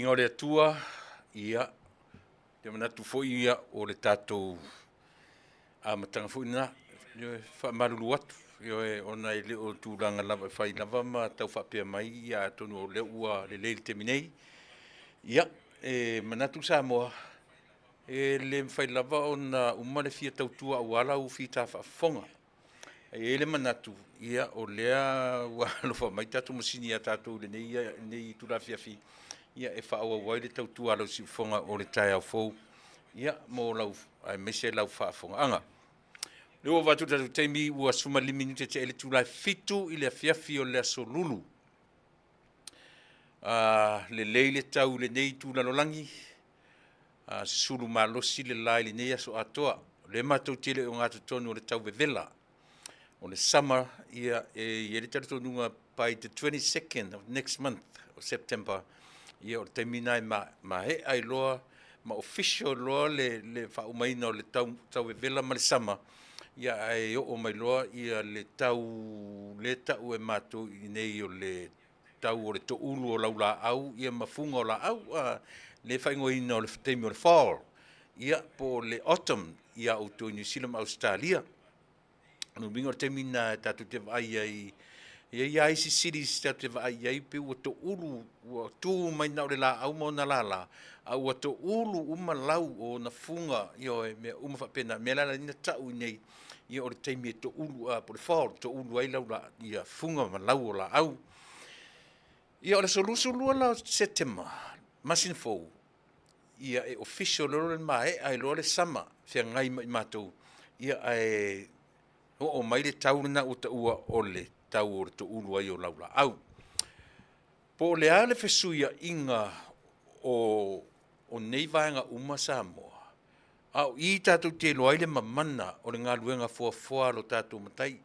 Viiga o le Atua, ia, te manatu foi ia, o le tatou amataga foi lena. Ioe, faamalulu atu, ioe, ona e le o tulaga lava e fai lava ma tau faapea mai, ia atonu o lea ua lelei i le taimi nei. Ia, e manatu Samoa, e le mafai lava ona uma le fia tautua aua lau fita faafofoga. E i ai le manatu, ia o lea ua alofa mai tatou masini ia tatou i lenei itula afiafi, ia e faaauau ai le tautua a lau siufofoga o le taeao fou, ia mo lau, aemaise lau faafofogaaga. O lea ua vaai atu i le tatou taimi ua 15 minute tea ai le itula e 7:00 i le afiafi o le aso Lulu. Lelei le tau i lenei itu lalolagi, susulu malosi le la i lenei aso atoa. O lea matou te le o ogatotonu o le tau vevela. O le summer, ia e i ai le talitonuga by the 22nd of next month o September, ia o le taimi lena e maea ai loa ma official loa le faaumaina o le tau vevela ma le summer, ia ae oo mai loa ia le tau lea e tau e matou i inei o le tau o le toulu o laulaau ia ma fuga o laau, lea e faaigoaina o le taimi o le fall, ia po o le autumn ia outou i Niu Sila ma Ausetalia. O lona uiga o le taimi lena tatou te vaai ai, e i ai lava isi cities tatou te vaai i ai pei ua toulu, ua tu mai na o le laau ma ona lala, a ua toulu uma lau o ona fuga, ioe, mea uma faapena. O le mea la lea e ala ai ona tau i inei, ia o le taimi e toulu, po o le fall, toulu ai fuga ma lau o laau. Ia o le aso 22 la o Setema masina fou, ia e official loa le maea ai loa le summer feagai ma i matou, ia ae oo mai le tau lena ua taua o le tau o le toulu ai o laulaau. Po o le a le fesuiaiga o nei vaega uma Samoa, a o i tatou te iloa ai le mamana o le galuega foafoa a lo tatou Matai.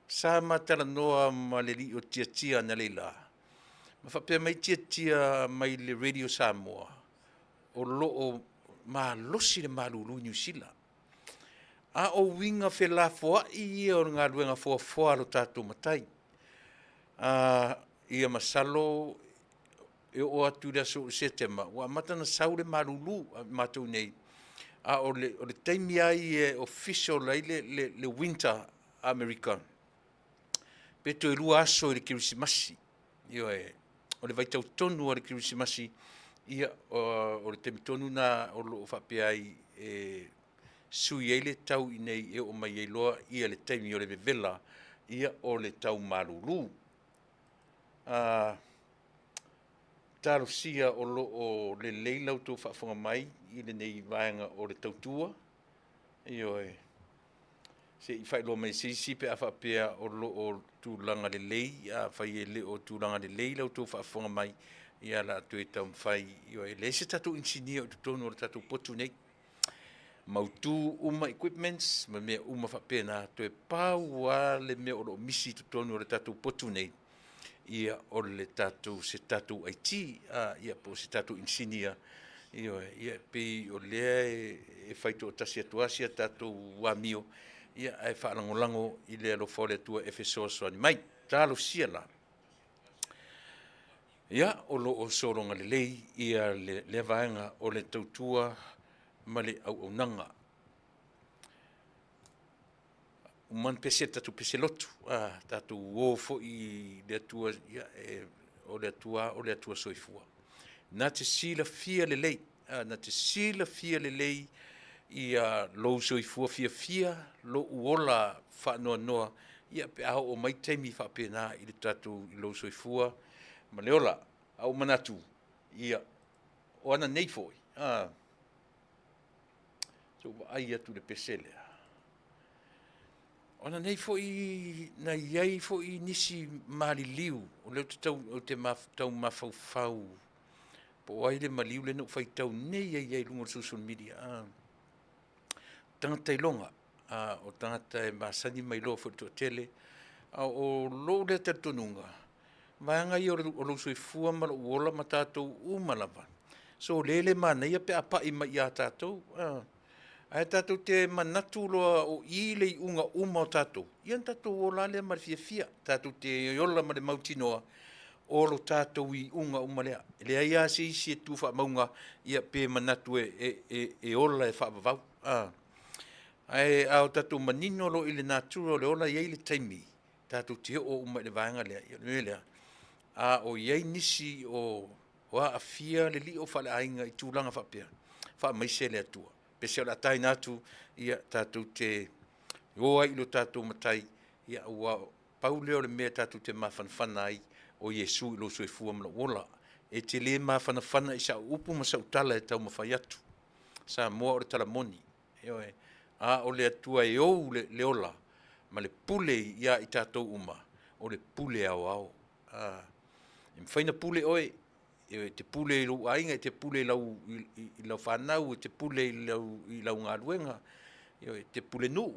Sa ma talanoa ma le alii o Tiatia analeila, ma faapea mai Tiatia mai le Radio Samoa, o lo o malosi le malulu i Niu Sila. A o uiga felafoai ia o le galuega foafoa a lo tatou Matai. Ia masalo e oo atu i le aso Setema ua amata ona sau le malulu a matou nei, a o le taimi lava ia e official ai le winter a Amerika, pe toe 2 aso i le Kerisimasi. Ioe, o le vaitau tonu o le Kerisimasi, ia o le taimi tonu lena o lo o faapea ai e sui ai le tau i inei e oo mai ai loa ia le taimi o le vevela, ia o le tau malulu. Talosia o lo o lelei la outou faafofoga mai i lenei vaega o le tautua. Ioe, se i faailoa mai e se isi pe a faapea o lo o tulaga lelei. Afai e le o tulaga lelei la outou faafofoga mai, ia o le a toe taumafai. Ioe, e leai se tatou inisinia o i totonu o le tatou potu nei. Mautu uma equipments ma mea uma faapena, toe pau lava le mea o lo o misi i totonu o le tatou potu nei, ia o le tatou se tatou IT, ia po o se tatou inisinia. Ioe, ia e pei o lea e fai toatasi atu lava si a tatou amio, ia ae faalagolago i le alofa o le Atua e fesoasoani mai. Talosia la, ia o lo o sologa lelei ia lea vaega o le tautua ma le auaunaga. Uma ona pese le tatou pese lotu, tatou o foi i le Atua, ia, o le Atua o le Atua soifua. Na te silafia lelei, na te silafia lelei ia lou soifua fiafia, lou ola faanoanoa, ia pe a oo mai taimi faapena i le tatou i lou soifua ma le ola. A ua manatu, ia, o ana nei foi, se i ou vaai atu i le pese lea. O ana nei foi na i ai foi nisi maliliu, o lea ou te tau mafaufau po o ai le maliu lea na ou faitau nei ai lava i luga o le social media. Tagata iloga, o tagata e masani ma iloa foi i le toatele. A o lou lea talitonuga, vaega ia o lou soifua ma lou ola ma tatou uma lava, sole le manaia pe a pai mai ia tatou. Ae tatou te manatu loa o i le iuga uma o tatou, ia ona tatou ola lava lea ma le fiafia. Tatou te ola ma le mautinoa. O lo tatou iuga uma lea. E leai lava se isi e tu faamauga ia pe manatu e ola e faavavau. Ae a o tatou manino loa i le natura o le ola, e i ai le taimi tatou te oo uma i le vaega lea. Ia o le mea lea, a o i ai nisi o aafia le lio faaleaiga i tulaga faapea, faamaise le Atua. Pese o le a taina atu, ia tatou te o ai i lo tatou Matai, aua pau lea o le mea tatou te mafanafana ai, o Iesu i lou soifua ma lou ola. E te le mafanafana i sau upu ma sau tala e taumafai atu. Samoa o le tala moni, ioe, a o le Atua e ou le ola ma le pule ia i tatou uma, o le pule aoao. E mafai ona pule oe, e te pule i lou aiga, e te pule i lau fanau, e te pule i lau galuega, ioe, e te pulenuu,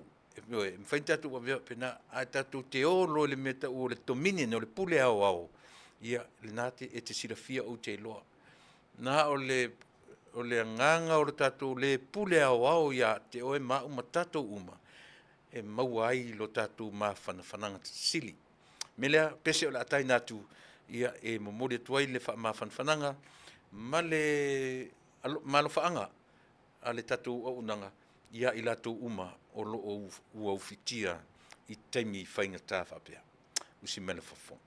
ioe, e mafai ona tatou avea faapena, ae tatou te o loa i le mea e tau o le dominion o le pule aoao, ia o lena e te silafia ou te iloa. Na o le agaga o le tatou le pule aoao ia te oe ma au ma tatou uma, e maua ai lo tatou mafanafanaga sili. O le mea lea, pese o le a taina atu, ia e momoli atu ai le faamafanafanaga ma le malofaaga a le tatou auaunaga ia i latou uma o lo o ua ufitia i taimi faigata faapea. Usi mai le faafofoga.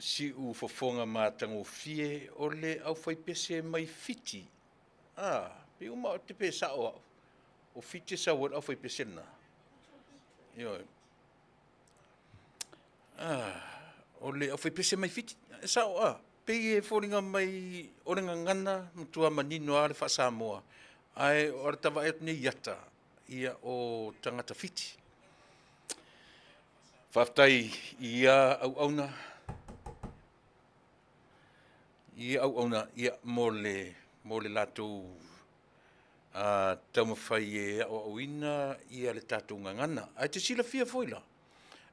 Si'u fofoga matagofie o le aufaipese mai Fiti. A, pei uma te pe sa'o a'u, o Fiti e sau ai le aufaipese lena. Ioe. O le aufaipese mai Fiti, e sa'o a? Pei e foliga mai o le gagana matua manino lava le faa-Samoa, ae o le vaai atu nei i ata, ia o tagata Fiti. Faafetai i ia auauna, ia auauna ia mo le mo le latou taumafai e aoaoina ia le tatou gagana. Ae te silafia foi la,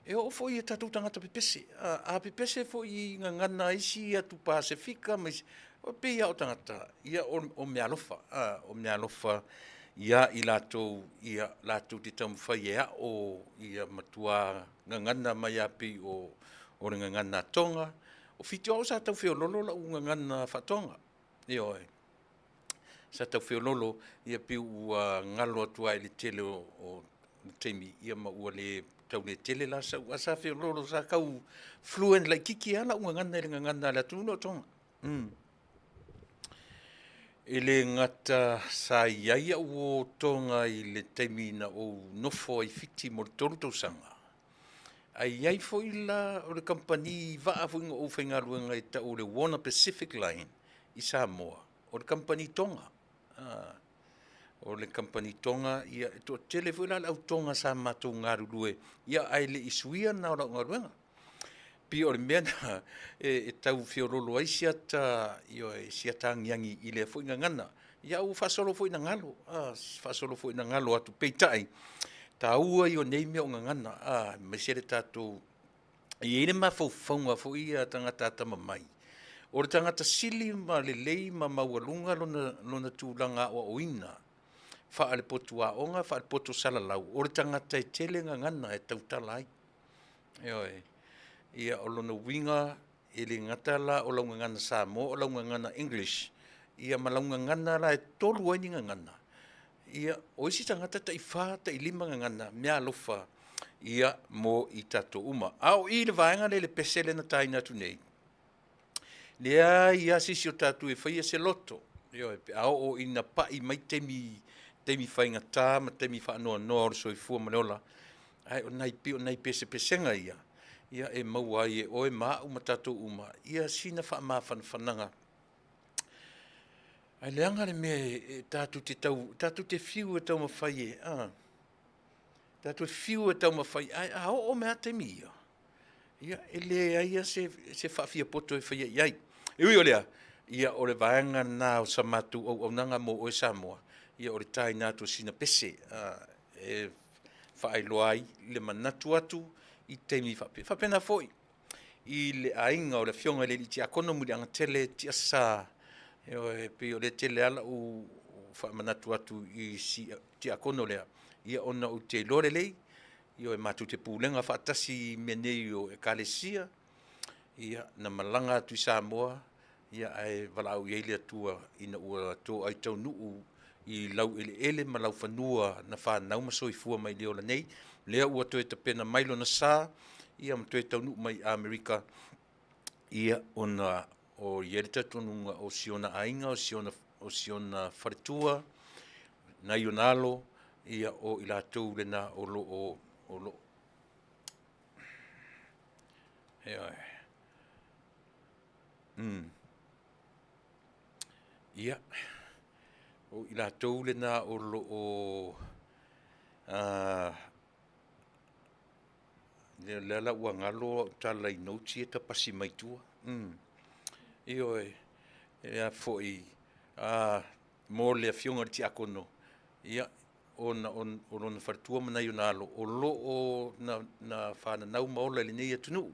e oo foi i tatou tagata pepese. A pepese foi i gagana a isi atu Pasefika ma isi, e pei lava o tagata, ia o meaalofa, o meaalofa ia i latou ia latou te taumafai e ao ia matua gagana mai lava pei o le gagana a Toga. O Fiti o au sa tau feoloolo lau gagana faa-Toga, ioe. Sa tau feoloolo, ia pei ua galo atu lava i le tele o taimi, ia ma ua le tau le tele la sau, ae sa feoloolo sa tau fluent laitiiti lava lau gagana i le gagana a le atunuu lea o Toga. E le gata sa i ai au uo Toga i le taimi na ou nofo ai i Fiti mo le 3 tausaga, ae i ai foi la o le kamupani vaa foi na ou faigaluega ai e tau o le Warner Pacific Line i Samoa, o le kamupani Toga. O le kamupani Toga, ia e toatele foi la le au Toga sa matou galulue, ia ae le i suia lena o lau galuega. Pei o le mea lena e tau feoloolo ai si ata, ioe, si ata agiagi i lea foi gagana. Ia ua faasolo foi ina galo, faasolo foi ina galo atu, peitai, taua ia o nei mea o gagana, aemaise le tatou… E i ai le mafaufauga foi ia a tagata atamamai, o le tagata sili ma lelei ma maualuga lona tulaga aoaoina faale-potu aoga, faale-poto salalau, o le tagata e tele gagana e tautala ai. Ioe. Ia, o lona uiga, e le gata la o lau gagana Samoa, o lau gagana English, ia ma lau gagana la e tolu ai ni gagana. Ia, o isi tagata e tai fa, tai lima gagana, meaalofa ia mo i tatou uma. A o i i le vaega lea i le pese lea na taina atu nei, leai lava se isi o tatou e faia se loto, ioe, pe a oo ina pai mai taimi, taimi faigata ma taimi faanoanoa o le soifua ma le ola, ae o nai, pei o nai pesepesega ia, ia e maua ai e oe ma au ma tatou uma ia sina faamafanafanaga. Ae leaga le mea e tatou te tau, tatou te fiu e taumafai e, a, tatou te fiu e taumafai, ae a oo mai lava taimi ia, ia e leai lava se faafiapoto e faia i ai. E ui o lea, ia o le vaega lena o sa matou auaunaga mo oe Samoa, ia o le taina atu o sina pese e faailoa ai le manatu atu i taimi faapea. E faapena foi i le aiga o le Afioga i le Alii Tiakono Muliagatele Tiasa, ioe, pei o lea e tele lava lau faamanatu atu i si tiakono lea, ia ona ou te iloa lelei, ioe, matou te pulega faatasi i mea nei o Ekalesia, ia, na malaga atu i Samoa, ia ae valaau i ai le Atua ina ua toai taunuu i laueleele ma laufanua na fanau ma soifua mai i le ola nei, lea ua toe tapena mai lona sa, ia ma toe taunuu mai i Amerika, ia ona o i ai le talitonuga o si ona aiga, o si ona faletua, nai ona alo, ia o i latou lena o lo o, o lo o, ioe. Ia, o i latou lena o lo o lea la ua galo au tala i notes ia e ta pasi mai tua. Ioe, e a foi, mo le Afioga i le Tiakono, ia, ona o lona faletua ma nai ona alo o lo o na fananau ma ola i lenei atunuu.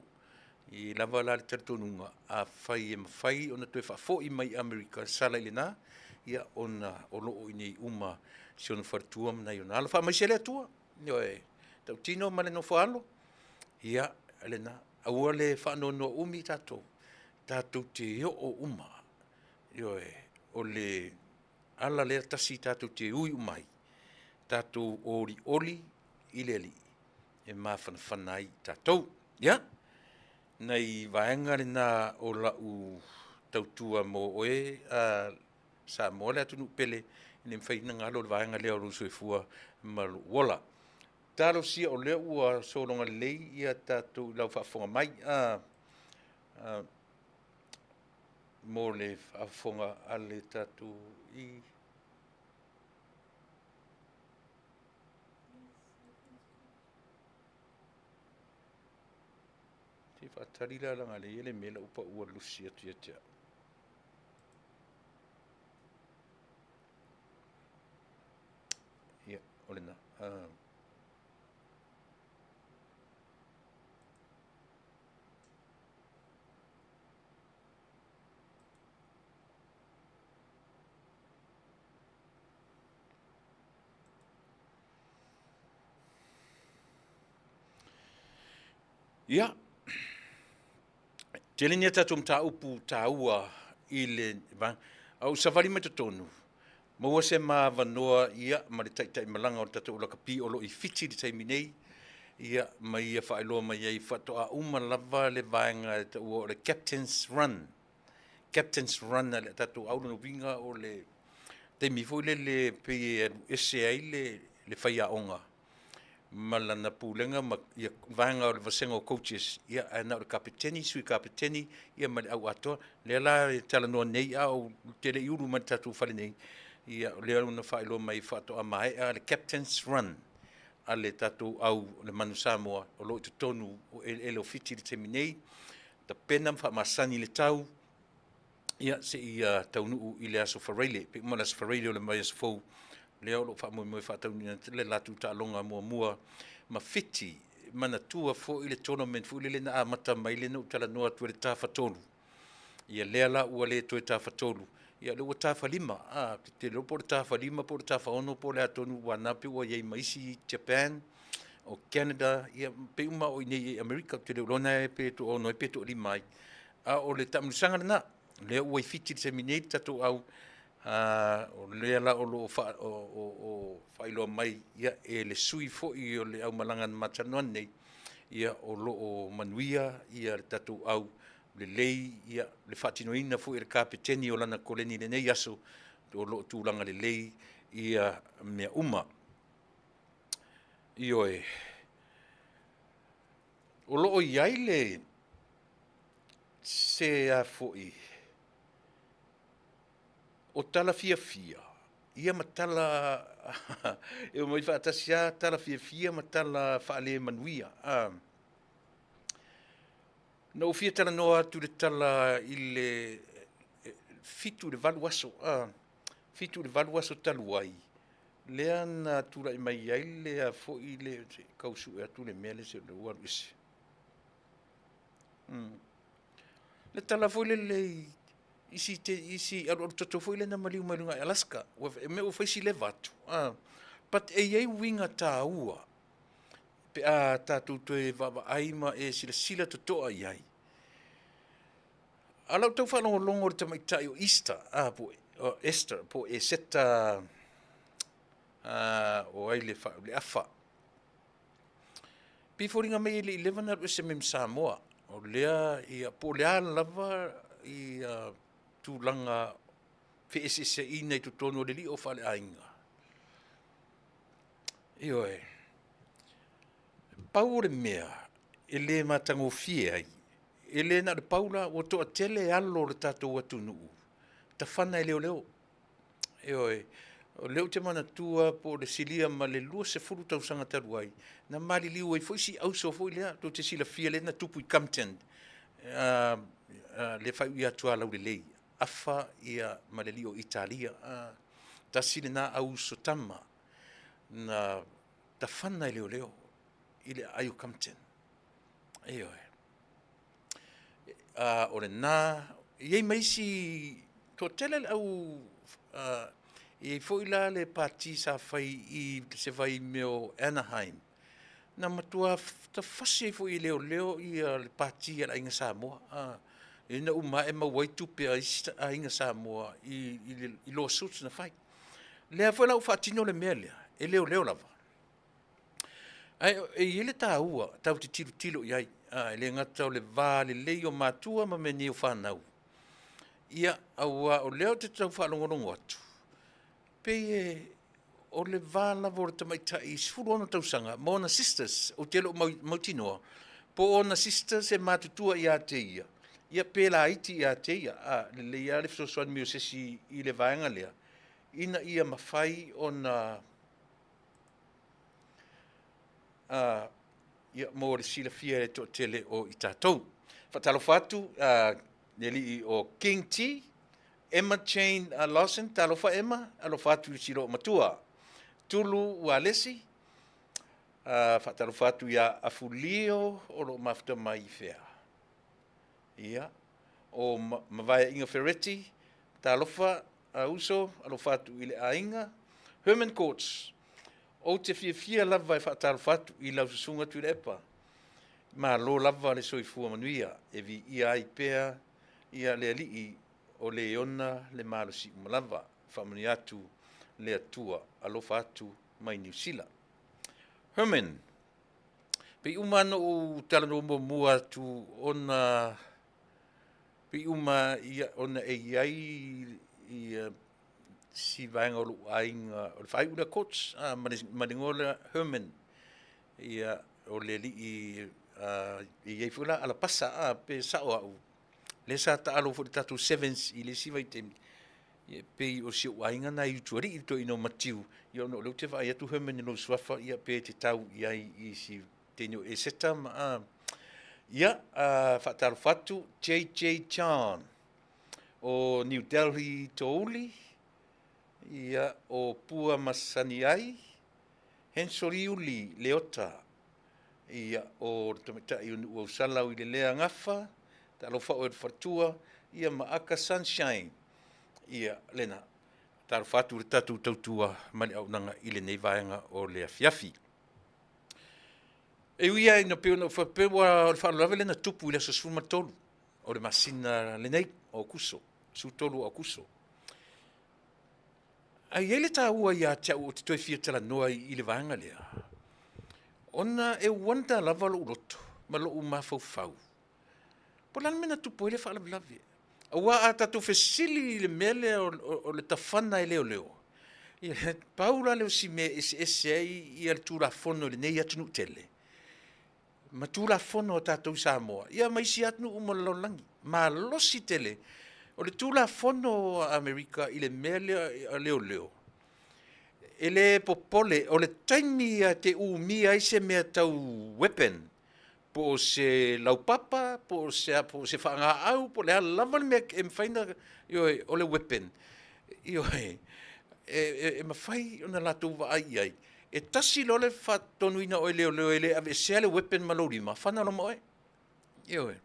E i ai lava la le talitonuga, afai e mafai ona toe faafoi mai i Amerika, sala i lena, ia ona o lo o i inei uma si ona faletua ma nai ona alo. Faamaise le Atua, ioe, tautino ma le nofo a alo, ia lena. Aua le faanoanoa umi tatou, tatou te oo uma, ioe, o le ala lea tasi tatou te ui uma ai, tatou olioli i le Alii e mafanafana ai tatou. Ia, Nai vaega lena o lau tautua mo oe a Samoa le atunuu pele, e le mafai ona galo le vaega lea o lou soifua ma lou ola. Talosia o lea ua sologa lelei ia tatou i lau faafofoga mai mo le faafofoga a le tatou i Se i faatali la leaga o lea e i ai le mea la ua pau ua lusi atu ia te au. Ia, o lena. Ia, tele ni a tatou mataupu taua i le vaega, a ou savali mai totonu, maua se ma avanoa ia ma le taitaimalaga o le tatou lakapi o lo o i Fiti i le taimi nei, ia ma ia faailoa mai ai faatoa uma lava le vaega e taua o le Captain's Run. Captain's Run a le tatou au, lona uiga o le taimi foi lele e pei e alu ese ai le faiaoga ma lana pulega ma ia vaega o le vasega o coaches, ia ae na o le kapeteni, sui kapeteni ia ma le au atoa. Lea la e talanoa nei a ou te le i ulu mai i le tatou fale nei, ia o lea na faailoa mai faatoa maea le Captain's Run a le tatou au le Manu Samoa o lo o i totonu o eleele o Fiti i le taimi nei, tapena ma faamasani le tau ia seia taunuu i le Aso Faraile. Pei uma le Aso Faraile o le vaiaso fou, lea o lo o faamoemoe e faataunuuina le latou taaloga muamua ma Fiti. Manatua foi le tournament foi lele na amata mai lea na ou talanoa atu i le Tafatolu. Ia lea la ua le toe Tafatolu, ia lea ua Tafalima. A, ou te le iloa po o le Tafalima po o le Tafaono po o le a tonu aua na pei ua i ai ma isi Japan, o Canada, ia pei uma o i inei i Amerika. Ou te le iloa na pe toaono ai pe toalima ai. A o le taamilosaga lena, lea ua i Fiti i le taimi nei le tatou au, o lea la o lo o faailoa mai e le sui foi o le aumalaga na ma talanoa nei, ia o lo o manuia le tatou au, lelei le faatinoina foi e le kapeteni o lana koleni i lenei aso, o lo o tulaga lelei mea uma. Ioe. O lo o i ai le se a foi o tala fiafia ia ma tala e omai faatasi lava tala fiafia ma tala faale-manuia. Na ou fia talanoa atu i le tala i le 7 i le 8 aso, 7 i le 8 aso talu ai, lea na tulai mai ai le a foi le, se i tau sue atu le mea lea se ua alu ese. Le tala foi lele i isi alualutoto foi lea na maliu mai luga i Alaska, ua mea ua fai si leva atu, but e i ai uiga taua pe a tatou toe vaavaai ma e silasila totoa i ai. A o lau tau faalogologo i le tamaitai o Easter, po o Esther, po o Eseta, o ai le afa. Pei e foliga mai e le i leva ona alu ese mai ma Samoa. O lea, ia, po o le a lava ia tulaga feeseeseaiga i totonu o le lio faaleaiga. Ioe. Pau o le mea e le matagofie ai, e le na o le pau la, ua toatele alo o le tatou atunuu, tafana e leoleo. Ioe, o lea ou te manatua po o le silia ma le 20 tausaga talu ai, na maliliu ai foi si auso foi lea, tou te silafia lea na tupu i Compton, lea e faaiu ia Tualaulelei, afa ia ma le alii o Italia. Tasi lena auuso tama na tafana e leoleo i le aai o Compton. Ioe. O lena, e i ai ma isi, toatele le au, e i ai foi la le pati sa fai i se vaimea o Anaheim, na matua tafasi ai foi e leoleo ia le pati a le Aiga Samoa, ina uma ae maua ai tupe a isi aiga Samoa i lawsuits na fai. Lea foi la ua faatino le mea lea e leoleo lava. Ae e i ai le taua tatou te tilotilo i ai, e le gata o le va lelei o matua ma mea nei o fanau, ia, aua o lea ou te tau faalogologo atu, pei e o le va lava o le tamaitai 16 tausaga ma ona sisters, ou te le o mautinoa po o ona sisters e matutua ia te ia, ia pe laiti ia te ia. A lelei lava le fesoasoani mai o se isi i le vaega lea, ina ia mafai ona ia, mo le silafia e le toatele o i tatou. Faatalofa atu i le alii o King T, Emma Jane Lawson, talofa Emma, alofa atu i si loomatua Tulu Ualesi, faatalofa atu ia Afulio o lo o mafuta mai i fea? Ia, o Mavaeaiga Fereti, talofa a uso, alofa atu i le aiga. Herman Courts, ou te fiafia lava e faatalofa atu i lau susuga Tuilaepa. Malo lava le soifua manuia e viia ai pea ia le Alii o le ona le malosi uma lava. Faamanuia atu le Atua, alofa atu mai Niu Sila. Herman, pei uma ona ou talanoa muamua atu ona pei uma ia, ona e i ai ia si vaega o lou aiga, o le faaiu lea Coach, ma le igoa lea Herman. Ia, o le alii e i ai foi la alapasa, pe sao au, lea sa taalo foi i le tatou Sevens i le isi vaitaimi, ia e pei o si ou aiga lena i Utualii, le toeaina o Matiu, ia ona o lea ou te vaai atu Herman i lou suafa, ia pe te tau i ai i si teine o Eseta ma, ia, faatalofa atu, JJ John o New Delhi Touli, ia, o Pua Masani ai, Hensoliuli Leota, ia, o le tamaitai o Nuuausala o i le lea gafa, talofa oe le faletua, ia ma Aka Sunshine, ia, lena. Talofa atu i le tatou tautua ma le auaunaga i lenei vaega o le afiafi. E ui lava ina pei ona ou faapea ua o le faalavelave lea na tupu i le aso 13 o le masina lenei o Aokuso, 13 o Aokuso. Ae i ai le taua ia te au ou te toe fia talanoa i le vaega lea, ona e wonder lava lou loto ma lou mafaufau, po o le a le mea na tupu ai le faalavelave. Aua a tatou fesili i le mea lea o le tafana e leoleo, ia, pau la lea o si mea e eseese ai ia le Tulafono i lenei atunuu tele ma Tulafono a tatou i Samoa, ia ma isi atunuu uma o le lalolagi. Malosi tele. O le Tulafono a Amerika i le mea lea a leoleo, e le popole, o le taimi e te umia ai se mea tau weapon, po o se laupapa, po o se, po o se faagaau, po o le a lava le mea e mafai ona, ioe, o le weapon, ioe, e mafai ona latou vaai i ai. E tasi loa le faatonuina o oe e leoleo e le aveesea le weapon ma lou lima, fana loa ma oe. Ioe.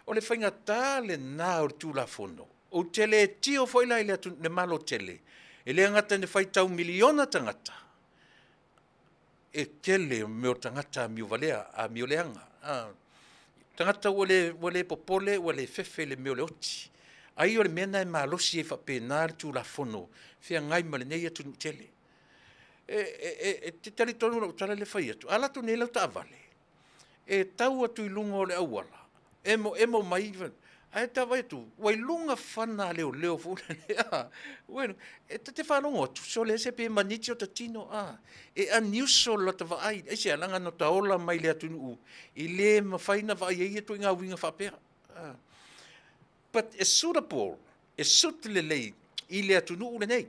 O le faigata lena o le Tulafono. Ou te le tio foi la i le, le Malo tele, e le gata ina faitau miliona tagata, e tele mea o tagata amio valea, amio leaga. Tagata ua le popole, ua le fefe i le mea o le oti. Ai o le mea lena e malosi ai faapena le Tulafono feagai ma lenei atunuu tele. E te talitonu i lau tala lea e fai atu, a alu atu nei lau taavale, e tau atu i luga o le auala, emo emo mai, ae ta vaai atu, ua i luga fana a leoleo foi lea, e ta te faalogo atu, sole ese pe maniti o ta tino, a, e unusual lata vaai, aisea, leaga na ta ola mai le atunuu e le mafai ona vaai ai ia ituaiga uiga faapea. But e suitable, e suit lelei i le atunuu lenei.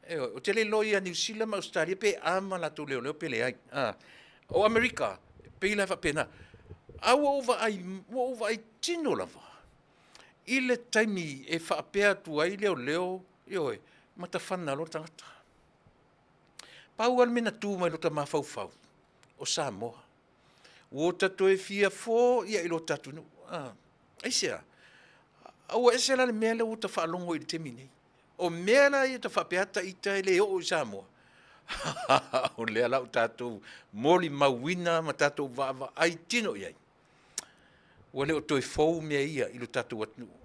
Ioe, ou te le iloa ia Niu Sila ma Ausetalia pe ama latou leoleo pe leai. O Amerika, e pei la e faapena. A ua ou vaai, ua ou vaai tino lava i le taimi e faapea atu ai leoleo, ioe, matafana loa le tagata. Pau lava le mea na tu mai i lota mafaufau, o Samoa. Ua ta toe fia foia i lo ta atunuu. Aisea? A ua ese la le mea lea ua ta faalogo i le taimi nei. O mea la ia ta faapea ata ita e le oo i Samoa. O lea la ua tatou molimauina ma tatou vaavaai tino i ai. Ua le o toe fou mea ia i lo tatou atunuu.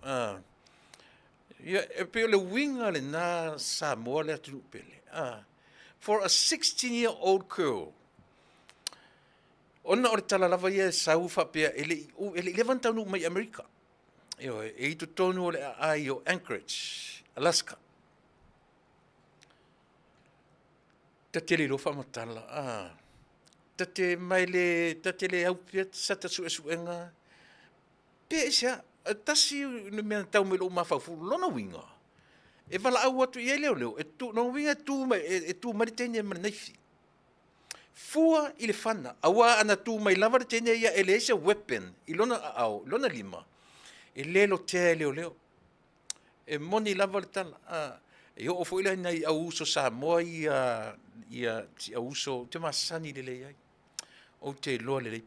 Ia, e pei o le uiga lena Samoa le atunuu pele. For a 16 year old girl. Ona o le tala lava ia e sau faapea e le i, e le i leva ona taunuu mai i Amerika. Ioe, e i totonu o le aai o Anchorage, Alaska. Ta te le iloa faamatala, a. Ta te mai le, ta te le au pea sata suesuega pe aisea. E tasi le mea na tau mai i lou mafaufau, lona uiga, e valaau atu i ai leoleo, e tu, lona uiga e tu mai, e tu mai le teine ma le naifi. Fua i le fana, aua ana tu mai lava le teine ia e leai se weapon i lona aao, i lona lima, e le lotea e leoleo. E moni lava le tala, a, e oo foi la i nai au uso Samoa ia, ia si au uso ou te masani lelei ai, ou te iloa lelei.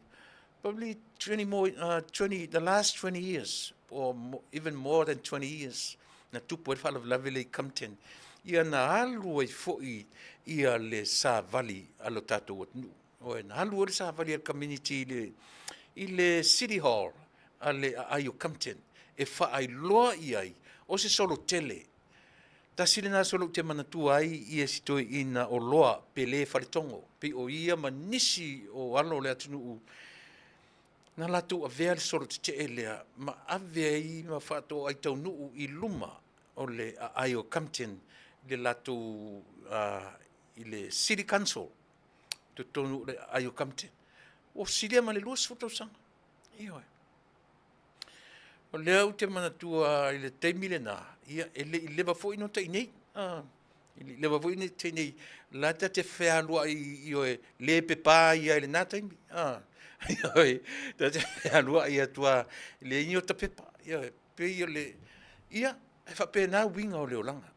Probably 20 more, 20, the last 20 years, or even more than 20 years, na tupu ai le faalavelave lea i Compton, ia na alu ai foi ia le savali a lo tatou atunuu. Oi, na alu ai le savali a le community i le, i le City Hall a le aai o Compton e faailoa i ai o se solo tele. Tasi lena solo ou te manatua ai ia si toeaina o Loa Pele Faletogo, pei o ia ma nisi o alo o le atunuu na latou avea le solo tetee lea ma ave ai ma faatoai taunuu i luma o le aai o Compton i le latou i le City Council totonu o le aai o Compton. Ua silia ma le 20 tausaga. Ioe. O lea ou te manatua i le taimi lena, ia e le i leva foi ona tai nei. E le i leva foi ona tai nei, la ta te fealuai, ioe, le pepa ia i lena taimi. Ioe, ta te fealuai atu lava, e leai ni ota pepa. Ioe, pei o le, ia, e faapena uiga o le olaga.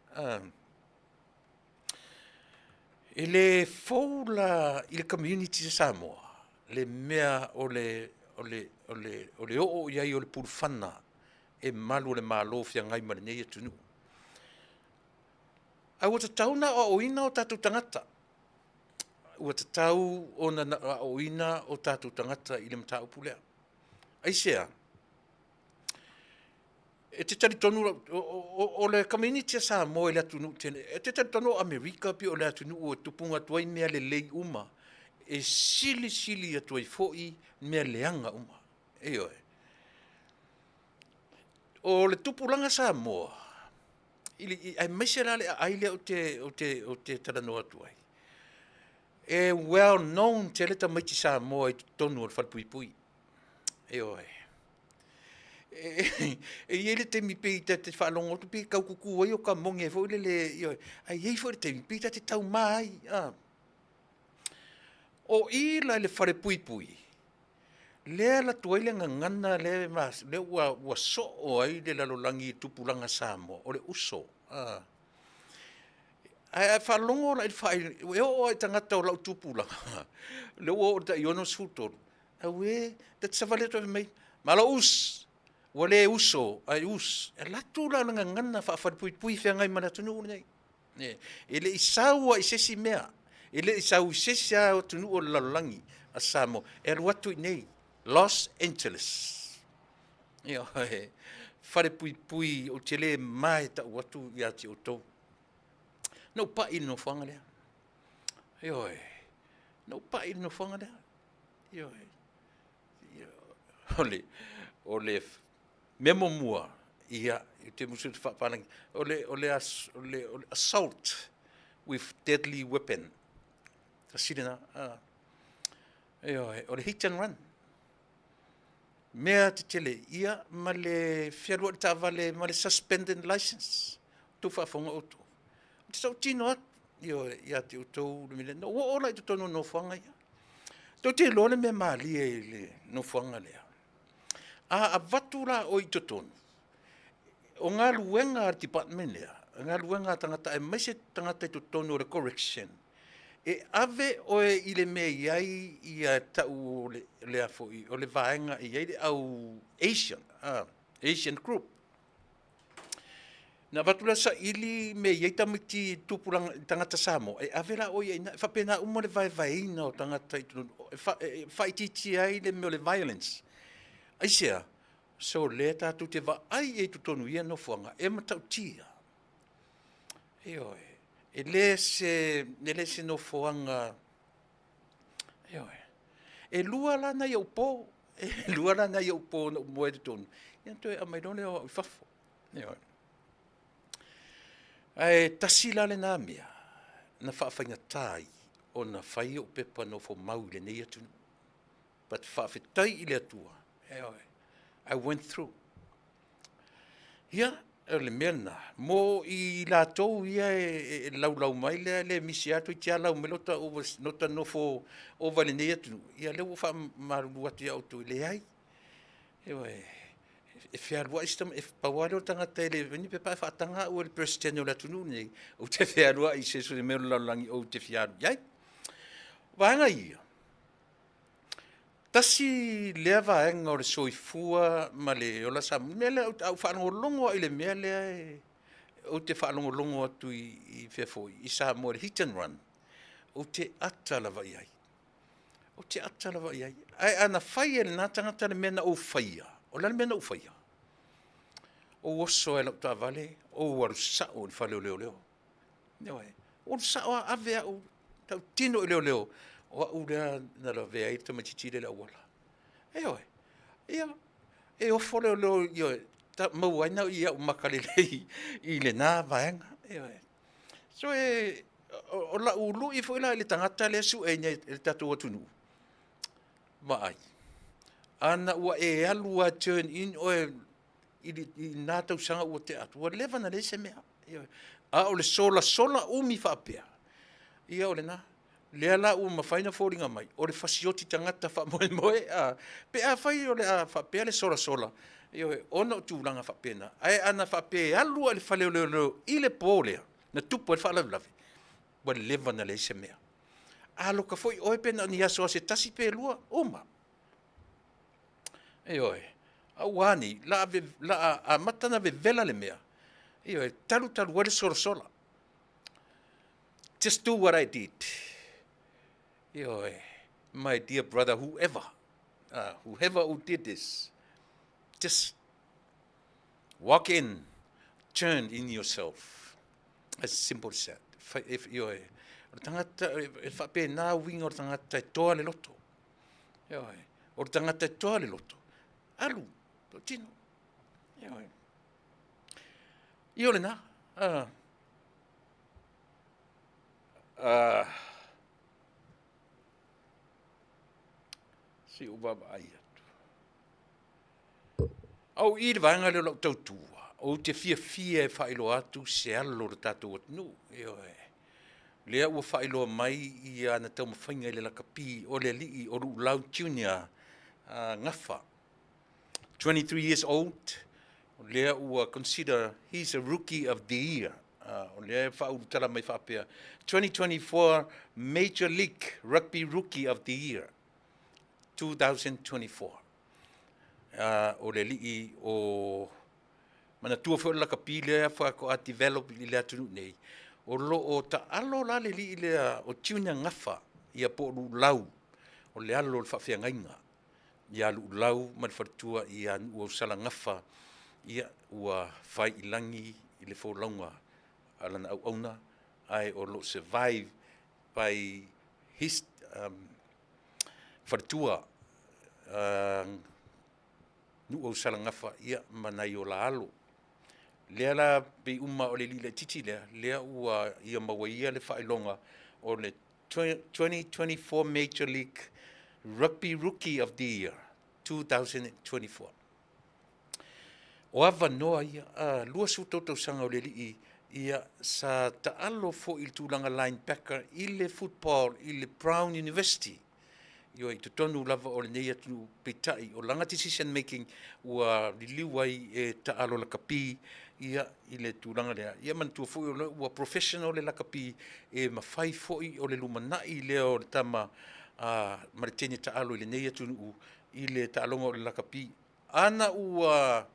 E le fou la i le community a Samoa le mea o le, o le, o le, o le oo i ai o le pulufana e malu o le Malo o feagai ma lenei atunuu. Ae ua tatau ona aoaoina o tatou tagata. Ua tatau ona aoaoina o tatou tagata i le mataupu lea. Aisea? E te talitonu o le community a Samoa i le atunuu tele, e te talitonu o Amerika pei o le atunuu e tupuga atu ai mea lelei uma, e silisili atu ai foi mea leaga uma. Ioe. O le tupulaga Samoa, aemaise la le aai lea ou te talanoa atu ai, e well known tele tamaiti Samoa i totonu o le falepuipui. Ioe. E i ai le taimi pei ta te faalogo atu pei e tau tutu ai ota mone foi lele, ioe, ae i ai foi le taimi pei ta te tauma ai. O i la i le falepuipui, lea e alu atu ai le gagana lea, lea ua soo ai le lalolagi i tupulaga Samoa, o le uso. Ae a faalogo la i le e oo lava i tagata o lau tupulaga, lea ua oo i le tai 63, Auē, ta te savali atu ai fai mai, Malo us! Ua le uso, ae us. E alu atu la o le gagana faafalepuipui feagai ma le atunuu lenei. E, e le i sau lava i se isi mea, e le i sau i se isi lava atunuu o le lalolagi a Samoa, e alu atu i inei, Los Angeles. Ioe, falepuipui ou te le ma e tau atu ia te outou. Na ou pai i le nofoaga lea. Ioe, na ou pai i le nofoaga lea. Ioe. O le mea muamua, ia, ou te musu ou te faapalagi, o le, o le, o le, o le assault with deadly weapon. Tasi lena. Ioe, o le hit and run. Mea tetele, ia, ma le fealuai i le taavale ma le suspended license. Outou faafofoga outou. Ou te tautino atu, ioe, ia te outou le mea lea. Na ou oo la i totonu o nofoaga ia. Tou te iloa le mea malie i le nofoaga lea. A avatu la oe i totonu, o galuega a le department lea, galuega a tagata aemaise tagata i totonu o le correction, e ave oe i le mea e i ai ia tau o le, le a foi, o le vaega e i ai le au Asian, Asian group. Na avatu la saili mea i ai tamaiti tupulaga tagata Samoa, e ave la oe i ai ina, e faapena uma le vaevaeina o tagata i totonu, e faaitiitia ai le mea o le violence. Aisea? So lea tatou te vaai i ai i totonu i ia nofoaga, e matautia. Ioe, e le se nofoaga, ioe. E lua la nai ou po, e lua la nai ou po na ou moe ai i totonu, ia ona toe aumai loa lea o au i fafo. Ioe. Ae tasi la lena mea na faafaigata ai ona fai ou pepa nofomau i lenei atunuu. But faafetai i le Atua, ioe, I went through. Ia, o le mea lena, mo i latou ia e laulau mai lea e le misi lava toeitiiti lava lau mai lota nofo ova i lenei atunuu, ia lea ua ou faamalulu atu ia outou, e leai. Ioe, e fealuai si tamaitiiti, pau lava lea o le tagata e le faia ni pepa ae faataga au e le Peresetene o le atunuu lenei, ou te fealuai i se isi mea o le lalolagi ou te fia alu i ai. O vaega ia, tasi lea vaega o le soifua ma le ola Samoa, le mea lea a ou faalogologo lava i le mea lea ou te faalogologo atu i fea foi i Samoa i le hit and run, ou te ata lava i ai. Ou te ata lava i ai. Ae ana fai e lena tagata le mea na ou faia, o le a le mea na ou faia? Ou oso lava i lau taavale, ou alu sao i le fale o leoleo. Ioe. Ou alu sao lava ave au tautino i leoleo, o au lea na lavea ai le tamaitiiti lea i le auala. Ioe. Ia, e ofo leoleo, ioe, maua ai nai au maka lelei i lena vaega. Ioe. So, o lau lui foi la i le tagata lea e sue nei e le tatou atunuu, vaai, ana ua e alu lava e turn in oe i lena tausaga ua tea atu, ua leva ona leai se mea. Ioe. A o le solasola umi faapea, ia o lena. Lea la ua mafai ona foliga mai o le fasioti tagata faamoemoe pe afai o le a faapea le solasola, ioe, ona o tulaga faapena. Ae ana faapea e alu lava i le fale o leoleo i le po lea na tupu ai le faalavelave, ua leva ona leai se mea. A aloka foi oe pe na o ni aso lava se tasi pe lua, uma. Ioe. A ua a nei? O le a amata ona vevela le mea, ioe, talu talu ai le solasola. Just do what I did. Ioe, my dear brother, whoever, whoever who did this, just walk in, turn in yourself. As simple as that. Ioe, o le tagata, e faapena uiga o le tagata e toa le loto. Ioe, o le tagata e toa le loto, alu, tino. Ioe. Ia o lena. Se i ou vaavaai atu. Au i le vaega lea o lau tautua, ou te fiafia e faailoa atu se alo o le tatou atunuu. Ioe. Lea ua faailoa mai ia ana taumafaiga i le lakapi o le alii o Luulau Junior Gafa. 23 years old, lea ua consider he's a rookie of the year. O lea e faaulutala mai faapea, 2024 Major League Rugby Rookie of the Year 2024. O le alii o manatua foi o le lakapi lea faatoa develop i le atunuu nei, o lo o taalo la le alii lea o Junior Gafa, ia po o Luulau, o le alo o le faafeagaiga ia Luulau ma le faletua ia Nuuausala Gafa, ia ua fai i lagi i le folauga a lana auauna, ae o lo o survive by his faletua Nuuausala Gafa, ia ma nai o la alo. Lea la pei uma o le alii laitiiti lea, lea ua ia maua ia le faailoga o le 2024 Major League Rugby Rookie of the Year 2024. O avanoa ia, 23 tausaga o le alii, ia sa taalo foi i le tulaga linebacker i le football i le Brown University. Ioe, i totonu lava o lenei atunuu, peitai o lana decision making ua liliu ai e taalo lakapi ia i le tulaga lea. Ia manatua foi o lea ua professional le lakapi, e mafai foi o le lumanai lea o le tama ma le teine taalo i lenei atunuu i le taaloga o le lakapi. Ana ua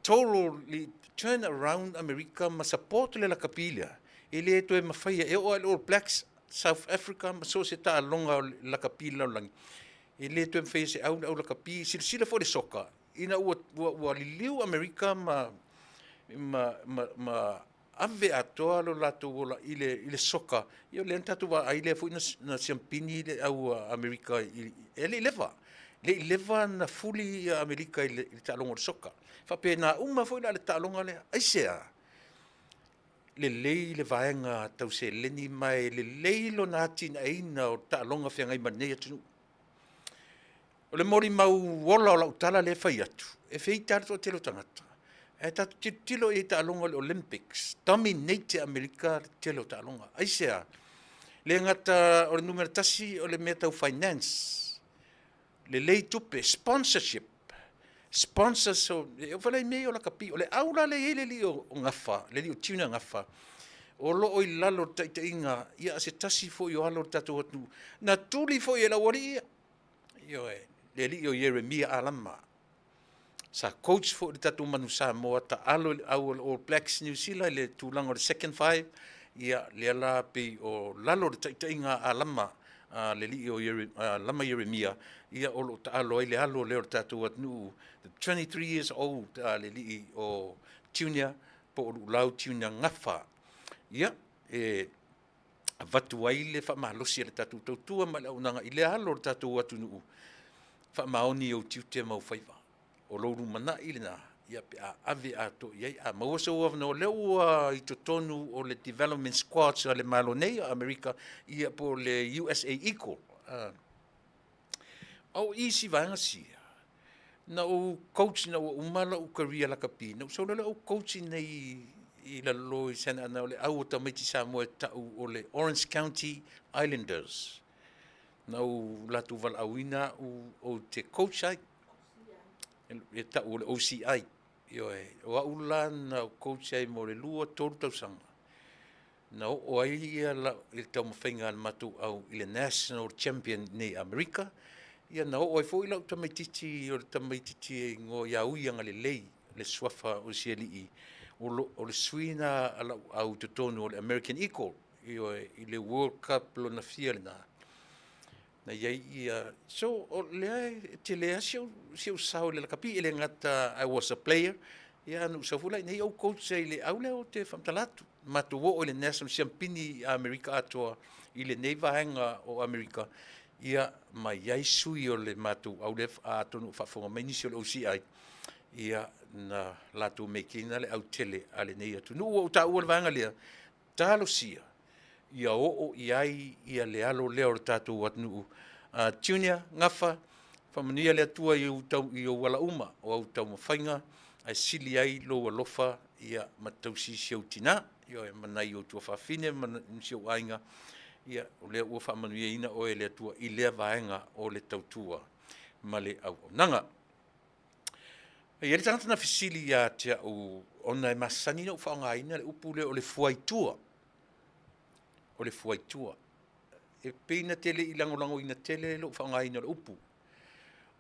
totally turn around Amerika ma support le lakapi lea, e le toe mafaia e oo lava i le All Blacks, South Africa ma so o se taaloga o le lakapi i le lalolagi, e le toe mafaia e se au le au lakapi. Silasila foi i le soka, ina ua liliu Amerika ma ave atoa lo latou ola i le, i le soka, ia o lea na tatou vaai lea foi na, na siampini le au Amerika i, e le i leva. Le i leva na fuli ia Amerika i le, i le taaloga o le soka. Faapena uma foi la le taaloga lea. Aisea? Lelei le vaega tau seleni ma e lelei lona atinaeina o taaloga feagai ma lenei atunuu. O le molimau ola o lau tala lea e fai atu, e feita lava le toatele o tagata, ae tatou tilotilo i ai i taaloga o le Olympics, dominate e Amerika le tele o taaloga. Aisea? Le gata o le numera tasi o le mea tau finance, lelei tupe, sponsorship, sponsors o, e oo foi la i mea ia o lakapi. O le au la lea e i ai le alii o Gafa, le alii o Tuna Gafa, o lo o i lalo o le taitaiga ia a se tasi foi o alo o le tatou atunuu, na tuli foi e le aualii ia, ioe, le alii o Ieremia Alama. Sa coach foi le tatou Manu Samoa taalo i le au a le All Blacks New Zealand i le tulaga o le second five, ia lea la pei o lalo o le taitaiga a Alama a le alii o Alama Ieremia, ia o lo o taalo ai le alo lea o le tatou atunuu, the 23 years old a le alii o Junior po o Luulau Junior Gafa. Ia, e avatu ai le faamalosi a le tatou tautua ma le auaunaga i le alo o le tatou atunuu, faamaoni i ou tiute ma ou faiva. O lou lumanai lena, ia pe a ave atoa i ai, a maua sou avanoa, o lea ua i totonu o le development squads a le Malo nei o Amerika, ia po o le USA Eagle. A o isi vaega sia, na ou coach ina ua uma lau career lakapi, na ou sau loa lea ou coach i inei i lalo i Santa Ana, o le au o tamaiti Samoa e tau o le Orange County Islanders. Na ou latou valaauina au ou te coach ai, e tau o le OCI. Ioe, o au la na ou coach ai mo le 2, 3 tausaga. Na oo ai ia le taumafaiga a le matou au i le National Champion nei Amerika. Ia na oo ai foi lau tamaitiiti, o le tamaitiiti e igoa ia Uiagalelei, le suafa o si alii, o le sui lena a lau au i totonu o le American Eagle, ioe, i le World Cup lona fia lena. Na i ai ia, so o lea e tele lava si ou sao i le lakapi, e le gata I was a player, ia na ou sau foi la i inei ou coach ai i le au lea ou te faamatala atu. Matou oo i le National Siampini i Amerika atoa i lenei vaega o Amerika, ia ma i ai sui o le matou au lea, atonu o faafofoga mai nisi o le OCI, ia na latou mekiina le autele a lenei atunuu. Ua ou taua le vaega lea, talosia ia oo i ai ia le alo lea o le tatou atunuu. Junior Gafa, faamanuia le Atua i ou, tau, i ou ala uma o au taumafaiga, ae sili ai lou alofa ia ma tausi si ou tina, ioe, ma nai ou tuafafine ma si ou aiga, ia o lea ua faamanuiaina oe e le Atua i lea vaega o le tautua ma le auaunaga. E i ai le tagata na fesili ia te au ona e masani ona ou faaaogaina le upu lea o le fuaitua. O le fuaitua. E pei na te le i lagolagoina tele lou faaaogaina o le upu,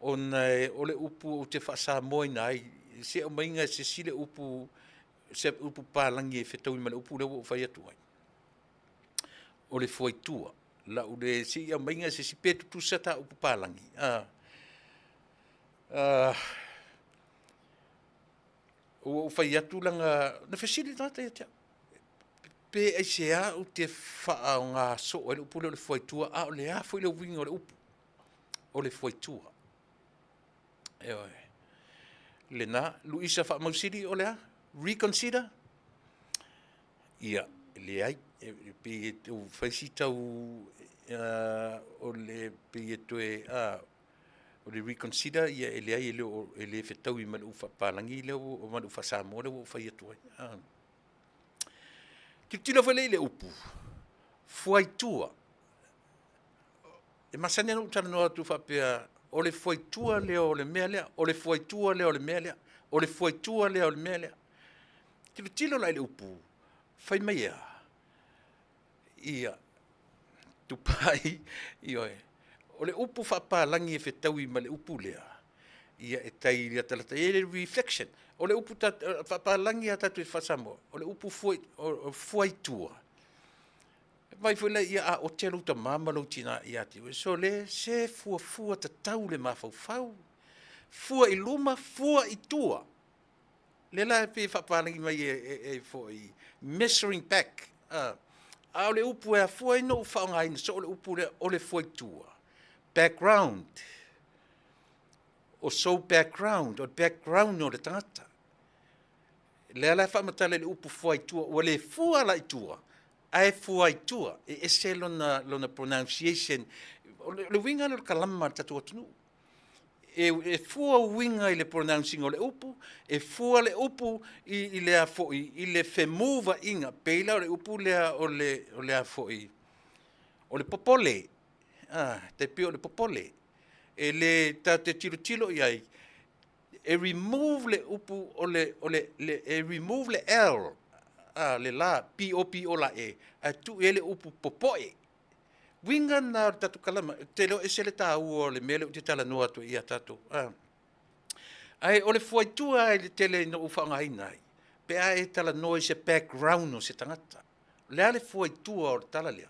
ona o le upu ou te faa-Samoaina ai, se aumaiga e se isi le upu, se upu papalagi e fetaui ma le upu lea ua ou fai atu ai. O le fuaitua. Lau le, se i aumaiga e se isi pe tutusa ta upu palagi. Ua ou fai atu leaga na fesili le tagata ia te au, pe aisea ou te faaaoga soo ai le upu lea o le fuaitua, a o le a foi le uiga o le upu o le fuaitua? Ioe. Lena, Luisa Faamausili, o le a? Reconsider? Ia, e leai, e pei e tau fai si tau, o le pei e toe, o le reconsider, ia e leai e le o, e le fetaui ma le upu faapapalagi lea ua, ma le upu faa-Samoa lea ua ou fai atu ai. Tilotilo foi lea i le upu fuaitua. E masani ona ou talanoa atu faapea, o le fuaitua lea o le mea lea, o le fuaitua lea o le mea lea, o le fuaitua lea o le mea lea. Tilotilo la i le upu, fai mai e a? Ia, tupai, ioe. O le upu faapapalagi e fetaui ma le upu lea, ia e tai latalata i ai le reflection. O le upu faapapalagi a tatou i faa-Samoa, o le upu fuaitua. Vaai foi la ia a ote lou tama ma lou tina ia te oe, sole, se fuafua tatau le mafaufau, fua i luma, fua i tua. Lea la e pei e faapalagi mai e foi measuring back, a o le upu e afua ai ona ou faaaogaina soo le upu lea o le fuaitua, background. O sou background, o le background o le tagata. Lea la e faamatala i le upu fuaitua, ua le fua la i tua, ae fuaitua, e ese lona pronunciation. O le uiga lea o le kalama a le tatou atunuu. E fua uiga i le pronounce ina o le upu, e fua le upu i le a foi, i le femuvaina, pei la o le upu lea o le a foi, o le popole, tai pei o le popole. E le tatou te tilotilo i ai, e remove le upu o le, e remove le L, le la, p o p o l e, ae tuu i ai le upu popoe. Uiga na o le tatou kalama, ou te iloa e ese le taua o le mea lea ou te talanoa atu ai ia tatou. Ae o le fuaitua i le tele ina ou faaaogaina ai, pe a e talanoa i se background o se tagata. O le a le fuaitua o le tala lea?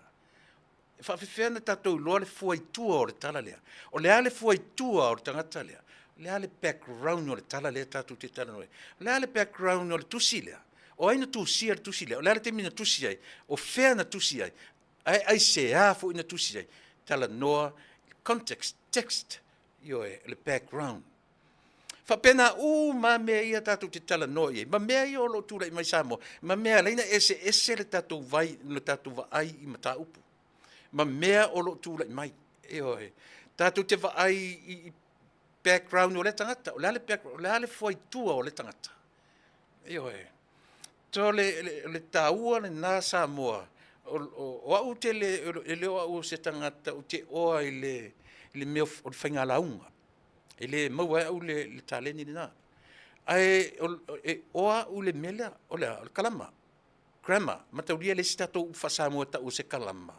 E faapefea ona tatou iloa le fuaitua o le tala lea? O le a le fuaitua o le tagata lea? O le a le background o le tala lea tatou te talanoa ai? O le a le background o le tusi lea? O ai na tusia le tusi lea? O le a le taimi na tusi ai? O fea na tusi ai? Ae aisea foi na tusi ai? Talanoa, context, text, ioe, le background. Faapena uma lava mea ia tatou te talanoa i ai, ma mea ia o lo o tulai mai Samoa, ma mea e ala ai ona eseese le tatou vai, le tatou vaai i mataupu, ma mea o lo o tulai mai. Ioe. Tatou te vaai i background o lea tagata, o le a le background, o le a le fuaitua o lea tagata. Ioe. So le taua lena Samoa, o au ou te le, e le o au o se tagata ou te oa i le mea o le faiga lauga. E le maua e au le taleni lena. Ae e oa au i le mea lea, o le a? O le kalama, grammar. Mataulia le isi tatou upu faa-Samoa e tau o se kalama,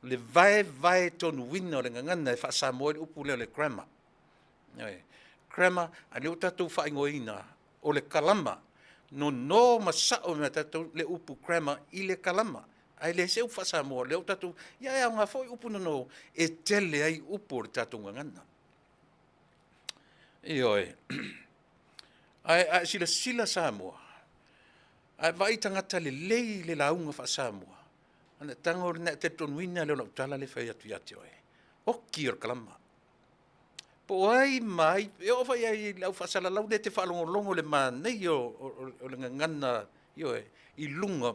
le vaevae tonuina o le gagana e faa-Samoa ai le upu lea o le grammar. Ioe. Grammar, a o lea ua tatou faaigoaina o le kalama, nono ma sao mea tatou le upu grammar i le kalama, ae le se upu faa-Samoa lea ua tatou, ia e aoga foi upu nono e tele ai upu o le tatou gagana. Ioe. Ae a e silasila Samoa, a e vaai i tagata lelei i le lauga faa-Samoa, ona e tago lea ona e talitonuina lea o lau tala lea e fai atu ia te oe, oki o le kalama. Po o ai ma ai, e oo foi i ai i le au faasalalau lea e te faalogologo i le manaia o le gagana, ioe, i luga.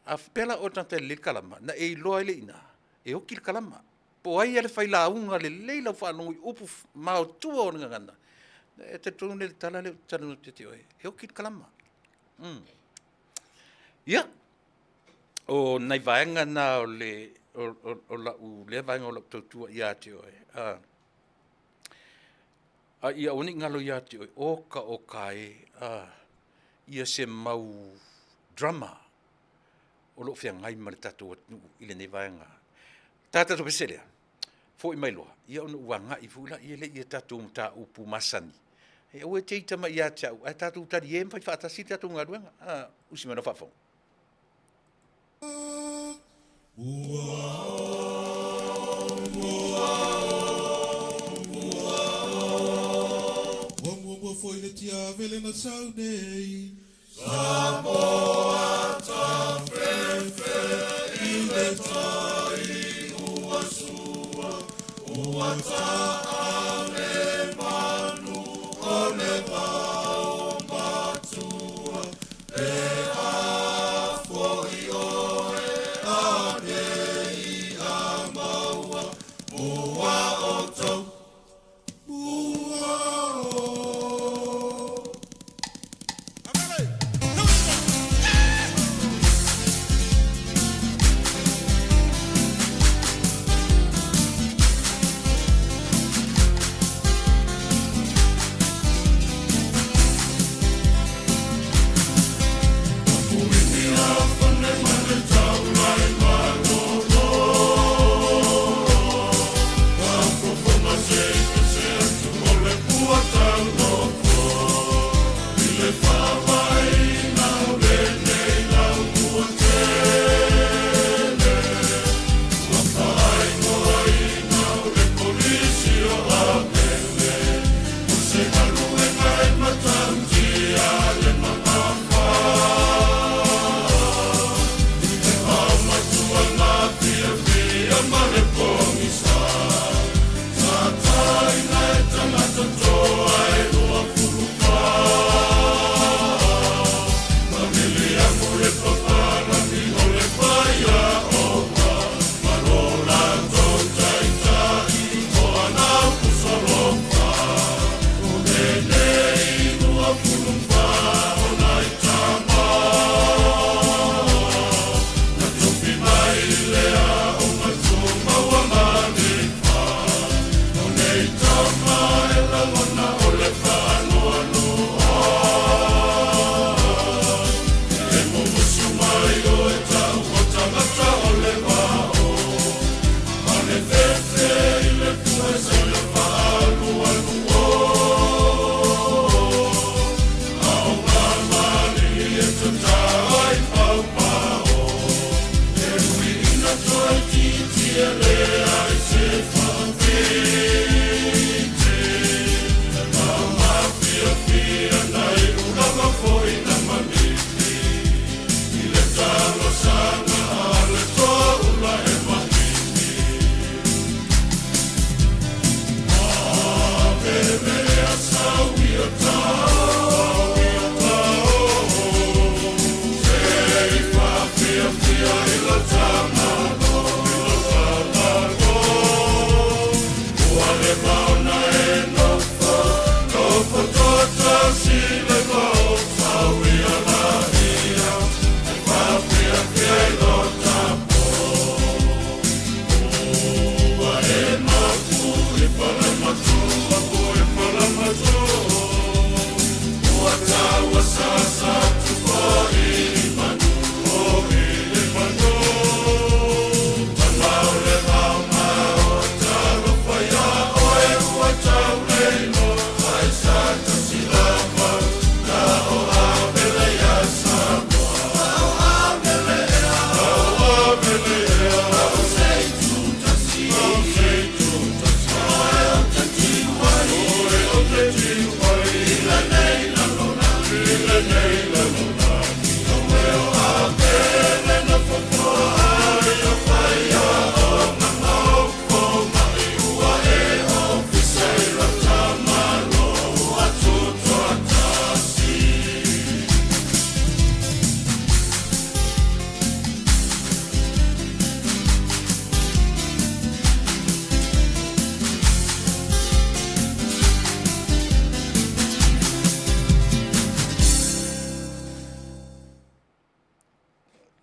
A faapea la o oe o le tagata e lelei le kalama, ona e iloa ai lea i ina, e oti le kalama. Po o ai lava le failauga lelei lau faalogo i upu maotua o le gagana, e talitonu lea i le tala lea ou te talanoa atu ia te oe, e oti le kalama. Ia, o nai vaega na o lau lea vaega o lau tautua ia te oe, a ia aua ne i galo ia te oe, oka oka e, ia se mau drama o lo o feagai ma le tatou atunuu i lenei vaega. Ta tatou pese lea, foi mai loa, ia ona ou agai foi lea i a tatou mataupu masani. E aua e te ita mai ia te au, ae tatou talie ma fai faatasi le tatou galuega. Usi mai lau faafofoga. Ua muamua foi le tiavele na sau nei Samoa tafefe i le tai ua sua ua taale manu o le vao matua e a foi oe anei a maua mua o tou mua o.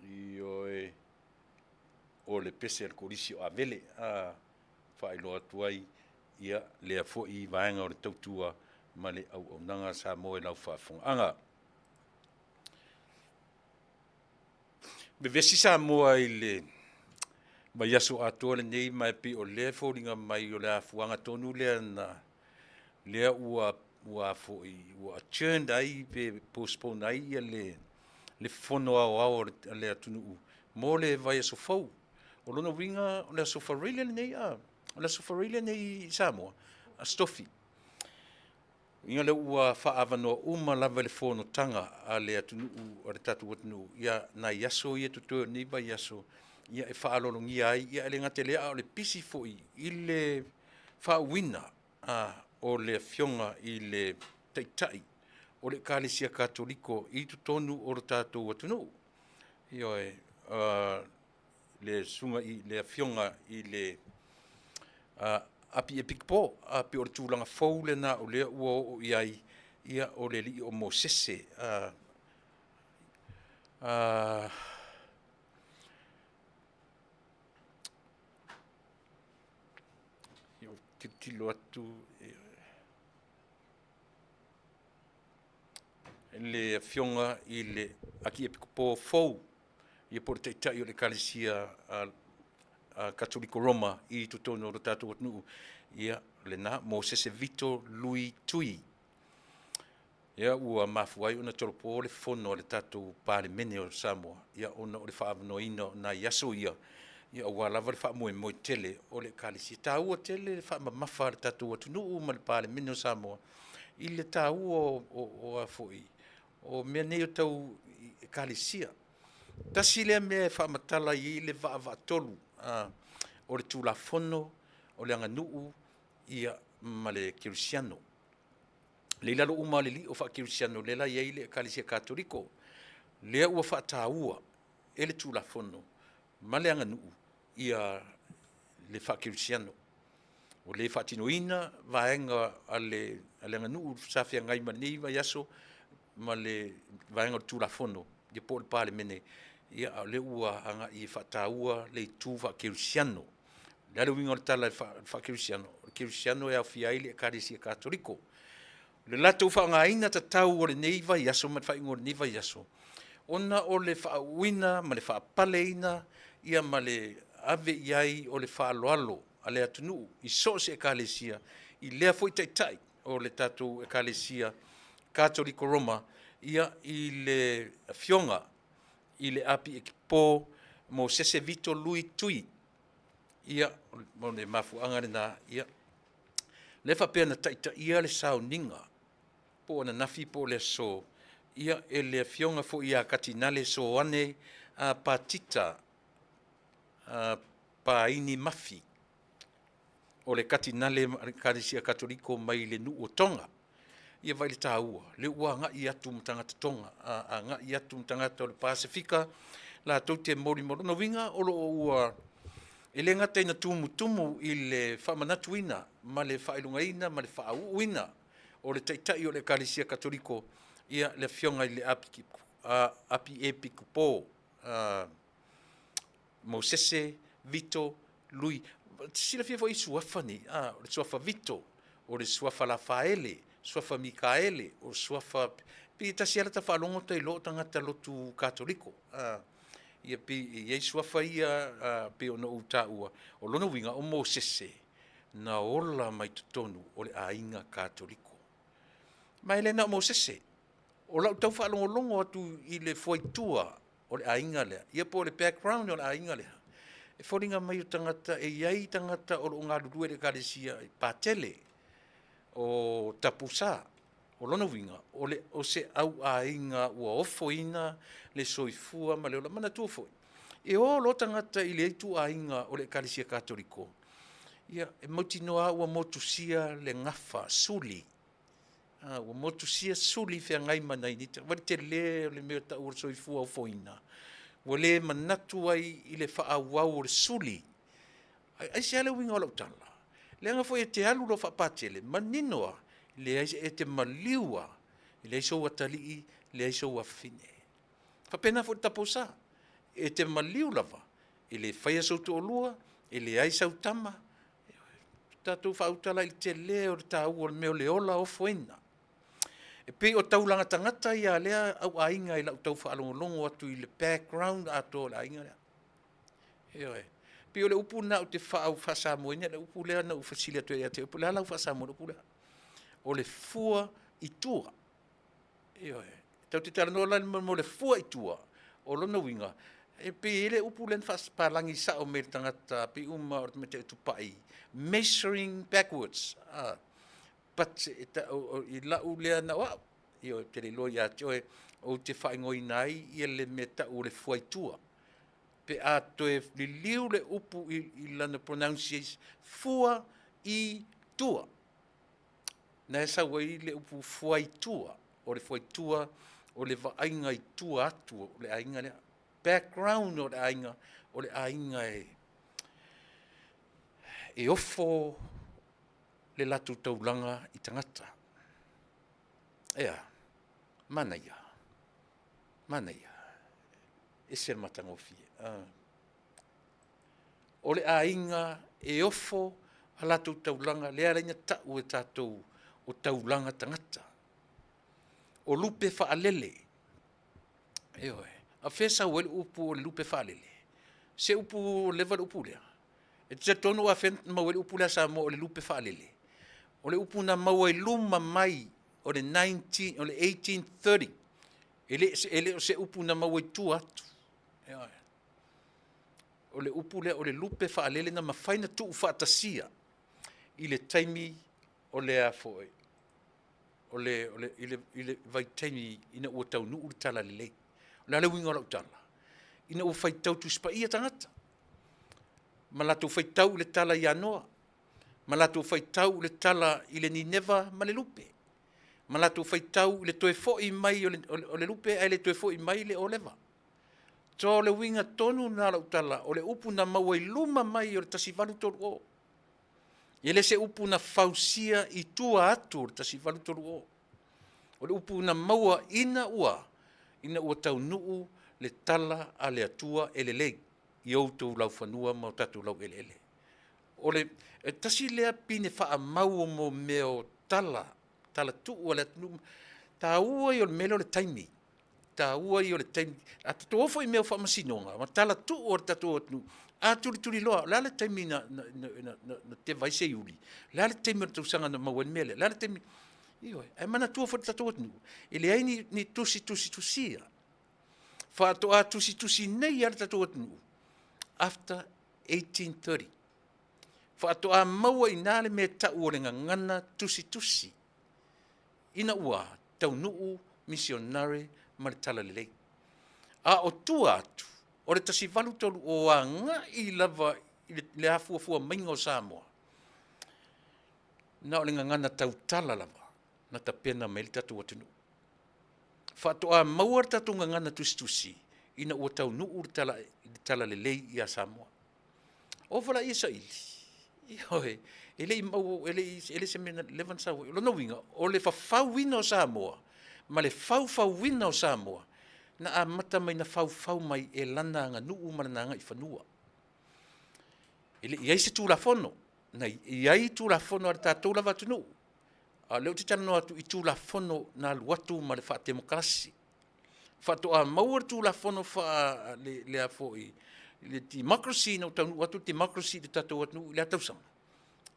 Ioe, o le pese a le Kolisi o Avele, a faailoa atu ai ia lea foi vaega o le tautua ma le auaunaga a Samoa i lau faafofogaaga. Vevesi Samoa i le vaiaso atoa lenei, ma e pei o lea e foliga mai o le afuaga tonu lea na lea ua ua adjourned ai pe postpone ai le Fono Aoao a le atunuu mo le vaiaso fou. O lona uiga o le Aso Faraile lenei, o le Aso Faraile lenei i Samoa, Aso Tofi. Uiga lea ua faaavanoa uma lava i le fonotaga a le atunuu, a le tatou atunuu ia nai aso ia e totoe o lenei vaiaso e faaaloalogia ai, ae le gata i lea a o le pisi foi i le faauuina o le Afioga i le Taitai o le Ekalesia Katoliko i totonu o le tatou atunuu. Ioe, le susuga i le Afioga i le Api Epikopo, pei o le tulaga fou lena o lea ua oo i ai o le alii o Mosese. Ou te tilotilo atu i le Afioga i le Akiepikopo fou, ia po o le Taitai o le Ekalesia Katoliko Roma i totonu o le tatou atunuu, ia lena, Mosese Vito Lui Tui. Ia ua mafua ai ona tolopo le fono a le tatou Palemene o Samoa, ia ona o le faaavanoaina o nai aso ia, ia aua lava le faamoemoe tele o le Ekalesia. E taua tele le faamamafa a le tatou atunuu ma le Palemene o Samoa i le taua o mea nei tau Ekalesia. Tasi lea mea e faamatala ai le vaavaatolu o le Tulafono, o le aganuu ma le kerisiano. Lea e i lalo uma lava o le lio faakerisiano lea la e i ai le Ekalesia Katoliko, lea ua faataua e le Tulafono ma le aganuu le faakerisiano. Ua le faatinoina vaega a le aganuu sa feagai ma lenei vaiaso ma le vaega o le Tulafono ia po o le Palemene, a o lea ua agai e faataua le itu faakerisiano. O le a le uiga o le tala faakerisiano? O le kerisiano e aofia ai le Ekalesia Katoliko. O le latou faaaogaina tatau o lenei vaiaso ma le faaiuga o lenei vaiaso, ona o le faauuina ma le faapaleina ma le ave i ai o le faaaloalo a le atunuu i so o se Ekalesia i lea foi Taitai o le tatou Ekalesia Katoliko Roma i le Afioga i le Apiekikopo. Mosese Vito Lui Tui. Ia, o le mafuaaga lena, ia, lea faapea na taitaia le sauniga po o ananafi po o le aso, ia, e le Afioga foi ia Katinale Soane Patita Paini Mafi, o le Katinale a le Ekalesia Katoliko mai le nuu o Toga. Ia vaai i le taua, lea ua agai atu ma tagata Toga, agai atu ma tagata o le Pasefika latou te molimau. Lona uiga o lo o ua, e le gata ina tumutumu i le faamanatuina ma le faailogaina ma le faauuina o le Taitai o le Ekalesia Katoliko, ia le Afioga i le Apiepikopo Mosese Vito Lui. Silafia foi i suafa nei, o le suafa Vito, o le suafa Lafaele, suafa Mikaele, o suafa, pei e tasi lava lata faalogo ta iloa o tagata lotu Katoliko. Ia pei e i ai suafa ia pei ona ou taua, o lona uiga o Mosese na ola mai totonu o le aiga Katoliko. Ma e le na o Mosese, o lau tau faalogologo atu i le fuaitua o le aiga lea, ia po o le background o le aiga lea, e foliga mai o tagata e i ai tagata o lo o galulue i le Ekalesia i Patele, o Tapusa. O lona uiga, o se auaiga ua ofoina le soifua ma le ola. Manatua foi, e o loa tagata i lea ituaiga o le Ekalesia Katoliko, ia, e mautinoa lava ua motusia le gafa, suli, ua motusia suli feagai ma nai vaai le tele o le mea e tau o le soifua ofoina, ua le manatu ai i le faaauau o le suli. Aisea le uiga o lau tala? Leaga foi e te alu loa faapatele, manino lava, leai e te maliu lava, e leai sou atalii, leai sou afafine. E faapena foi i le taupousa, e te maliu lava, e le faia sou toalua, e leai sau tama. Tatou faauta la i le tele o le taua o le mea o le ola ofoina. E pei o taulaga tagata ia a lea auaiga i lau tau faalogologo atu i le background atoa o le aiga lea. Ioe. E pei o le upu lena ou te faa-Samoa ina le upu lea na ou fesili atu ai ia te oe, po o le a lau faa-Samoa i le upu lea? O le fua i tua. Ioe. Tatou te talanoa la i le mea o le fua i tua, o lona uiga, e pei e i ai le upu lea na faapapalagi sao mai e le tagata pei uma o le tamaitai o Tupai, measuring backwards. But i lau lea na o au, ioe, ou te le iloa ia te oe, ou te faaigoaina ai ia le mea e tau o le fua i tua. Pe a toe liliu le upu i lana pronunciation, fua i tua. Na e sau ai le upu fuaitua, o le fuaitua o le vaaiga i tua atu o le aiga lea. Background o le aiga, o le aiga e ofo le latou taulaga i tagata. E a? Manaia, manaia, ese le matagofie. O le aiga e ofo a latou taulaga, lea e ala ai ona tau e tatou o taulaga tagata. O lupe faalele, ioe. A o fea e sau ai le upu o le lupe faalele? O se upu ua leva le upu lea? E te talitonu o afea na maua ai le upu lea a Samoa o le lupe faalele? O le upu na maua i luma mai o le 1830. E le o se upu na maua i tua atu. Ioe. O le upu lea o le lupe faalele na mafai ona tuufaatasia i le taimi o le a foi, o le, o le, i le, i le vaitaimi ina ua taunuu le talalelei. O le a le uiga o lau tala? Ina ua faitau Tusi Paia tagata, ma latou faitau i le tala ia Noa, ma latou faitau i le tala i le Nineva ma le lupe, ma latou faitau i le toe foi mai o le lupe ae le toe foi mai le oleva. So o le uiga tonu lena o lau tala, o le upu na maua i luma mai o le 1830. E le se upu na fausia i tua atu o le 1830. O le upu na maua ina ua, ina ua taunuu le tala a le Atua e lelei i outou laufanua ma o tatou laueleele. O le e tasi lea pine faamau o mea o tala, tala tuu a le atunuu, taua ia o le mea lea o le taimi, taua ia o le taimi. A tatou o foi i mea o faamasinoga ma tala tuu a le tatou atunuu, a tulituliloa, o le a le taimi na teva ai Seiuli? O le a le taimi o le tausaga na maua ai le mea lea? O le a le taimi? Ioe, ae manatua foi le tatou atunuu, e leai ni tusi tusitusia. Faatoa tusitusi nei lava le tatou atunuu. After 1830. Faatoa maua i ina le mea tau o le gagana tusitusi ina ua taunuu misionare ma le talalelei. A o tua atu o le 1830 agai lava i le afuafua maiga o Samoa, na o le gagana tautala lava na tapena mai ai le tatou atunuu. Faatoa maua le tatou gagana tusitusi ina ua taunuu le talalelei ia Samoa. O fala ia saili, ioe, e le i maua, e le i, e le se mea na leva ona sau ai. O lona uiga, o le fafauina o Samoa ma le faufauina o Samoa, na amata mai na faufau mai e lana aganuu ma lana agaifanua. E le i i ai se Tulafono, na i ai Tulafono a le tatou lava atunuu, a o lea ou te talanoa atu i Tulafono na alu atu ma le faatemokarasi. Faatoa maua le Tulafono faa le, le a foi, le democracy ina ua taunuu atu le democracy i le tatou atunuu i le a tausaga?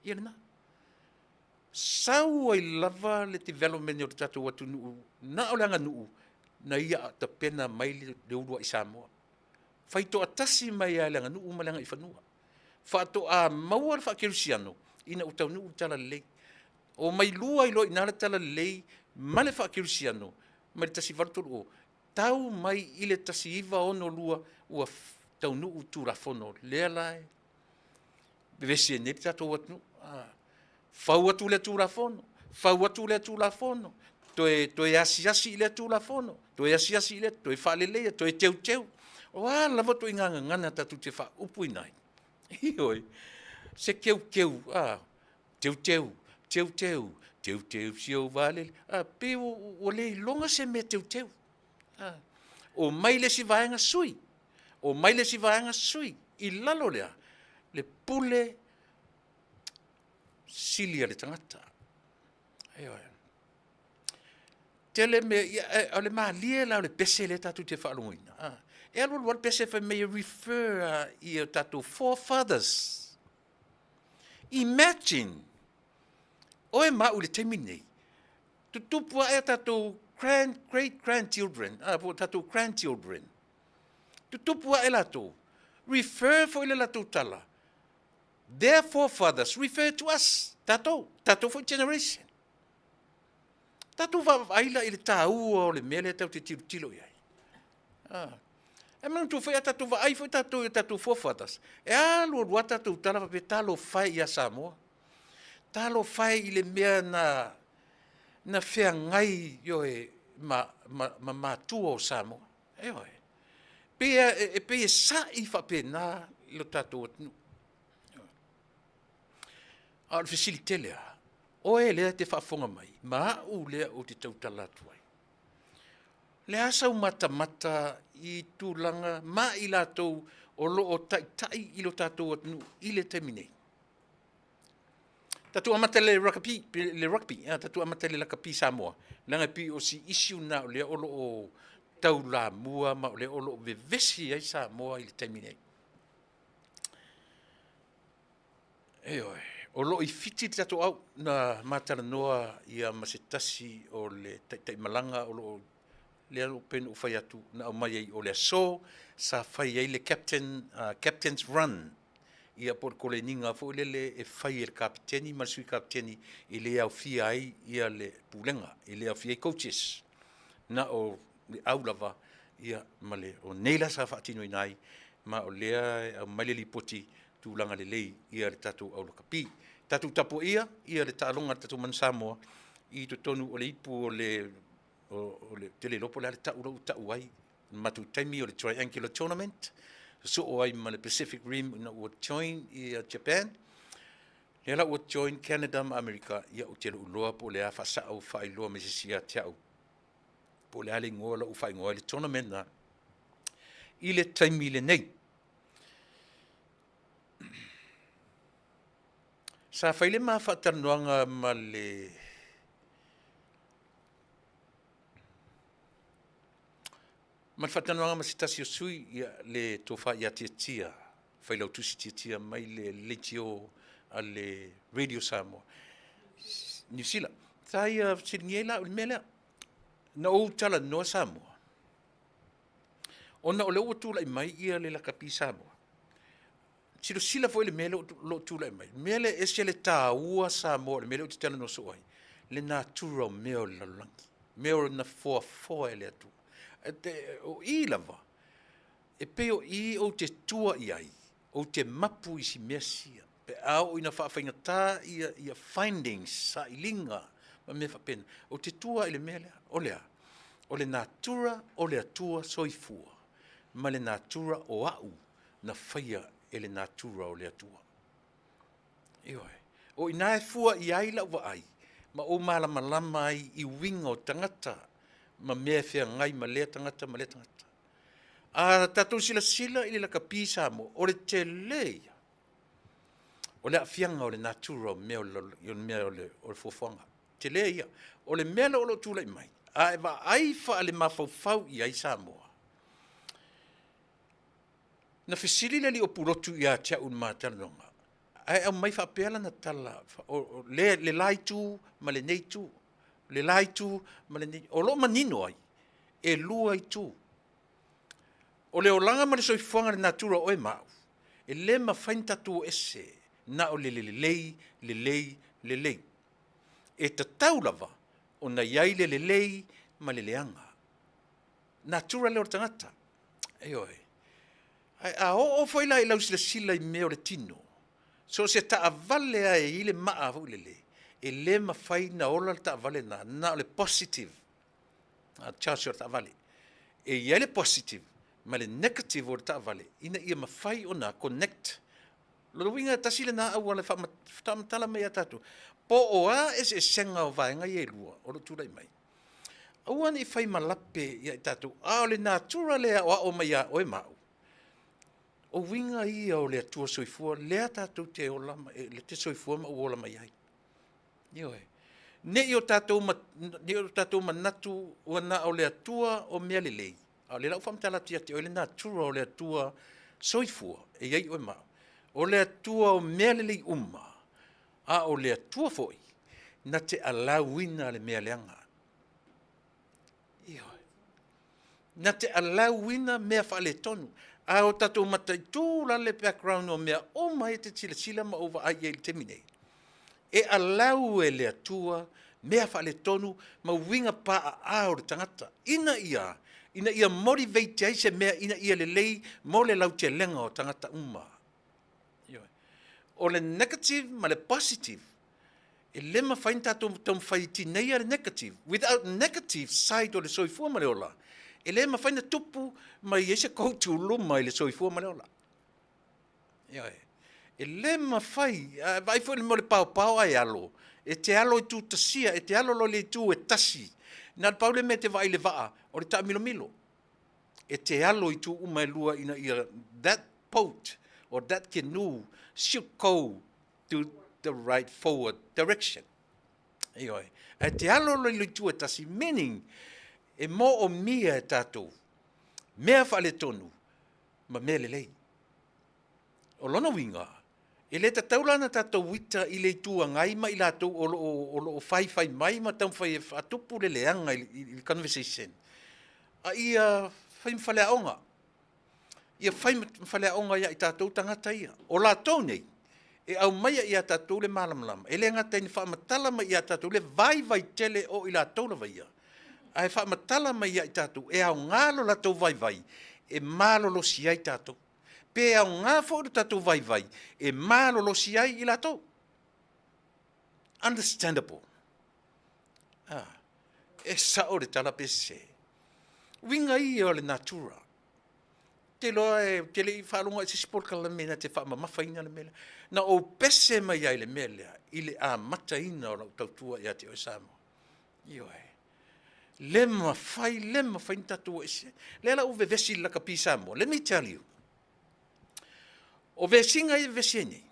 Ia lena. Sau ai lava le development o le tatou atunuu na o le aganuu na ia tapena mai le uluai Samoa. Faitoatasi mai lava i le aganuu ma le agaifanua. Faatoa maua le faakerisiano ina ua taunuu le talalelei. Omai lua ai loa i ina le talalelei ma le faakerisiano mai le 1830 tau mai i le 1962 ua taunuu Tulafono lea la e vevesi ai nei le tatou atunuu. Fau atu lea Tulafono, fau atu lea Tulafono, toe, toe asiasi i lea Tulafono, toe asiasi i lea, toe faaleleia, toe teuteu. O a lava ituaiga gagana tatou te faaupuina ai, ioe, se teuteu, a, teuteu, teuteu, teuteu si ou vaalele, a, pei ua le iloga se mea teuteu. A, omai le isi vaega sui, omai le isi vaega sui, i lalo o le a? Le pule sili a le tagata. Ioe. Tele mea, ia, o le malie la o le pese lea tatou te faalogoina, a, e alu alu lava le pese fai mai e refer lava i o tatou forefathers. Imagine oe ma au i le taimi lenei, tutupu ae a tatou grand, great grandchildren, a, po o tatou grandchildren, tutupu ae latou, refer foi le latou tala, their forefathers refer to us, tatou, tatou foi generation. Tatou vaavaai la i le taua o le mea lea tatou te tilotilo i ai. Ah. E manatua foi a tatou vaai foi tatou i o tatou forefathers, e alu alu lava tatou tala faapea, talofa e ia Samoa. Talofa e i le mea na, na feagai ioe, ma, ma, ma matua o Samoa. Ioe. Pei e, e, pei e sa'i faapena lo tatou atunuu. A o le fesili tele lava, oe lea e te faafofoga mai, ma au lea ou te tautala atu ai, o le a sau matamata i tulaga ma i latou o lo o taitai i lo tatou atunuu i le taimi nei? Tatou amata i le rugby, le rugby, tatou amata i le lakapi Samoa, leaga e pei o si issue lena o lea o lo o taulamua ma o lea o lo o vevesi ai Samoa i le taimi nei. Ioe, o lo o i Fiti le tatou au na ma talanoa ia ma se tasi o le taitaimalaga o lo o lea pei ona ou fai atu na aumai ai o le aso sa fai ai le captain, captain's run ia po o le koleniga foi lele e fai e le kapeteni ma le sui kapeteni e le aofia ai ia le pulega, e le aofia ai coaches, na o le au lava ia ma le o nei la sa faatinoina ai ma o lea e aumai le lipoti tulaga lelei ia le tatou au lakapi. Tatou tapuaia ia le taaloga a le tatou Manu Samoa i totonu o le ipu o le o le tele iloa po o le a le tau la ua tau ai le matou taimi o le Triangular Tournament sosoo ai ma le Pacific Rim ina ua join ia Japan. Lea la ua join Canada ma Amerika, ia ou te le o iloa po o le a faasao faailoa mai se isi ia te au po o le a le igoa la ua faaigoa ai le tournament lena i le taimi lenei. Sa fai le ma faatalanoaga ma le ma le faatalanoaga ma se tasi o sui, ia, le tofa ia Tiatia, Failautusi Tiatia mai le leitio a le Radio Samoa, Niu Sila. Sa ia fesiligia ai la au i le mea lea. Na ou talanoa Samoa, ona o lea ua tulai mai ia le lakapi Samoa. Silasila foi i le mea lea o lo o tulai mai, le mea lea e ese le taua Samoa o le mea lea ou te talanoa soo ai, le natura o mea o le lalolagi, mea o na foafoa e le Atua. O i lava, e pei o i ou te tua i ai, ou te mapu i si mea sia, pe a oo ina faafaigata ia findings, sailiga ma mea faapena, ou te tua i le mea lea. O le a? O le natura o le Atua soifua ma le natura o au na faia e le natura o le Atua. Ioe. O i ina e fua i ai lau vaai ma ou malamalama ai i uiga o tagata ma mea e feagai ma lea tagata ma lea tagata. A tatou silasila i le lakapi Samoa, o le tele ia o le aafiaga o le natura o mea o le mea o le fuafuaga. Tele ia. O le mea lea o lo o tulai mai, a e vaai faalemafaufau i ai Samoa, Na fesili le alii o Pulotu ia te au i le ma talanoaga, ae aumai faapea lana tala, o le, le la itu ma lenei itu, le la itu ma lenei, o lo o manino ai, e lua itu. O le olaga ma le soifuaga i le natura o oe ma au, e le mafai ona tatou o ese na o le lelei, lelei, lelei. E tatau lava ona i ai le lelei ma le leaga. Natura lea o le tagata. Ioe. Ae a oo foi la i lau silasila i mea o le tino, so o se taavale lava e i ai le maa foi lele, e le mafai ona ola le taavale lena, na o le positive charge o le taavale. E i ai le positive ma le negative o le taavale ina ia mafai ona connect. O lona uiga e tasi lena auala e faamatala mai ia tatou, po o a eseesega o vaega ia e lua o lo o tulai mai. Aua ne i fai malape ia i tatou, a o le natura lea e aoao mai ia oe ma au, o uiga ia o le Atua Soifua lea tatou te ola ma, e te soifua ma ou ola mai ai. Ioe. Ne i o tatou, ne i o tatou manatu ua na o le Atua o mea lelei, a o lea la ua faamatala atu ia te oe le natura o le Atua Soifua e i ai oe ma au. O le Atua o mea lelei uma, a o le Atua foi na te allow-ina le mea leaga. Ioe. Na te allow-ina mea faaletonu. A o tatou mataitu la le background o mea uma ia e te silasila ma ou vaai i ai i le taimi nei, e allow e le Atua mea faaletonu ma uiga paaa o le tagata ina ia ina ia motivate ai se mea ina ia lelei mo le lautelega o tagata uma. Ioe. O le negative ma le positive, e le mafai ona tatou taumafai e tineia le negative. Without negative side o le soifua ma le ola, e le mafai ona tupu ma i ai se koutuluma i le soifua ma le ola. Ioe. E le mafai, vaai foi le mea o le paopao ae alo, e te alo i tutasia, e te alo loa i le itu e tasi, na o le pau le mea e te vaai i le vaa, o le taamilomilo. E te alo i itu uma e lua ina ia that boat or that canoe should go to the right forward direction. Ioe. Ae te alo loa i le itu e tasi, meaning e moomia e tatou mea faaletonu ma mea lelei. O lona uiga, e le tatau la ona tatou ita i le Itu Agai ma i latou o lo o, o lo o faifai mai ma taumafai e faatupu le leaga i, i, i le conversation, a ia fai ma faleaoga. Ia fai ma faleaoga ia i tatou tagata ia. O latou nei, e aumaia ia tatou le malamalama. E le gata ina faamatala mai ia tatou le vaivai tele o i latou lava ia, ae faamatala mai ia i tatou e aoga lo latou vaivai e malolosi ai tatou. Pe aoga foi lo tatou vaivai e malolosi ai i latou. Understandable. Ah, e sao le tala pe sese. Uiga ia o le natura. Te iloa e, te le i faalogo i se isi polokalame na te faamamafaina le mea lea. Na ou pese mai ai i le mea lea i le amataina o lau tautua ia te oe Samoa. Ioe. Le mafai, le mafai ona tatou o ese. Lea la ua vevesi i le lakapi Samoa. Let me tell you. O vesiga ia e vevesi ai nei,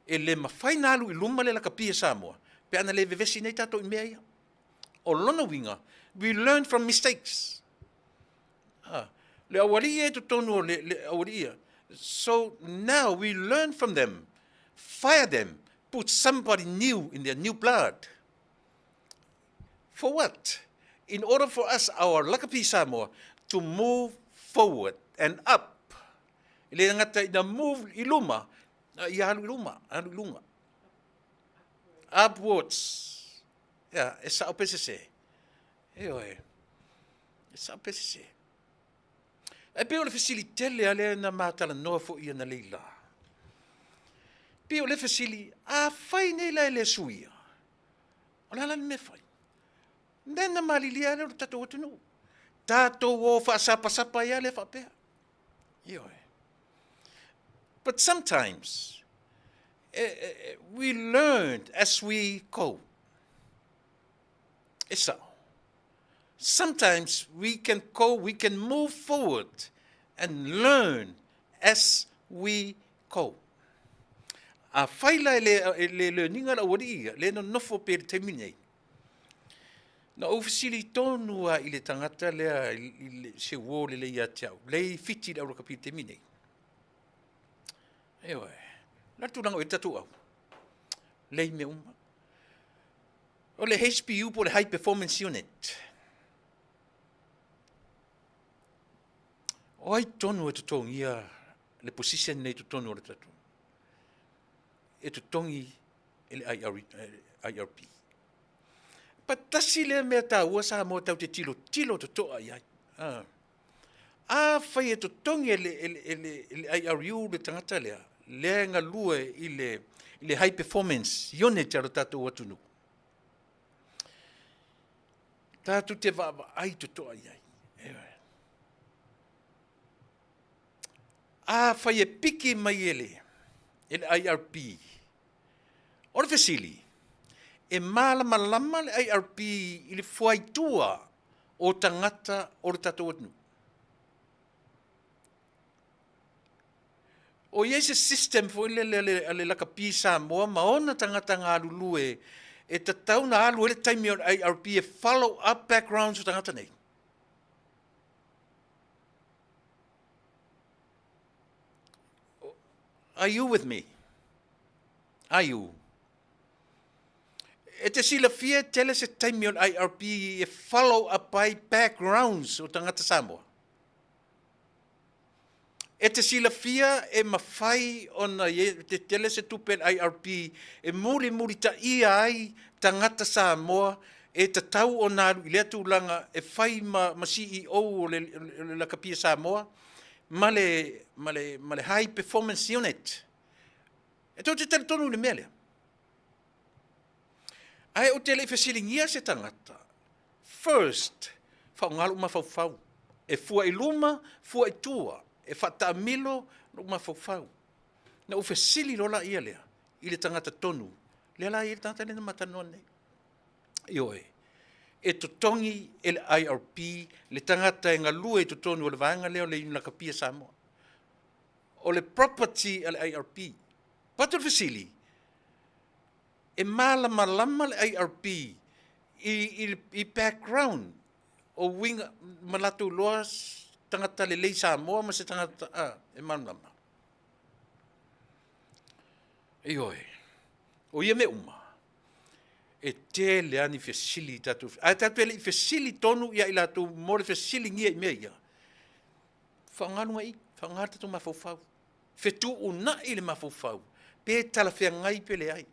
e le mafai ona alu i luma le lakapi a Samoa pe ana le vevesi nei tatou i mea ia. O lona uiga, we learn from mistakes. Ah, le aualii ia i totonu o le, le aualii ia. So now we learn from them, fire them, put somebody new in their new blood. For what? In order for us, our Lakapi Samoa, to move forward and up. E le gata ina move i luma, a ia alu i luma, alu i luga. Upwards. Ia, e sao pe sese. Ioe. E sao pe sese. Ae pei o le fesili tele lava lea na ma talanoa foi analeila. Pei o le fesili, afai nei la e le suia, o le a la le mea e fai? Mea na malilie lava lea o le tatou atunuu. Tatou o faasapasapa ai lava lea faapea. Ioe. But sometimes, we learn as we go. E sao. Sometimes we can go, we can move forward and learn as we go. Afai la e le, e le learning-a le aualii ia, le nonofo pea i le taimi nei. Na ou fesili tonu lava i le tagata lea i le, se uo lelei ia te au, lea e Fiti i le au lakapi i le taimi nei. Ioe. O le a le tulaga o i ai le tatou au? Lei mea uma. O le HPU po o le High Performance Unit. O ai tonu e totogia le position nei totonu o le tatou? E totogi e le IRP. But tasi lea mea taua Samoa tatou te tilotilo totoa i ai. Ah. Afai e totogi e le, e le, e le, e le IRU le tagata lea, lea e galue i le, i le high performance unit a lo tatou atunuu, tatou te vaavaai totoa i ai. Afai e piki mai e le, e le IRP, o le fesili, e malamalama le IRP i le fuaitua o tagata o le tatou atunuu? O i ai se system foi lele a le, a le lakapi Samoa ma ona tagata galulue e tatau ona alu ai le taimi o le IRP e follow up backgrounds o tagata nei? Are you with me? Are you? E te silafia e tele se taimi o le IRP e follow up ai backgrounds o tagata Samoa? E te silafia e mafai ona te tele se tupe a le IRP e mulimulitaia ai tagata Samoa e tatau ona alu i lea tulaga e fai ma, ma CEO o le, o le Lakapi a Samoa ma le, ma le, ma le High Performance Unit. E tou te talitonu i le mea lea? Ae ou te le i fesiligia se tagata, first, faaaoga lou mafaufau, e fua i luma, fua i tua, e faataamilo lou mafaufau. Na ou fesili loa laia lea i le tagata tonu, lea la e i ai le tagata lea na ma talanoa nei. Ioe, e totogi e le IRP le tagata e galue i totonu o le vaega lea o le Iunilakapi a Samoa. O le property a le IRP. Patu le fesili, e malamalama le IRP i, i, i background o uiga ma latou iloa tagata lelei Samoa ma se tagata a, e malamalama. Ioe, o ia mea uma, e tele lava ni fesili i tatou, ae tatou te le i fesili tonu ia i latou mo le fesiligia i mea ia, faaaoga luga i, faaaoga le tatou mafaufau. Fetuunai le mafaufau, pe talafeagai pe leai.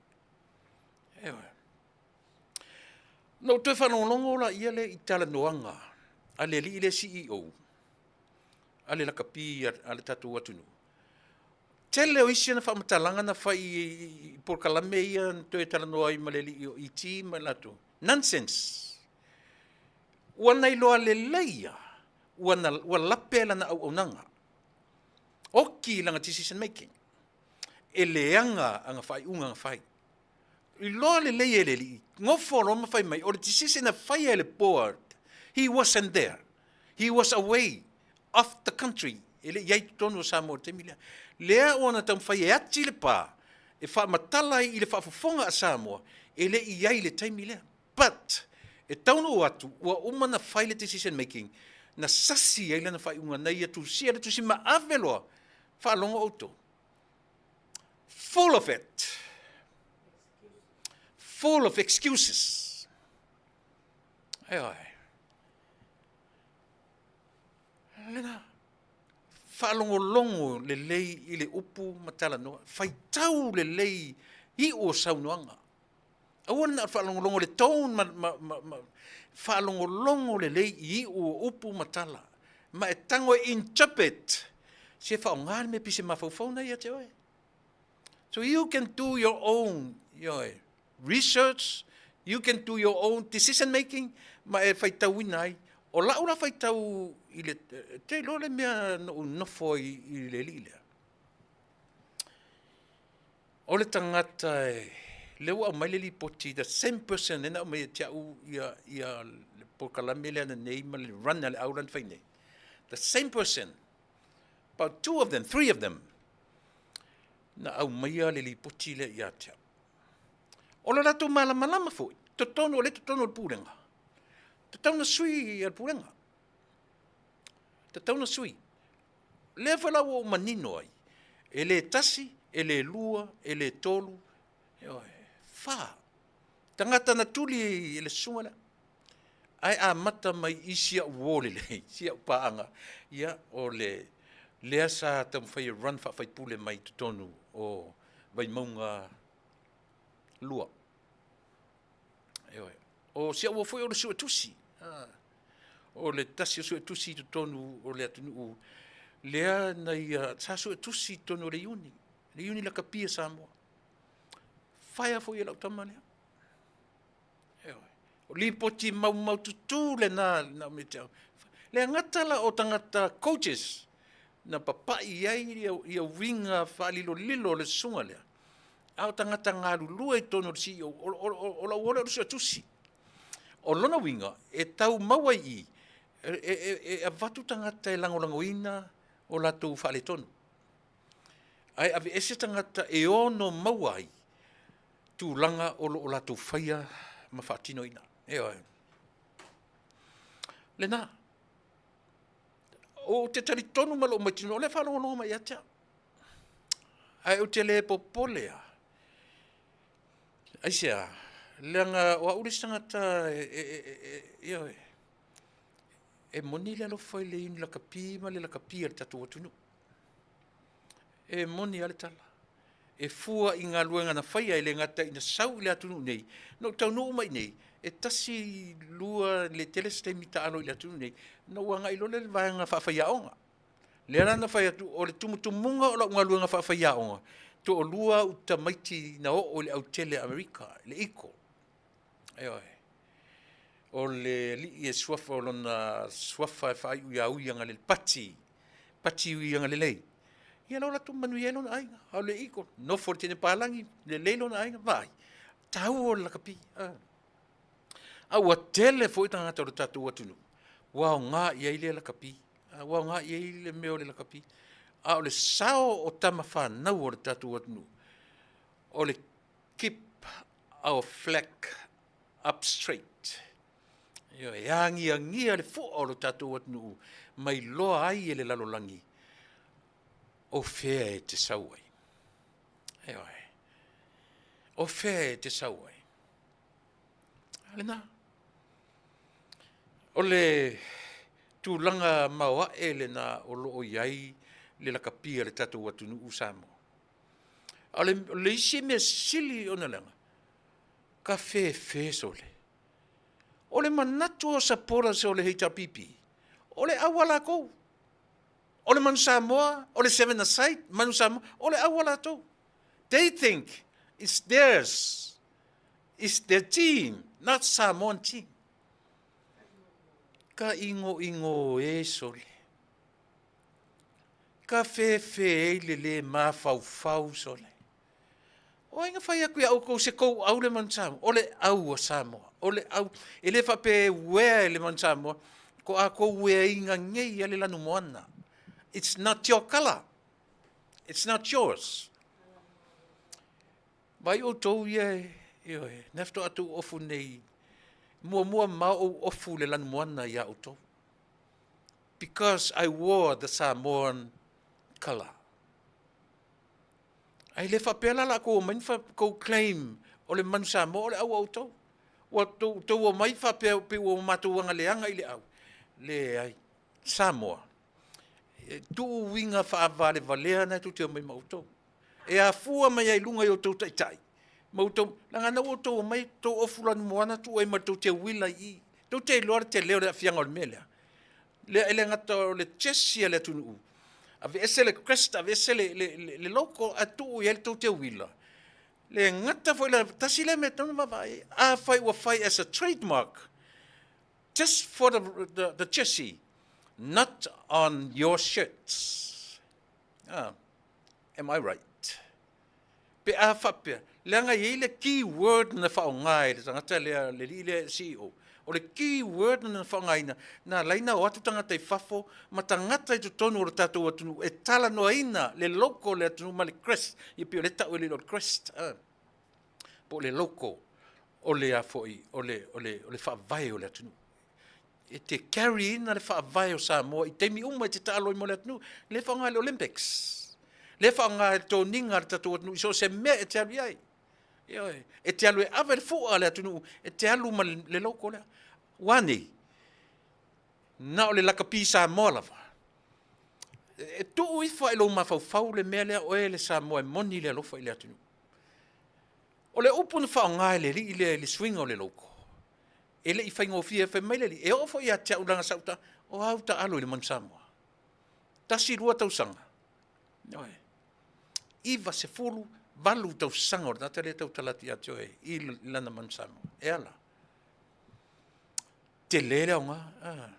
Ioe. Na ou toe faalogologo laia lea i talanoaga a le alii lea CEO a le lakapi a le tatou atunuu. Tele o isi ana faamatalaga na fai i polokalame ia na toe talanoa ai ma le alii o ET ma i latou. Nonsense. Ua na iloa lelei ia, ua, na, ua lape lana auaunaga. Oki lana decision making. E leaga ana faaiuga na fai. Iloa lelei e le alii, nofo loa ma fai mai, o le decision na faia e le board, he wasn't there. He was away off the country. E le i ai i totonu o Samoa i le taimi lea. Lea ua na taumafai e ati le pa, e faamatala ai i le faafofoga a Samoa, e le i ai i le taimi lea. But, e taunuu atu, ua uma na fai le decision making, na sasi ai lana faaiuga, na ia tusia le tusi ma ave loa, faalogo outou. Full of it. Full of excuses. Ioe. Lena. Faalogologo lelei i le upu ma talanoa, faitau lelei iu o saunoaga. Aua le na o le faalogologo i le tone ma, ma, ma, ma faalogologo lelei i iu o upu ma tala, ma e tago e interpret, se faaaoga le mea pei se mafaufau lena ia te oe. So you can do your own, ioe, research, you can do your own decision making, ma e faitauina ai. O lau la faitau i le, te iloa le mea na ou nofo ai i le alii lea. O le tagata e, lea ua aumai le lipoti, the same person lea na aumai ia te au ia, ia le polokalame lea nei ma le run a le au la na fai nei. The same person, about two of them, three of them, na aumaia le lipoti lea ia te au. O le latou malamalama foi, totonu, o lea totonu o le pulega, tatau na sui a le pulega. Tatau na sui. Lea foi la ua ou manino ai, e le tasi, e le lua, e le tolu, ioe, fa. Tagata na tuli e le susuga lea. Ae amata mai i si au uo lelei, si au paaga, ia, o le lea sa taumafai e run faafaipule mai totonu o Vaimauga 2. Ioe. O si au uo foi o le suetusi. O le tasi o suetusi i totonu o le atunuu lea na ia, sa suetusi i totonu o le Iuni, le Iuni Lakapi a Samoa. Faia foi e lau tama lea. Ioe. O lipoti maumaututu lena na aumai te au. Le gata la o tagata coaches na papai i ai ia, ia uiga faalilolilo o le susuga lea, a o tagata galulue i totonu o le CEO, o, o, o, o lau ole o le suetusi. O lona uiga, e tau maua i i, e, e, e, e avatu tagata e lagolagoina o latou faaletonu. Ae aveese tagata e ono maua ai tulaga o lo o latou faia ma faatinoina. Ioe. Lena. Ou te talitonu ma lou mautinoa, o lea e faalogologo mai ia te au. Ae ou te le popole lava. Aisea? Leaga o au le isi tagata e, e, e, e, ioe, e moni le alofa i le inu lakapi ma le lakapi a le tatou atunuu. E moni lava le tala. E fua i galuega na faia e le gata ina sau i le atunuu nei, na ou taunuu mai i nei, e tasi, lua, le tele se taimi taalo i le atunuu nei, na ou agai loa lea i le vaega faafaiaoga. Lea la na fai atu, o le tumutumuga o lau galuega faafaiaoga, toalua au tamaiti na oo i le autele a Amerika, le Eagle. Ioe. O le alii e suafa, o lona suafa e faaiu ia Uiagalelei, Pati, Pati Uiagalelei. Ia la ua latou manuia ai lona aiga. A o le Eagle, nofo i le teine palagi, lelei lona aiga, vaai, taua o le lakapi. A ua tele foi tagata o le tatou atunuu ua aoga i ai lea lakapi, ua aoga i ai le mea o le lakapi. A o le sao o tama fanau o le tatou atunuu, o le keep our flag up straight. Ioe, e agiagia le fua o le tatou atunuu mai loa ai e le lalolagi o fea e te sau ai. Ioe, o fea e te sau ai. A lena. O le tulaga maoae lena o lo o i ai le lakapi a le tatou atunuu Samoa. A o le, o le isi mea sili ona leaga, ka fefe sole. O le manatu o supporters o le HRPP, o le au a latou. O le Manu Samoa, o le seven aside, Manu Samoa, o le au a latou. They think it's theirs. It's their team, not Samoan team. Ka ingo ingo e sole. Ka fefe e le le mafaufau sole. O ai na fai atu ia outou se tou au le Manu Samoa? O le au a Samoa. O le au, e le faapea e uea e le Manu Samoa, ko a tou ueaina nei a le lanumoana. It's not your color. It's not yours. Vai outou ia e, ioe, na faatoa tou ofu nei, muamua ma ou ofu le lanumoana ia outou. Because I wore the Samoan color. Ae le faapea la la kou omai fa kou claim o le manu Samoa o le au a outou. Ua tou, tou omai faapea pe ua matou agaleaga i le au. Leai. Samoa. E tuu uiga faavalevalea na e tou te omai ma outou. E afua mai ai i luga i outou taitai, ma outou, leaga na ua outou omai tou ofu lanumoana tuu ai ma le tou teuila i i. Tou te iloa le tele o le aafiaga o le mea lea. Lea e le gata o le jersey a le atunuu, aveese le crest, aveese le, le, le, le logo ae tuu i ai le tou teuila. Le gata foi la, tasi lea mea e tatau ona vaavaai i ai. Afai ua fai as a trademark, just for the, the, the jersey, not on your shirts. Ah, am I right? Pe a faapea, leaga e i ai le key word na faaaoga e le tagata lea, le alii lea CEO. O le key word na faaaogaina, na ala ai ona o atu tagata i fafo ma tagata i totonu o le tatou atunuu e talanoaina le logo o le atunuu ma le crest. Ia pei o lea e tau e le o le crest, ah, po o le logo o le a foi, o le, o le, o le faavae o le atunuu. E te carry ina le faavae o Samoa i taimi uma e te taalo ai mo le atunuu. Lea e faaaoga i le Olympics. Lea e faaaoga i le toniga a le tatou atunuu i so o se mea e te alu i ai. Ioe. E te alu e ave le fua a le atunuu, e te alu ma le logo lea. Ua a nei? Na o le lakapi Samoa lava. E tuu ifo lava i lou mafaufau le mea lea, oe le Samoa e moni le alofa i le atunuu. O le upu na faaaoga e le alii lea i le suiga o le logo, e le i faigofie. Fai mai le alii, e oo foi ia te au leaga sa ou ta, o au taalo i le manu Samoa. Tasi, lua tausaga, ioe, 98 tausaga o le tagata lea e tautala atu ia te oe i lana manu Samoa. E ala. Tele le aoga. Ah.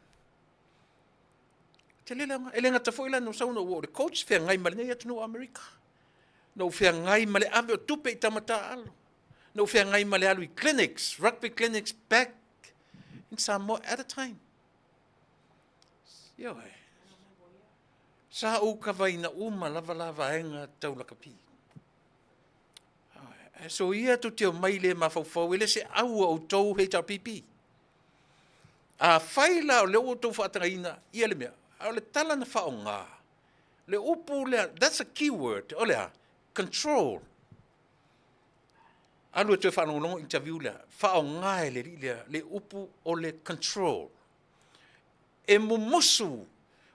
Tele le aoga. E le gata foi la na sau na ou oo i le coach feagai ma lenei atunuu o Amerika. Na ou feagai ma le ave o tupe i tama taaalo. Na ou feagai ma le alu i clinics, rugby clinics back in Samoa at a time. Ioe. Sa ou kavaina uma lava la vaega tau lakapi. So ia tou te omai le mafaufau, e le se au a outou HRPP. Afai la o lea ua outou faatagaina ia le mea, a o le tala na faaaoga, le upu lea, that's a key word, o le a? Control. Alu e toe faalogologo interview lea, faaaoga e le alii lea le upu o le control. E mumusu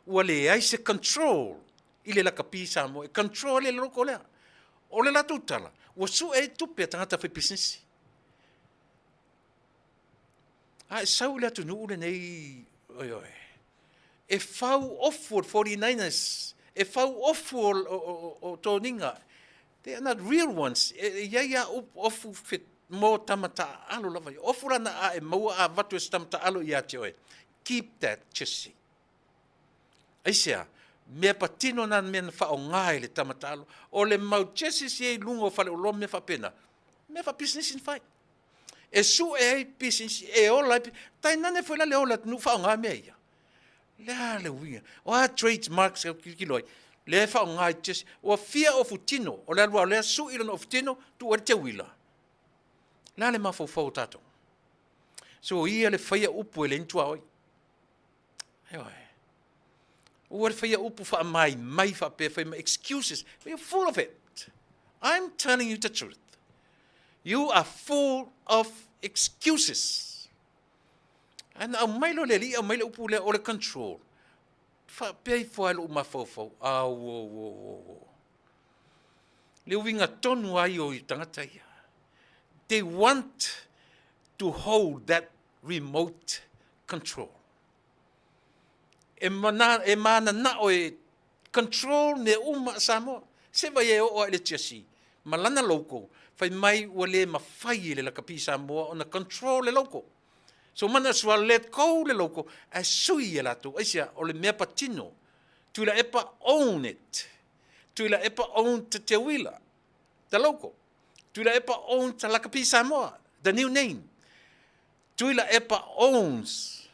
ua leai se control i le lakapi Samoa, e control e le loko lea. O le latou tala, ua sue ai tupe a tagata faipisinisi. A e sau i le atunuu lenei, oi oi, e fau ofu o le 49ers, e fau ofu o, o, o, o toniga. They are not real ones. E i ai a ofu mo tama taaalo lava ia. Ofu la na a e maua a avatu e se tama taaalo ia te oe. Keep that jersey. Aisea? Mea patino na mea na faaaoga e le tama taaalo. O le mau jerseys ia i luga o faleoloa ma mea faapena, mea faapisinisi na fai. E sue ai pisinisi, e ola ai, tainane foi la le ola atunuu faaaoga mea ia. Le a le uiga? O a trade marks e kilokilo ai? Lea e faaaoga i jersey. Ua fia ofu tino, o le alu lava o lea sui lona ofu tino, tuu ai le teuila. Le a le mafaufau o tatou? So ia le faia upu e leai ni tuaoi. Ioe. Ua le faia upu faamaimai faapea fai mai excuses. You're full of it. I'm telling you the truth. You are full of excuses. Ae na aumai loa le alii aumai le upu lea o le control. Faapea ifo lava i lou mafaufau, auauauau. Le uiga tonu lava ia o tagata ia. They want to hold that remote control. E, mana, e mananao e control mea uma a Samoa. Se vai e oo lava i le tiasi ma lana logo, fai mai ua le mafai e le lakapi Samoa ona control le logo. So might as well let go le logo ae sui e latou. Aisea? O le mea patino. Tuilaepa own it. Tuilaepa own te teuila, the logo. Tuilaepa owns the lakapi Samoa, the new name. Tuilaepa owns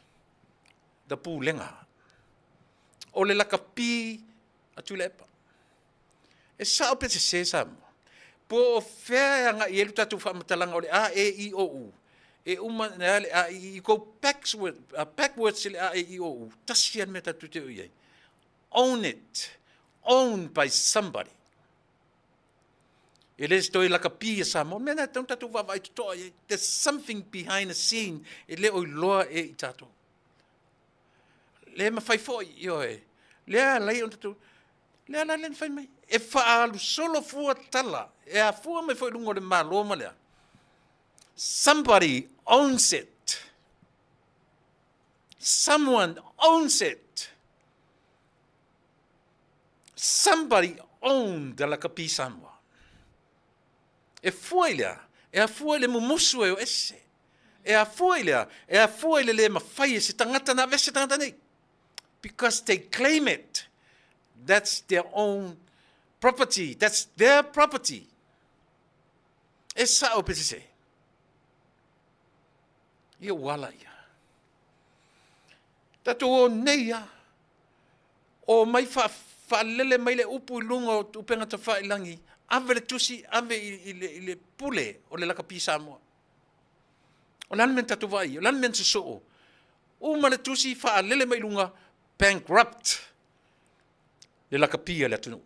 the pulega. O le lakapi a Tuilaepa. E sao pe sese Samoa. Po o fea e agai i ai lo tatou faamatalaga o le A, E, I, O, U. E uma na le A, I, I, go backwards, backwards i le A, E, I, O, U. Tasi lava le mea tatou te o i ai. Own it. Owned by somebody. E le se toe lakapi a Samoa. Mea na e tatau ona tatou vaavaai totoa i ai. There's something behind the scene e le o iloa e i tatou. Le mafai foi, ioe. Lea e ala ai ona tatou, lea la lea na fai mai, e faaalu solo fua tala, e afua mai foi i luga o le Malo ma le a? Somebody owns it. Someone owns it. Somebody owned the lakapi Samoa. E fua i le a? E afua i le mumusu e o ese. E afua i le a? E afua i le le mawhai e se tangata na aveese tangata nei. Because they claim it. That's their own property. That's their property. E sao pe sese. Ia ua ala ia. Tatou o nei a. O mai faalele mai le upu i luga o upega tafailagi, ave le tusi, ave i le pule o le lakapi Samoa. O le a le mea na tatou vaai ai? O le a le mea na sosoo? Uma le tusi faalele mai luga, bankrupt le lakapi a le atunuu.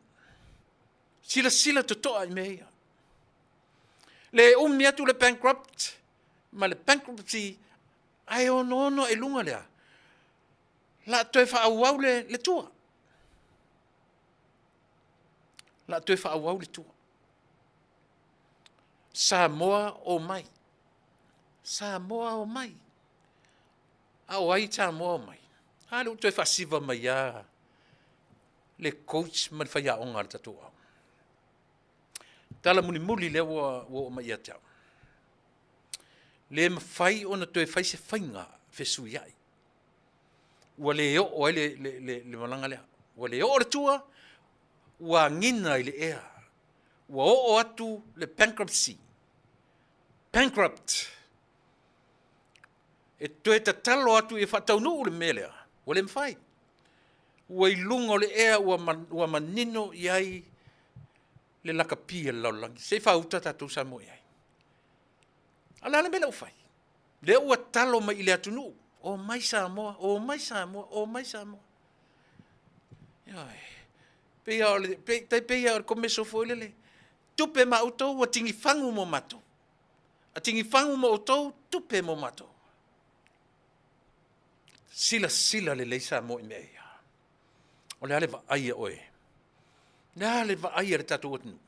Silasila totoa i mea ia. Le umi atu le bankrupt ma le bankruptcy ae onoono i luga lea. La toe faaauau le tua. La toe faaauau le tua. Samoa o mai. Samoa o mai. A o ai Samoa o mai? A lea ua toe faasiva mai lava le coach ma le faiaoga a le tatou aoga. Tala mulimuli lea ua oo mai ia te au. Le mafai ona toe fai se faiga fesuiai. Ua le oo ai le malaga lea. Ua le oo le tua, ua agina i le ea. Ua oo atu le bankruptcy. Bankrupt. E toe tatalo atu ia faataunuu le mea lea, ua le mafai. Ua i luga o le ea ua manino i ai le lakapi a le lalolagi. Se i faauta tatou Samoa i ai. A o le a le mea lea ua fai? Lea ua talo mai i le atunuu, omai Samoa, omai Samoa, omai Samoa. Ioe. Pei o le, pei, tai pei o le komeso foi lele, tupe ma outou ua tigifagu mo matou. A tigifagu mo outou, tupe mo matou. Silasila lelei Samoa i mea ia. O le a le vaai a oe? O le a le vaai a le tatou atunuu?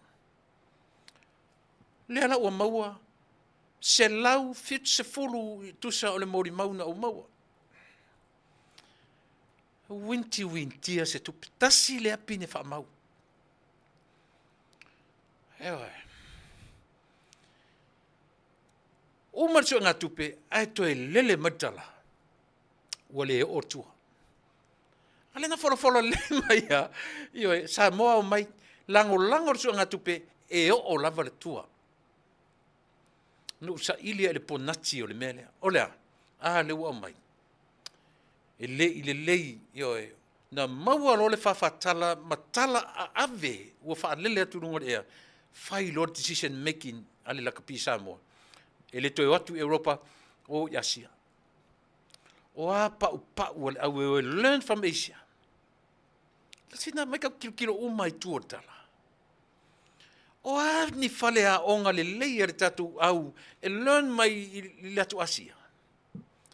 Lea la ua maua 170 tusa o le molimau na ou maua. Uintiuintia se tupe. Tasi lea pine faamau. Ioe. Uma le suegatupe ae toe lele mai le tala ua le oo tua. A lea na folafola lelei mai lava, ioe, Samoa omai, lagolago le suegatupe e oo lava le tua. Na ou saili lava i le ponati o le mea lea. O le a? A lea ua aumai. E le i lelei, ioe, na maua loa le fafatala ma tala aave ua faalele atu i luga o le ea, fai loa le decision making a le lakapi Samoa. E le toe o atu i Europa, o i Asia. O a paupau a le au e o e learn from Asia. Sina mai kau tilotilo uma i tua o le tala. O a ni faleaoga lelei a le tatou au e learn mai i le atu Asia?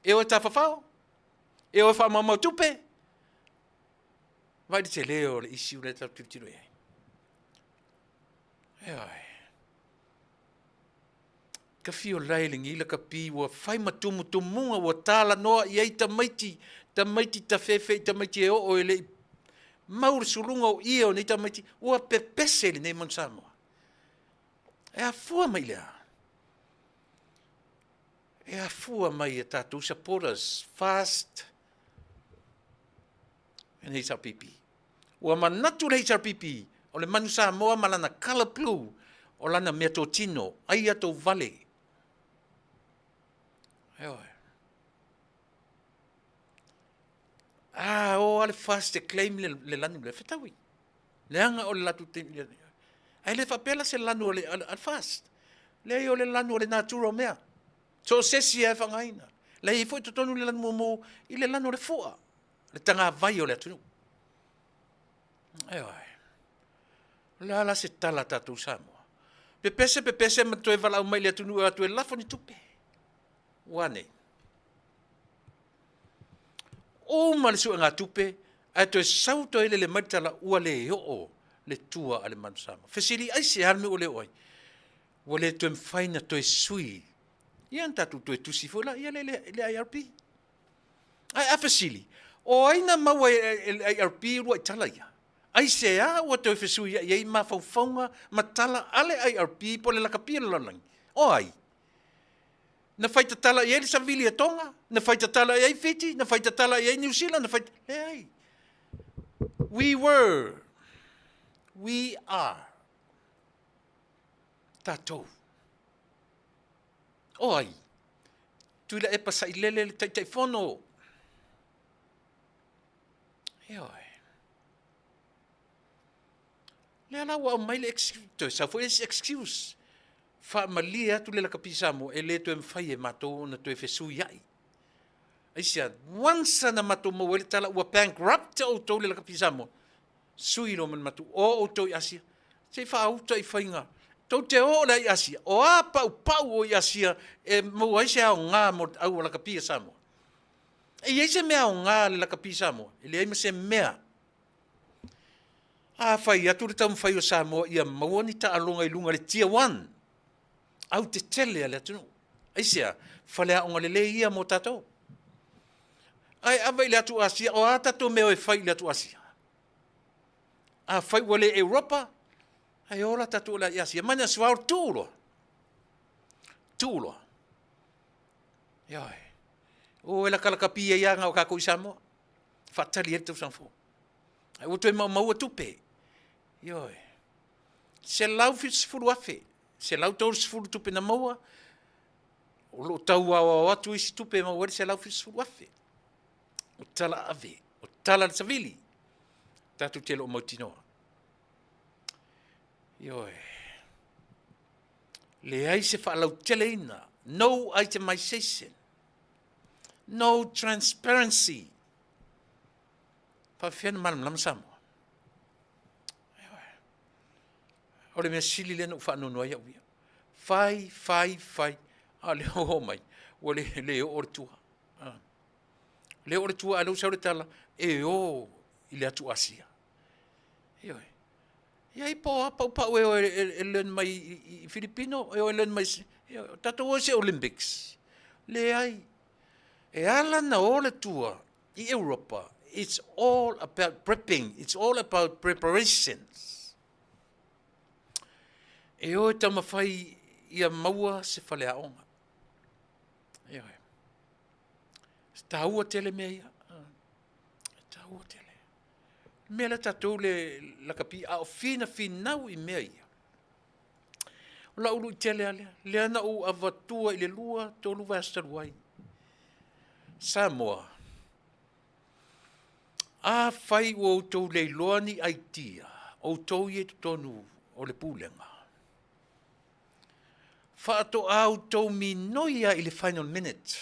E o e tafafao? E o e faamaumau tupe? Vaai le tele o le issue lea tatou tilotilo i ai. Ioe. Ka fio lae lenei lakapi ua fai ma tumutumuga ua talanoa i ai tamaiti, tamaiti tafefe i tamaiti e oo e le i mau le suluga o ie o nei tamaiti, ua pepese lenei manu Samoa. E afua mai i le a? E afua mai i tatou supporters, FAST and HRPP. Ua manatu le HRPP, o le manu Samoa ma lana colour blue, o lana meatotino, ai ia tou vale. Ioe. A o a le FAST e claim le lanu lea, fetaui. Leaga o le latou taimi. Ae le faapea la se lanu a le FAST. Leai o le lanu o le natura o mea. So o se isi e faaaogaina. Leai e i ai foi totonu le lanu mumu i le lanu o le fua, le tagavai o le atunuu. Ioe. O le a la se tala a tatou Samoa? Pepese, pepese ma toe valaau mai i le atunuu e o atu e lafo ni tupe. Ua a nei? Uma le suegatupe. Ae toe sau toe lele mai le tala ua le oo le tua a le Manu Samoa. Fesili aisea le mea ua le oo ai? Ua le toe mafai ona toe sui. Ia ona tatou toe tusi foi laia lea i le IRP. Ae a fesili, o ai na maua e le IRP uluai tala ia? Aisea ua toe fesuiai ai mafaufauga ma tala a le IRP po o le lakapi o le lalolagi? O ai? Na fai tatala i ai le savili a Tonga? Na fai tatala i ai Fiti? Na fai tatala i ai Niu Sila? Na fai... Leai. We were. We are. Tatou. O ai? Tuilaepa Sailele le Taitaifono. Ioe. Lea la ua aumai le excuse, toe sau foi le isi excuse. Faamalie atu le lakapi Samoa, e le toe mafai e matou ona toe fesuiai. Aisea, once na matou maua ai le tala ua bankrupt outou le lakapi Samoa, sui loa ma le matou, o outou i Asia, se i faauta i faiga. Tou te o la i Asia, o a paupau o i Asia e maua ai se aoga mo le au lakapi a Samoa? E i ai se mea aoga a le lakapi Samoa? E leai ma se mea. A fai atu le taumafai o Samoa ia maua ni taaloga i luga i le Tier 1, autetele a le atunuu. Aisea? Faleaoga lelei ia mo tatou. Ae ave i le atu Asia, o a tatou mea e fai i le atu Asia? Afai ua le Europa, ae ola tatou i le Asia. Might as well tuu loa. Tuu loa. Ioe. O e lakalakapi ai lava na o tatou i Samoa. Faatali ai le tausaga fou. Ae ua toe maumau tupe. Ioe. 170,000, 130 tupe na maua, o lo o tau aoao atu isi tupe e maua ai le 170,000. O tala ave, o tala le savili, tatou te le o mautinoa. Ioe. Leai se faalauteleina, no itemization, no transparency. Faafefea ona malamalama Samoa? O le mea sili lea na ou faanoanoa ai au ia. Fai, fai, fai, a o lea ua oo mai, ua le, le oo le tua. Ah. Le oo le tua, a o lea ua sau le tala, e o i le atu Asia. Ioe. Ia ai po o a paupau e o e learn mai i Filipino, e o e learn mai, ioe, tatou o i se Olympics. Leai. E ala ona o le tua i Europa, it's all about prepping, it's all about preparations. E o e taumafai ia maua se faleaoga. Ioe. E taua tele mea ia. E taua tele. Mea lea tatou le lakapi, a o finafinau i mea ia. O lau lui tele lava lea, lea na ou avatua i le 2, 3 vaiaso talu ai. Samoa, afai ua outou le iloa ni aitia, outou ia i totonu o le pulega, faatoa outou minoi lava i le final minute.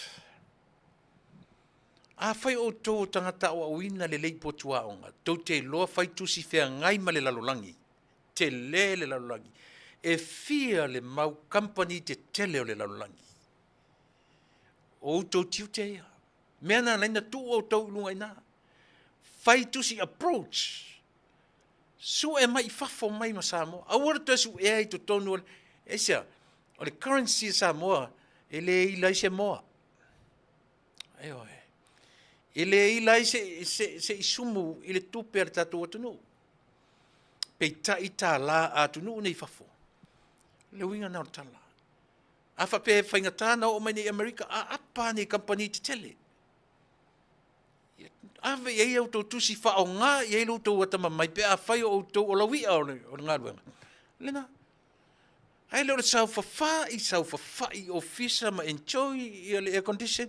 Afai o outou o tagata aoaoina lelei i potu aoga, tou te iloa fai tusi feagai ma le lalolagi, tele le lalolagi, e fia le mau kamupani tetele o le lalolagi. O outou tiute ia. Mea na ala ai ona tuu outou i luga i ina. Fai tusi approach. Sue mai i fafo mai ma Samoa. Aua le toe suea i totonu o le... Aisea? O le currency a Samoa e le ila ai se moa. Ioe. E le ila ai se, se, se isumu i le tupe a le tatou atunuu. Peitai tālā a atunuu nei i fafo. O le uiga lena o le tala. A faapea e faigata ona oo mai nei i Amerika, aapa nei kamupani tetele. Ave i ai a outou tusi, faaaoga i ai lo outou atamamai pe afai o outou o laui'a o le galuega. Lena. Ae le o le saofafai, saofafai i ofisa ma enjoy ia le air condition.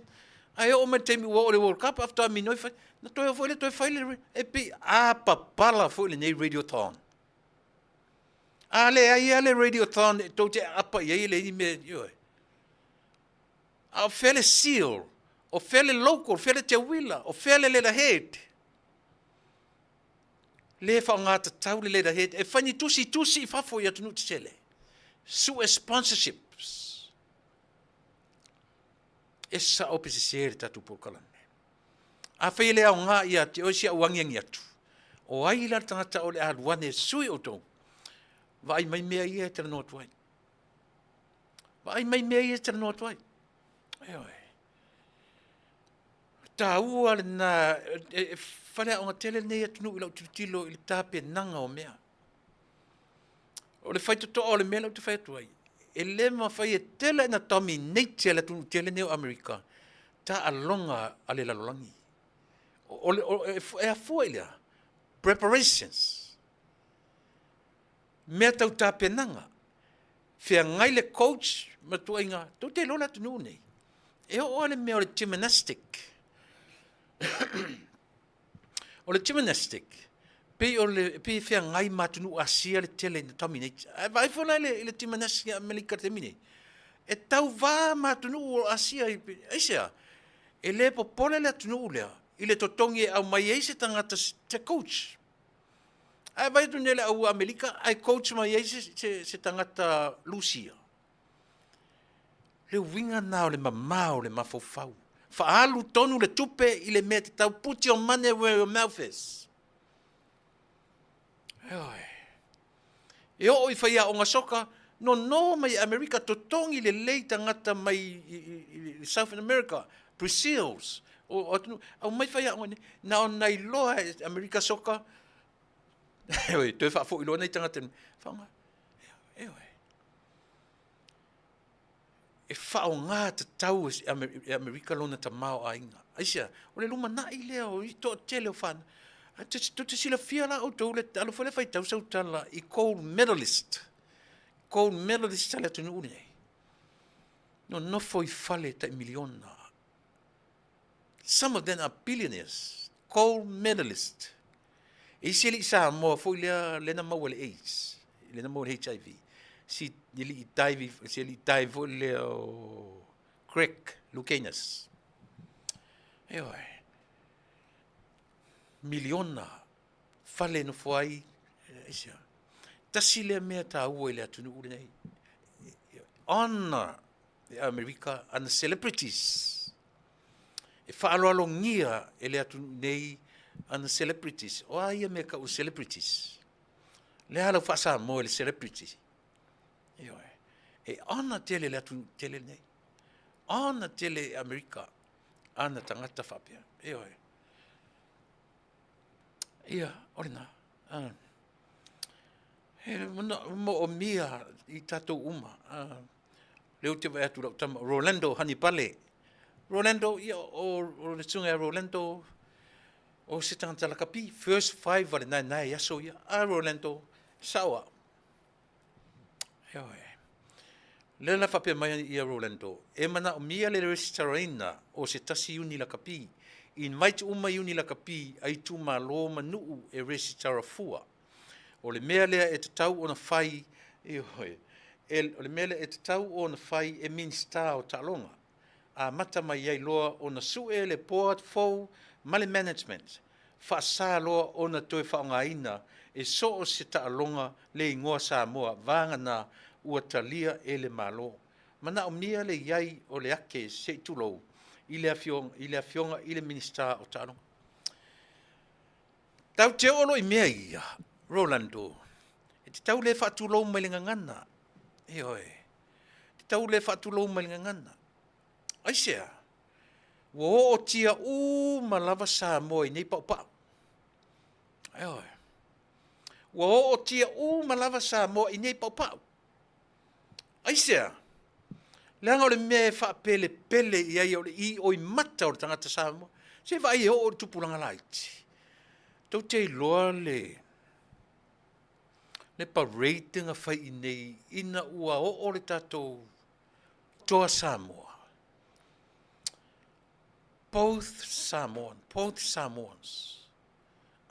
Ae oo mai le taimi ua oo i le World Cup faatoa minoi fai, na toe o foi lea toe fai le, e pei a papala foi lenei radiothon. A leai lava le radiothon e tou te aapa i ai e leai ni mea, ioe. A o fea le seal, o fea le local, o fea le teuila, o fea le letterhead? Le faaaogatatau le letterhead e fai ni tusi tusi i fafo i atunuu tetele. Sue sponsorships. E sao pe sese le tatou polokalame. Afai e le aoga ia te oe si au agiagi atu, o ai la le tagata o le a alu ane e sui outou? Vaai mai mea ia e talanoa atu ai. Vaai mai mea ia e talanoa atu ai. Ioe. Taua lena, e faleaoga tele lenei atunuu i lau tilotilo i le tapenaga o mea. O le faitotoa o le mea lea ou te fai atu ai, e le mafai e tele ina dominate e le atunuu tele nei o Amerika taaloga a le lalolagi. O, o, o, e afua i le a? Preparations. Mea tau tapenaga. Feagai le coach ma tuaiga, tou te iloa le atunuu nei, e oo lava le mea o le gymnastic. O le gymnastic, pei o le, pei e feagai ma atunuu Asia le tele ina dominate. Ae vaai foi la i le, i le gymnastic a Amerika i le taimi nei, e tauva ma atunuu o Asia i, aisea? E le popole le atunuu lea i le totogi e aumai ai se tagata se coach. Ae vaai atu nei le au Amerika ae coach mai ai se, se, se tagata Lusia. Le uiga na o le mamao o le mafaufau. Faaalu tonu le tupe i le mea tatau. Put your money where your mouth is. Ioe. E oo i faiaoga soka, nono mai Amerika, totogi lelei tagata mai i, i, i South America, Brazils, o atunuu, aumai faiaoga nei, na ona iloa e Amerika soka, ioe, toe faafoi loa nei tagata, whaonga, ioe. E faaaoga tatau e Amerika lona tamaoaiga. Aisea? O le lumanai lea o le toatele o fanau. Tou te silafia la outou le alofa lea faitau sau tala i gold medalist. Gold medalist a le atunuu lenei. Nonofo i fale tai miliona. Some of them are billionaires, gold medalist. E isi alii Samoa foi lea lea na maua le AIDS, lea na maua le HIV. Si alii dive, si alii dive foi lea o Greg Louganis. Ioe. Miliona fale nofo ai, aisea. Tasi lea mea taua i le atunuu lenei. Honor e Amerika ana celebrities. E faaaloalogia e le atunuu nei ana celebrities. O a ia mea tau o celebrities? Le a lau faa-Samoa i le celebrity? Ioe. E honor tele le atunuu tele nei. Honor tele e Amerika ana tagata faapea. Ioe. Ia, o lena. Ah. He moomia i tatou uma. Ah. Lea ou te vaai atu i lau tama, Rolando Hanipale. Rolando, ia, o, o le susuga ia Rolando, o se tagata lakapi, first five a le naenae i aso ia. A Rolando, sao au. Ioe. Lea la faapea mai ia Rolando, e manaomia le resitalaina o se tasi iuni lakapi. Invite uma iuni lakapi a itumalo ma nuu e resitala fua. O le mea lea e tatau ona fai, ioe, e, o le mea lea e tatau ona fai e Minisita o Taaloga, amata mai ai loa ona sue le board fou ma le management, faasa loa ona toe faaaogaina e so o se taaloga le igoa Samoa vagana ua talia e le Malo. Manaomia le i ai o le ake se i tulou i le Afioga i le Minisita o Taaloga. Tatou te oo loa i mea ia, Rolando, e tatau le faatulou mai le gagana. Ioe, e tatau le faatulou mai le gagana. Aisea? Ua ootia uma lava Samoa i nei paupau. Ioe. Ua ootia uma lava Samoa i nei paupau. Aisea? Leaga o le mea e faapelepele i ai o le ioi mata o le tagata Samoa. Se vaai e oo i le tupulaga laiti. Tou te iloa le le parade na fai i nei ina ua oo le tatou toa Samoa. Both Samoan, both Samoans.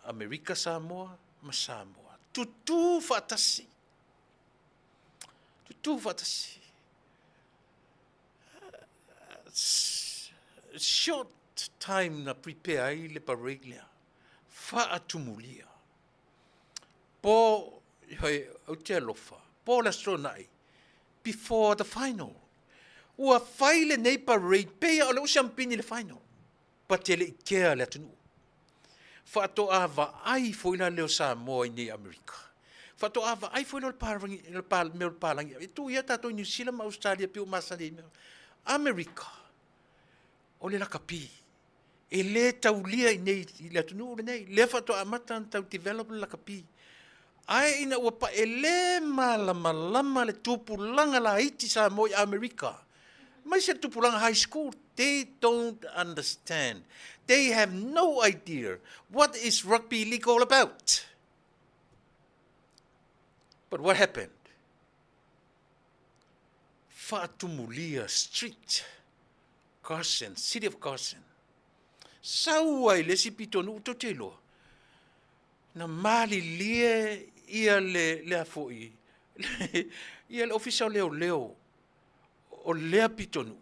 Amerika Samoa ma Samoa. Tutū faatasi. Tutū faatasi. Short time na prepare ai le parade lea. Faatumulia. Po, hoi, ou te alofa, po le aso Toonai, before the final. Ua fai lenei parade, pei o le ua siampini le final. But e le i kea le atunuu. Faatoa vaai foi la lea o Samoa i nei Amerika. Faatoa vaai foi lea o le palagi, le pal, mea o le palagi. E tuu ia tatou i Niu Sila ma Ausetalia pei ua masani ai mea. Amerika, o le lakapi. E le taulia i nei i le atunuu lenei. Lea faatoa amata ona tau develop le lakapi. Ae ina ua pa, e le malamalama le tupulaga laiti Samoa i Amerika. Aemaise le tupulaga high school, they don't understand. They have no idea what is rugby league all about. But what happened? Faatumulia Street, Carson, City of Carson. Sau ai le isi pitonuu tou te iloa. Na malilie ia le, le a foi, ia le ofisa o leoleo o lea pitonuu.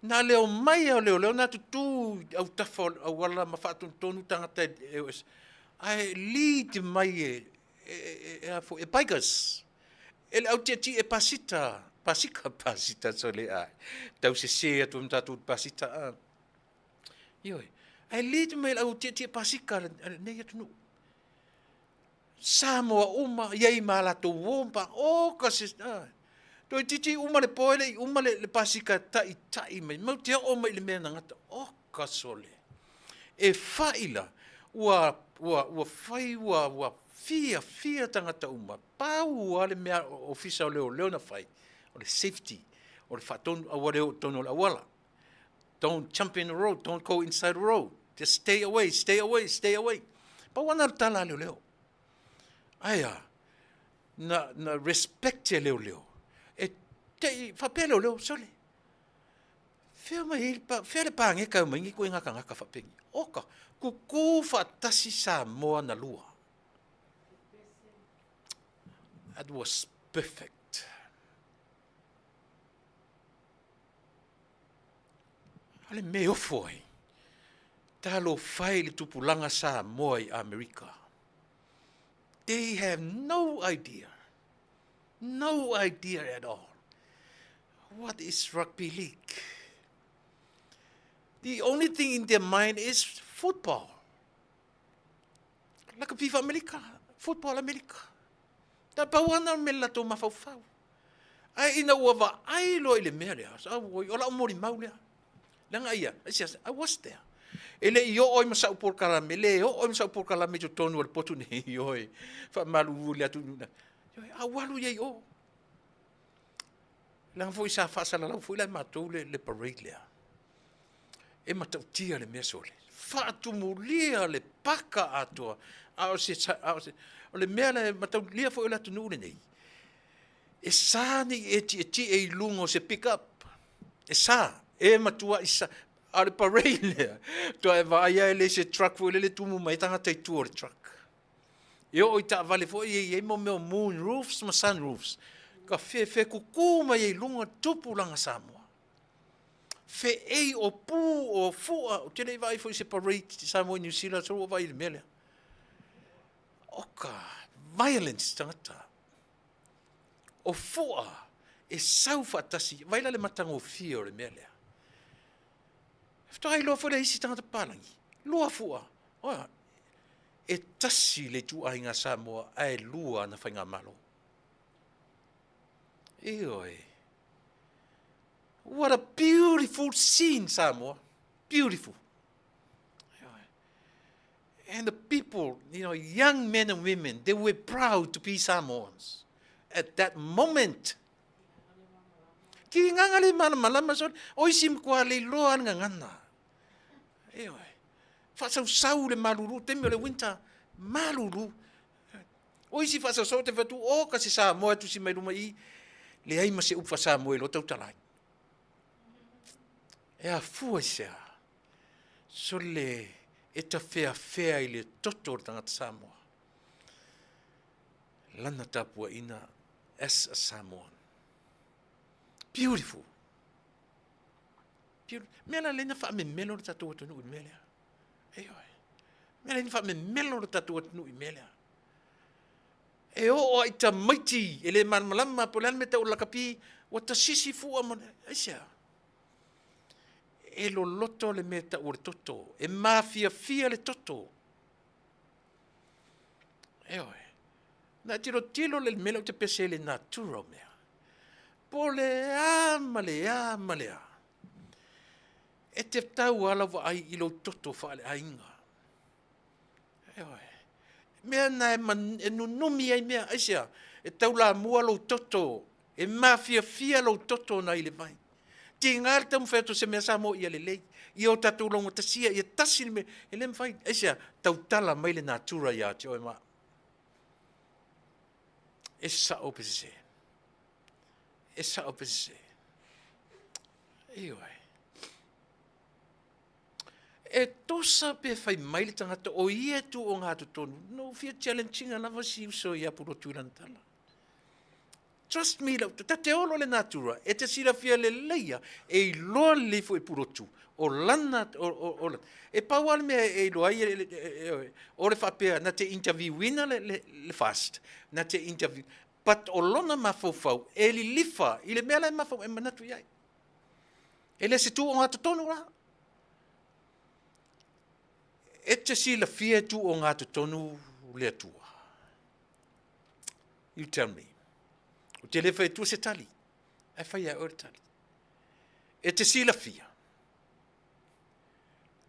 Na le omai lava o leoleo na tutū i autafa o le auala ma faatonutonu tagata e o ese, ae lead mai e, e, e, e, a foi, e bikers, e le au tietie pasita, pasika, pasita sole ai, tau sese atu ai ma tatou i le pasita, a. Ioe, ae lead mai e le au tietie pasika a lenei atunuu. Samoa uma, i ai ma latou uo ma o ka se, a. Toeitiiti uma le po e le i uma le, le pasika taitai mai, mau te oo mai i le mea na gata, oka sole. E fai la, ua, ua, ua fai ua, ua fiafia tagata uma, pau lava le mea ofisa o leoleo na fai, o le safety, o le faatonu aua le oo i totonu o le auala. Don't jump in the road, don't go inside the road. Just stay away, stay away, stay away. Pau lava na o le tala a leoleo. Ae a, na, na respect e leoleo. E te i, faapea leoleo, sole, fea mai ai, fea le pageka e omai nei koe gatagata faapeni. Oka, kuku faatasi Samoa na lua. That was perfect. A le mea e ofo ai, talofa e i le tupulaga Samoa i Amerika. They have no idea, no idea at all what is rugby league. The only thing in their mind is football. Lakapi Amerika, football Amerika. Ta pau ana me latou mafaufau. Ae ina ua vaai loa i le mea lea, auoi, o lau molimau lea. Leaga ia, I was there. E le i oo ai ma sau polokalame, le oo ai ma sau polokalame i totonu o le potu nei, ioe, faamalulu i le atunuu. Ioe, a ua alu ia i o. Leaga foi sa faasalalau foi la e matou le, le parade lea. E matautia le mea sole. Faatumulia le paka atoa. A o se, a o se, o le mea la e mataulia foi o le atunuu lenei, E sa ne i e tietie i luga o se pick up. E sa, e matuai sa. A o le parade lea, toa e vaai lava e le se truck foi lele tumu mai ai tagata i tua o le truck. E oo i taavale foi e i ai mo mea o moon roofs ma sun roofs. Ka fefe kuku mai ai i luga tupulaga Samoa. Feei o pu o fua, ou te le i vaai foi i se parade i Samoa i New Zealand, solo ua vaai i le mea lea. Oka, violence tagata. O fua e sau faatasi, vaai la le matagofie o le mea lea. Faatoa iloa foi lea e isi tagata papalagi, lua fua, oa, e tasi le ituaiga Samoa ae lua ana faigamalo. Ioe. What a beautiful scene, Samoa. Beautiful. And the people, you know, young men and women, they were proud to be Samoans at that moment. Ki nganga le malamalama so, o isi mkua le iloa le ngangana. Ioe. Faasausau le malulu, taimi o le winter, malulu. O isi faasausau te whatu, o ka se Samoa tusi mai luma i, leai ma se upu faa-Samoa i lo tautalai. E afua i se a? Sole e tafeafea i le toto o le tagata Samoa. Lana tapuaiga as a Samoan. Beautiful. Beautiful. Mea la lena faamemelo le tatou atunuu i le mea lea. Ioe. Mea la lena faamemelo le tatou atunuu i le mea lea. E oo lava i tamaiti e le malamalama po o le a le mea e tau o le lakapi, ua tasisi fua ma aisea? E loloto le mea e tau o le toto, e mafiafia le toto. Ioe. Na e tilotilo le mea lea ou te pese ai i le natura o mea. Po o le a ma le a ma le a, e te tau lava lau vaai i lou toto faaleaiga. Ioe. Mea na e nunumi ai mea, aisea? E taulamua lou toto, e mafiafia lou toto nai le vai. Tiga le taumafai atu o se mea Samoa ia lelei, ia o tatou laugatasia, ia tasi le mea, e le mafai. Aisea? Tautala mai le natura ia te oe ma au. E sao pe sese? E sao pe sese? Ioe. E tosa pe fai mai le tagata o ia e tu ogatotonu, na ou fia challenge ina lava si uso ia Pulotu i lana tala. Trust me, lau, ta te olo le natura, e te silafia lelei e iloa lelei foi e Pulotu, o lana, o, o, o, e pau lava le mea e iloa ai, e, o le faapea, na te interview ina le, le, le fast, na te interview, but o lona mafaufau, e lilifa i le mea la e mafaufau, e manatu i ai. E le se tu ogatotonu la. E te silafia e tu ogatotonu le Atua. You tell me. Ou te le fai atua se tali. Ae fai a oe le tali. E te silafia.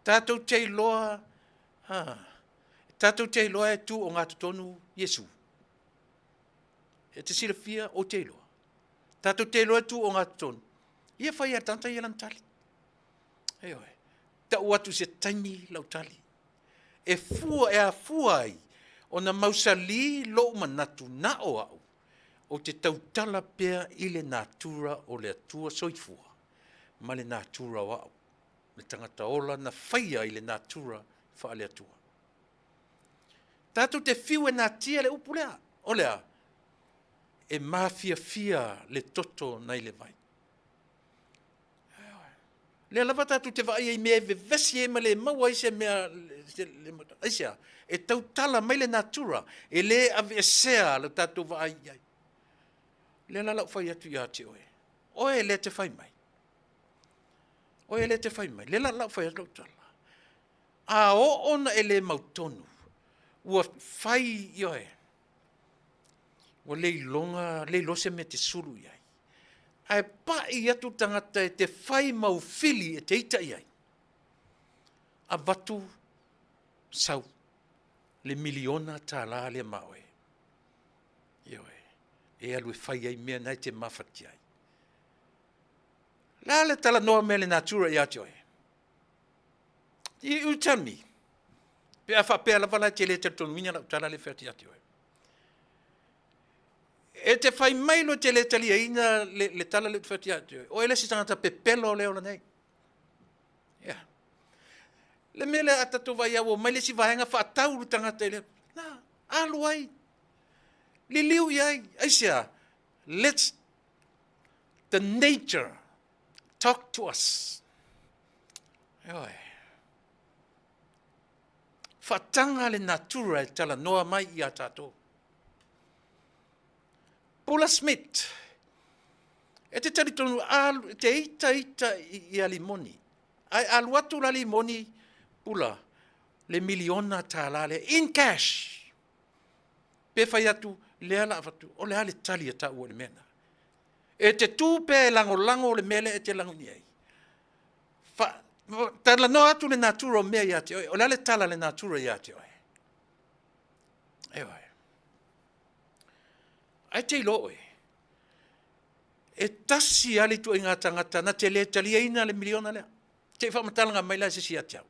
Tātou te iloa, ah, tātou te iloa e tu ogatotonu Iesu. E te silafia, ou te iloa. Tātou te iloa e tu ogatotonu. Ia fai a tanta ia lana tali. Ioe. Tau atu se taimi lau tali. E fua, e afua ai, ona mausali lou manatu na o au, ou te tautala pea i le natura o le Atua soifua, ma le natura o au, le tagata ola na faia i le natura faale-Atua. Tatou te fiu e natia le upu lea, o le a? E mafiafia le toto nai le vai. Lea lava tatou te vaai ai i mea e vevesi ai ma le maua ai se mea, aisea? E tautala mai le natura, e le aveesea lo tatou vaai i ai. Lea la lau fai atu ia te oe, oe lea te fai mai, oe lea te fai mai, lea la lau fai atu lau tala. A oo ona e le mautonu, ua fai, ioe, ua le iloga, le iloa se mea e te sulu i ai. Ae pai atu le tagata e te fai mau fili e te ita i ai, avatu sau le miliona tālā lea ma oe. Ioe, e alu e fai ai mea na e te mafatia ai. La le talanoa mea le natura ia te oe. You tell me. Pe a faapea lava la e te le talitonuina lau tala lea e fai atu ia te oe. E te fai mai loa e te le taliaina le, le tala lea ou te fai atu ia te oe. O oe le isi tagata pepelo o le ola nei. Yeah. Le mea lea a tatou vaai ua mai le isi vaega faatau le tagata i le... Na, alu ai. Liliu i ai. Aisea? Let's the nature talk to us. Ioe. Faataga le natura e talanoa mai ia tatou. Paula Smith, e te talitonu alu, te ita ita i a Limoni. Ae alu atu la Limoni, pula, le miliona tālā lea, in cash. Pe fai atu, lea la avatu, o le a le tali a taua i le mea na. E te tū pea e lagolago le mea lea e te lagoni ai. Fa, talanoa atu le natura o mea ia te oe. O le a le tala le natura ia te oe. Ioe. Ae te iloa oe, e tasi lava le ituaiga tagata na te le taliaina le miliona lea. Te i faamatalaga mai la e se isi ia te au.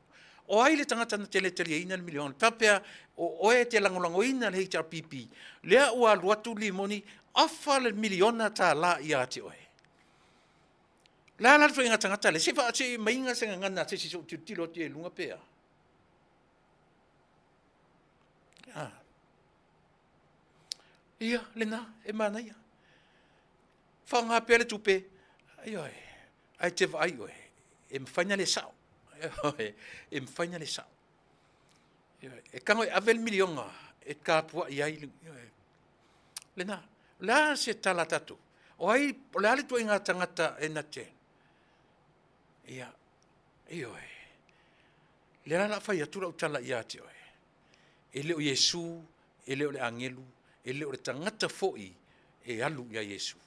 O ai le tagata na te le taliaina le miliona? Faapea o oe e te lagolagoina le HRPP, lea ua alu atu Limoni, ofa le miliona tālā ia te oe. O le a la le ituaiga tagata lea? Se i se i maiga se gagana a se isi se i ou tilotilo atu i ai i luga pe a. Ah. Ia, lena, e manaia. Faaaoga pea le tupe, ioe, ae te vaai oe, e mafai ona le sao. Ioe, e mafai ona le sao. Ioe, e tago e ave le miliona e tapuai ai, ioe. Lena, o le a se tala a tatou? O ai, o le a le ituaiga tagata e na te? Ia. Ioe. Lea la la fai atu lau tala ia te oe. E le o Iesu, e le o le agelu, e le o le tagata foi e alu ia Iesu.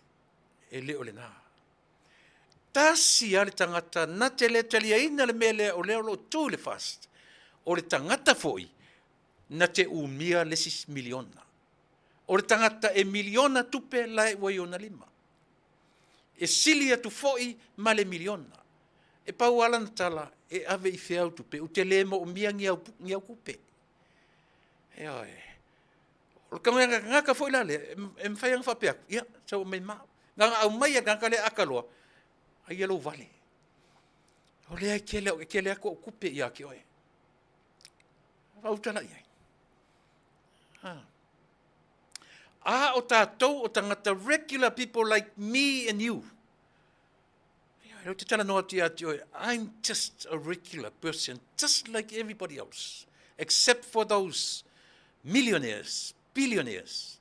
E le o lena. Tasi lava le tagata na te le taliaina le mea lea o lea o lo o tu i le FAST, o le tagata foi na te umia le isi miliona. O le tagata e miliona tupe la e ua i ona lima. E sili atu foi ma le miliona. E pau lava lana tala, e ave i fea au tupe, ou te le moomia ni au, ni au tupe. Ioe. O le tagata foi la lea, e mafai ona faapea atu, ia, sau aumai ma au. Na ona aumai e le tagata lea ata loa, aia lou vale. O lea e tele, e tele atu au tupe ia te oe. Faautala i ai. A o tatou o tagata regular people like me and you. Ia, ou te talanoa atu ia te oe, I'm just a regular person, just like everybody else, except for those millionaires, billionaires.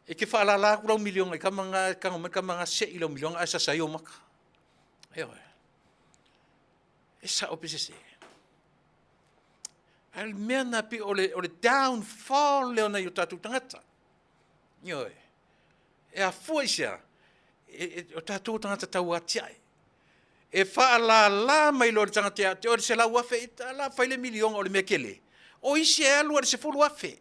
E te whaalala atu lau miliona i kama ngā, kango mai kama ngā se i lau miliona, ai sasa i o maka. Ioe. E sao pe sese. A le mea na pi o le, o le downfall lea o nai o tatou tagata. Ioe. E afua i sea, e, e, o tatou tagata tau atiae. E faalala mai loa le tagata ia te oe le 100,000, i la fai le miliona o le mea tele. O isi e alu a le 10,000.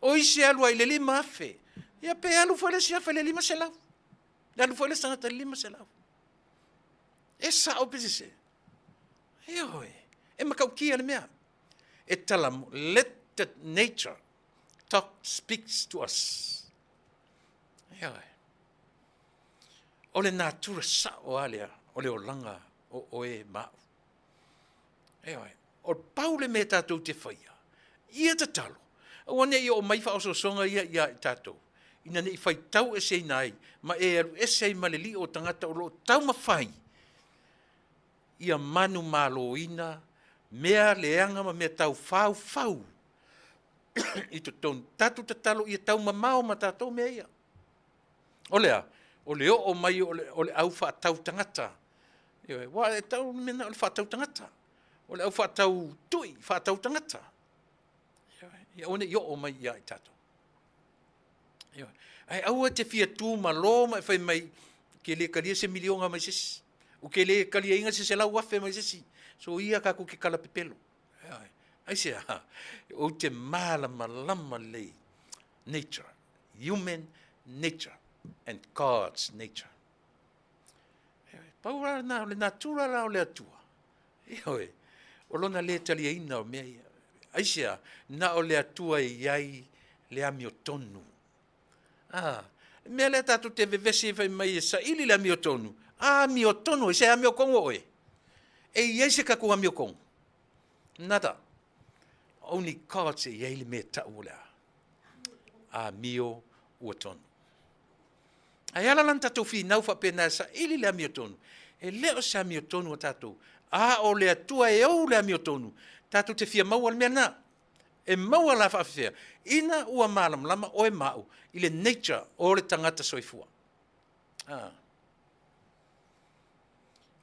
O isi e alu ai le 5,000. Ia pe alu foi le isi afe le 500. Le alu foi le tagata le 500. E sao pe sese. Ioe. E matautia le mea. E tala, let the nature talk speaks to us. Ioe. O le natura sao a lea, o le olaga o oe ma au. Ioe. O pau le mea tatou te faia, ia tatalo, aua ne i oo mai faaosoosoga ia ia i tatou, ina ne i faitau eseina ai, ma e alu ese ai ma le lio o tagata o lo o taumafai ia manumaloina mea leaga ma mea taufaufau i totonu. Tatou tatalo ia taumamao ma tatou mea ia. O le a? O le oo mai o le, o le au faatau tagata. Ioe, aua e tau le mea na o le faatau tagata. O le au faatau tui, faatau tagata. Ioe, ia aua ne i oo mai ia i tatou. Ioe. Ae aua te fia tu malo ma e fai mai, ke le talia se miliona mai se isi. U ke le taliaina se 100,000 mai se isi. So ia tatou te kalapepelo. Ioe. Aisea? Ou te malamalama lelei nature, human nature and God's nature. Ioe. Pau la lena, o le natura la o le Atua. Ioe. O lona le taliaina o mea ia. Aisea? Na o le Atua e i ai le amiotonu. Ah, le mea lea tatou te vevesi ai fai mai e saili le amiotonu. Amiotonu, e se amiokongo oe. E i ai se tatou amiokongo. Nada. Only God e i ai le mea tau o le a. Amio ua tonu. Ae ala la na tatou finau faapena e saili le amiotonu, e le o se amiotonu a tatou, a o le Atua e ou le amiotonu, tatou te fia maua le mea lena. E maua la faafefea, ina ua malamalama oe ma au i le nature o le tagata soifua. Ah.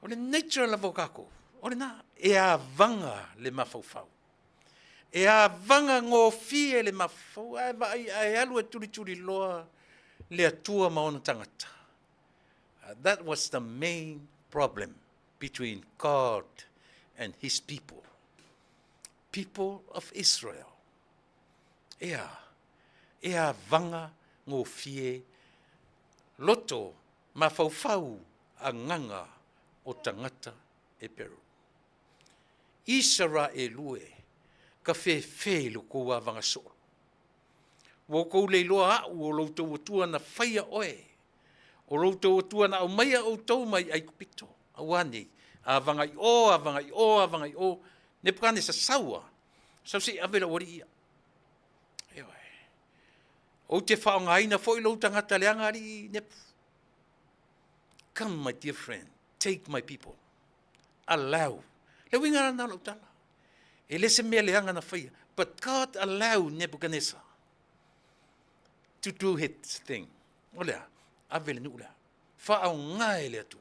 O le nature lava o kākou, o lena, e avaga le mafaufau. E avaga gofie le mafaufau, ae vaai, ae alu e tulituliloa le Atua ma ona tagata. That was the main problem between God and his people. People of Israel. Ea, e avaga gofie loto mafaufau agaga o tagata Eperu. Isaraelu e, ka fefe i lo kou avaga soo. Ua outou le iloa aʻu o lo outou Atua na faia oe, o lo outou Atua na aumaia outou mai Aikupito. Aua nei, avaga i o, avaga i o, avaga i o, Nepukanesa sau a, sau se i ave lau alii ia. Ioe. Ou te faaaogaina foi lou tagata leaga alii Nepu. Come my dear friend, take my people. Allow. Le uiga lena o lau tala. E le se mea leaga na faia. But God allow Nebuchadnezzar to do his thing. O lea, ave le nuu lea. Faaaoga e le Atua.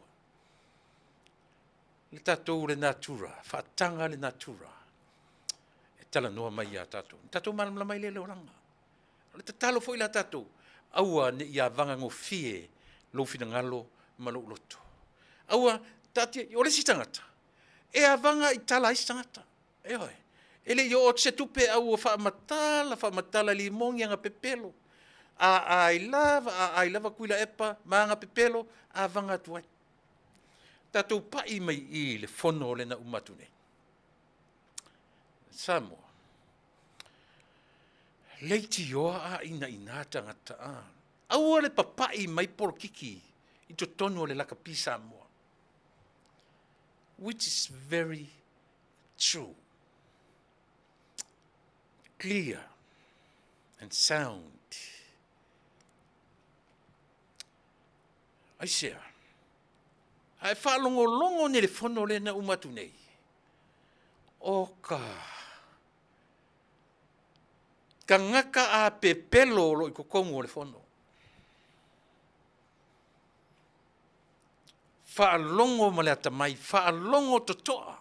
Le tatou le natura, faataga le natura e talanoa mai ia tatou. Tatou malamalama ai lea i le olaga. O le tatalo foi la tatou, aua ne i avaga gofie lou finagalo ma lou loto. Aua, taatia, o le isi tagata, e avaga i tala a isi tagata. Ioe. E le i oo atu se tupe a ua faamatala faamatala e limogi aga pepelo, aai lava aai lava Tuilaepa ma aga pepelo, avaga atu ai. Tatou pai mai i i le fono lea na uma atu nei. Samoa, leitioa a inaina tagata, a. Aua le papai mai polokiki i totonu o le lakapi Samoa, which is very true, clear and sound. Aisea? A e faalogologo nei i le fono lea na uma atu nei, o ka tagata a pepelo o lo o i totonu o le fono. Faalogo ma le atamai, faalogo totoa.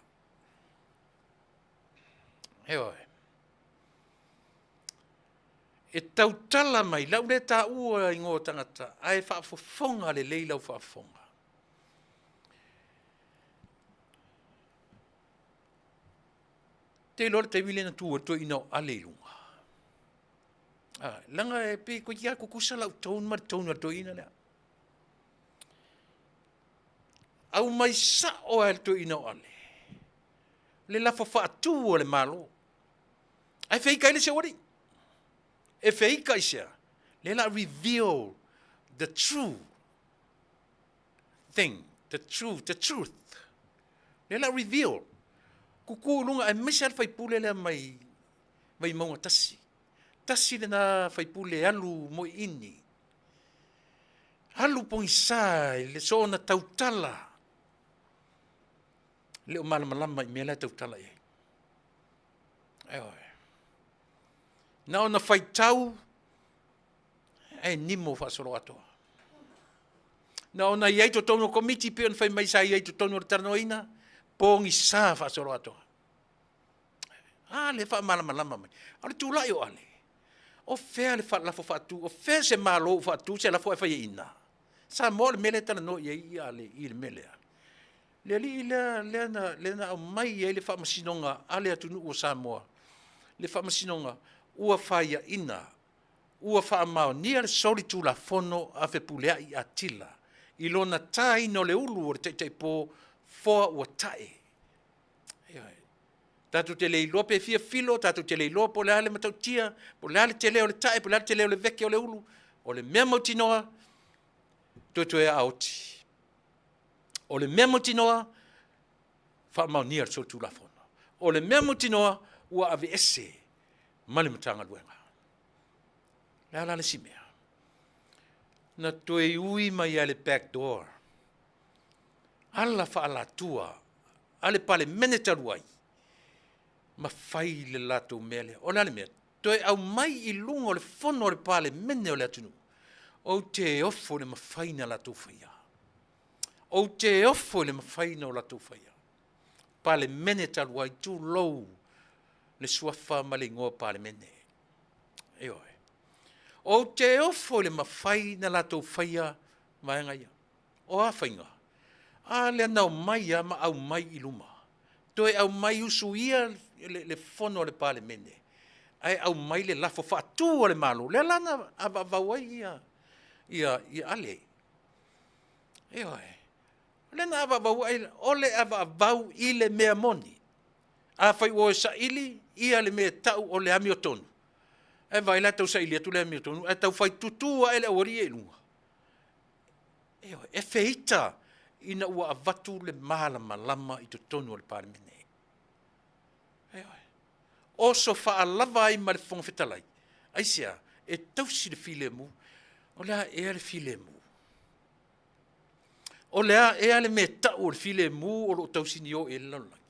Ioe. E tautala mai, lau lea taua igoa o tagata, ae faafofoga lelei lau faafofoga. Te iloa le taimi lea na tu ai le toeaina o Ale i luga. Ah, leaga e pei toeitiiti lava tutusa lau tone ma le tone a le toeaina lea. Aumai sao lava e le toeaina o Ale le lafo faatu a le Malo. Ae feita ai le isi aualii. E feita i sea? Lea la reveal the true thing, the truth, the truth. Lea la reveal. Tutu i luga, aemaise lava le faipule lea mai Vaimauga tasi. Tasi lena faipule e alu moiini, alu pogisa i le soona tautala, le o malamalama i mea la e tautala i ai. Ioe. Na ona faitau ae nimo faasoloatoa. Na ona i ai totonu o komiti pei ona fai mai sa i ai totonu o le talanoaina, pogisa faasoloatoa. A lea e faamalamalama mai. A o le tulai o Ale, o fea le lafo faatu, o fea se Malo ua faatu se lafo ae faiaina? Samoa o le mea lea e talanoa i ai Ale i le mea lea. Le alii lea, lea na, lea na aumai ai le faamasinoga a le atunuu o Samoa, le faamasinoga ua faiaina, ua faamaonia le solitulafono a Fepuleai Atilla i lona taina o le ulu o le Taitaipo foa ua tae. Ioe. Tatou te le iloa pe fia filo, tatou te le iloa po o le a le matautia, po o le a le tele o le tae, po o le a le tele o le veke o le ulu. O le mea mautinoa, toetoe a oti. O le mea mautinoa, faamaonia le solitulafono. O le mea mautinoa, ua aveese ma le Matagaluega. Le a la le isi mea? Na toe ui mai lava i le back door, ala faaalatua a le Palemene talu ai, ma fai le latou mea lea. O le a le mea? Toe aumai i luga o le fono a le Palemene o le atunuu. Ou te ofo i le mafai na latou faia. Ou te ofo i le mafai na o latou faia. Palemene talu ai, tulou le suafa ma le igoa Palemene. Ioe. Ou te ofo i le mafai na latou faia vaega ia. O a faiga? A lea na omai lava ma aumai i luma. Toe aumai usuia le, le fono a le Palemene, ae aumai le lafo faatu a le Malo. Lea la na avaavau ai ia, ia, ia Ale. Ioe. O lea na avaavau ai, o le avaavau i le mea moni. Afai ua o e saili ia le mea e tau o le amiotonu, ae vaai la e tau saili atu le amiotonu ae tau fai tutu ae le aualii ia i luga. Ioe, e feita ina ua avatu le malamalama i totonu o le Palemene. Ioe. Oso faalava ai ma le Fofoga Fetalai. Aisea? E tausi le filemu. O le a ea le filemu? O le a ea le mea tau o le filemu o lo o tausinio i ai le lalolagi?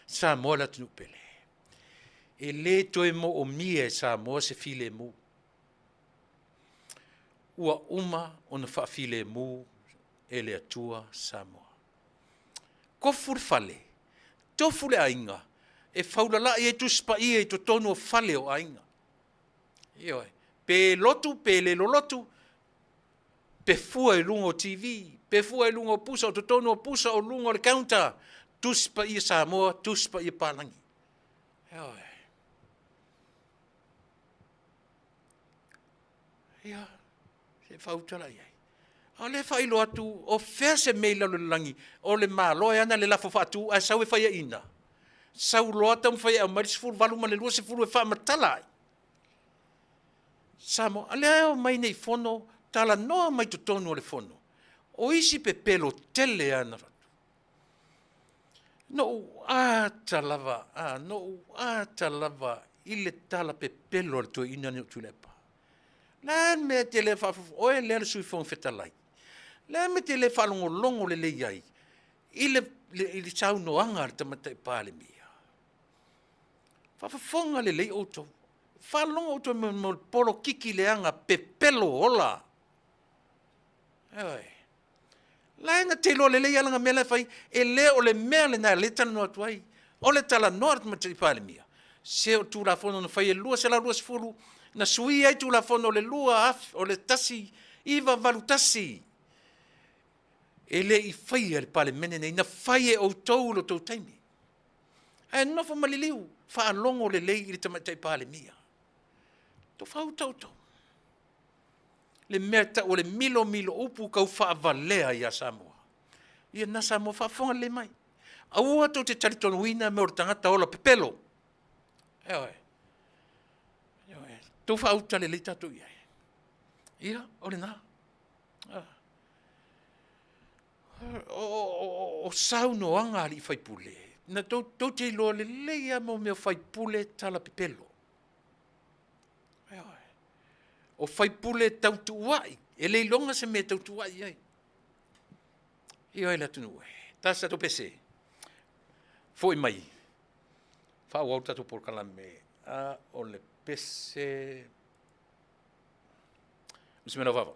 Samoa le atunuu pele. E le toe moomia e Samoa se filemu. Ua uma ona faafilemu e le Atua Samoa. Tofu le fale, tofu le aiga, e faulalai ai Tusi Paia i totonu o fale o aiga. Ioe. Pe lotu pe le lolotu, pe fua i luga o TV, pe fua i luga o pusa, o totonu o pusa, o luga o le counter, Tusi Paia Samoa, Tusi Paia Palagi. Ioe. Ia, se faautala i ai. A o lea e faailoa atu, o fea se mea i lalo i le lagi o le Malo e ana le lafo faatu ae sau e faiaina? Sau loa taumafai e aumai le 18 ma le 20 e faamatala ai. Samoa, a lea e omai nei i fono, talanoa mai totonu o le fono. O isi pepelo tele lava na avatu. Na ou ata lava, a, na ou ata lava i le tala pepelo a le toeaina lenei o Tuilaepa. O le a le mea e te le faafofoga, oe lea le Sui Fofoga Fetalai, o le a le mea e te le faalogologo lelei ai i le, i le saunoaga a le Tamaitai Palemia? Faafofoga lelei outou, faalogo outou i mea o polokiki leaga pepelo ola. Ioe. La e na te iloa lelei lava lana mea la e fai, e le o le mea lena o lea e talanoa atu ai. O le talanoa a le Tamaitai Palemia, se o le Tulafono na fai e 220, na suia ai Tulafono o le 1981, e le i faia e le Palemene lenei, na fai e outou i lo outou taimi. Ae nofo ma liliu, faalogo lelei i le Tamaitai Palemia. Tofau outou. Le mea e tau o le milomilo upu tau faavalea ia Samoa. Ia lena Samoa, faafofoga lelei mai. Aua tou te talitonuina mea o le tagata ola pepelo. Ioe. Ioe. Tou faauta lelei tatou i ai. Ia, o lena. O saunoaga a alii faipule, na tou, tou te iloa lelei lava mo mea o faipule tala pepelo. Ioe. O faipule tautuua'i, e le iloga se mea e tautuua'i ai. Ioe le atunuu e. Tasi tatou pese, foi mai, faaauau le tatou polokalame. A o le pese... O se mea lau vava.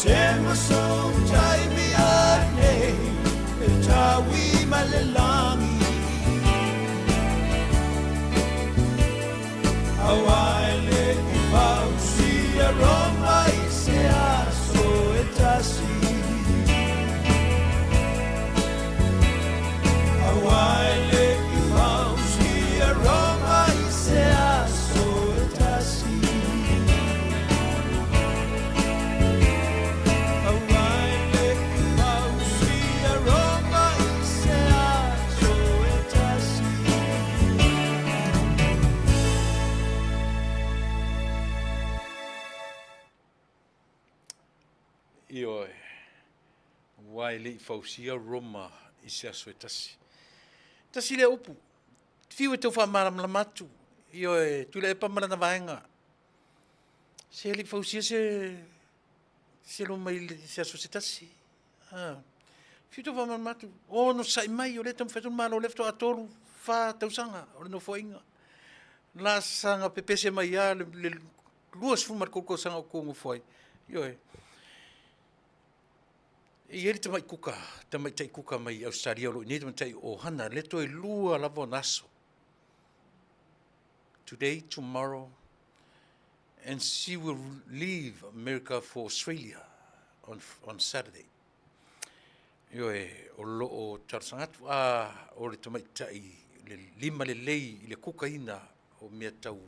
Se ma sou taimi anei e taui ma le lagi. Aua e le i fausia Roma i se aso e tasi. Aua e le i fausia Roma i se aso e tasi. Aua e le i fausia Roma i se aso e tasi. Ioe, aua e le i fausia Roma i se aso e tasi. Tasi lea upu, fiu e tau faamalamalama atu, ioe, Tuilaepa ma lana vaega, se le i fausia se se Roma i se aso se tasi. Ah. Fiu tau faamalamalama atu, onosai mai, o lea e taumafai atu le Malo, o lea faatoa 3, 4 tausaga o le Nofoaiga. Laasaga pepese mai lava le 23 tausaga o outou nofo ai. Ioe. E i ai le tamai kuka, tamaitai kuka mai Ausetalia o lo o i inei tamaitai o Hana, lea toe lua lava ona aso. Today, tomorrow, and she will leave America for Australia on Saturday. Ioe, o lo o talosaga atu, a o le tamaitai le lima lelei i le kukaina o mea tau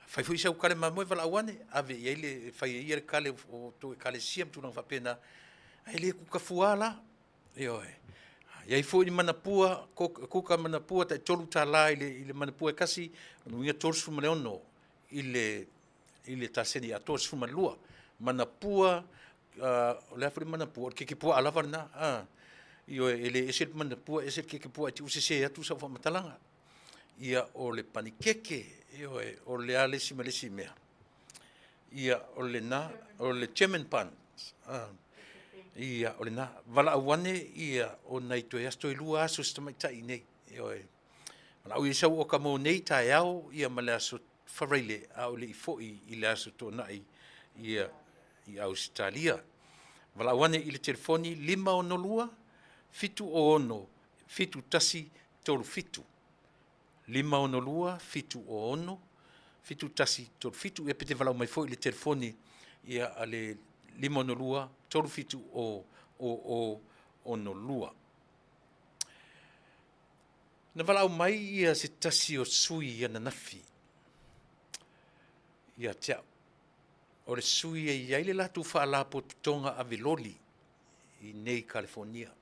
Fai foi sau kale mamoe valaau ane, ave i ai le, fai e ia le kale o tou ekalesia ma tulaga faapena, ae le kuka fua la. Ioe. A i ai foi ni manapua, kuka manapua tai $3 i le, i le manapua e kasi, lona uiga 36 i le, i le taseni atoa 12. Manapua, o le a foi le manapua, o le keke puaa lava lena. Ioe, e le ese le manapua ese le keke puaa i te i ua sese atu sau faamatalaga. Ia, o le panikeke, ioe, o le a le isi ma le isi mea. Ia, o lena, o le German buns. Ia, o lena. Valaau ane, ia, o nai toe aso, toe lua aso si tamaitai nei. Ioe. Valaau i sau oka mo nei taeao, ia ma le aso Faraile, a o le i foi i le aso Toonai, ia, i Ausetalia. Valaau ane i le telefoni 562 706 71 37. 562 706 71 37. Ia pe te valaau mai foi i le telefoni ia a le 562 37 o 00 62. Na valaau mai ia se tasi o sui ananafi ia te au. O le sui e i ai le latou faalapotopotoga ave loli i nei Kalifonia.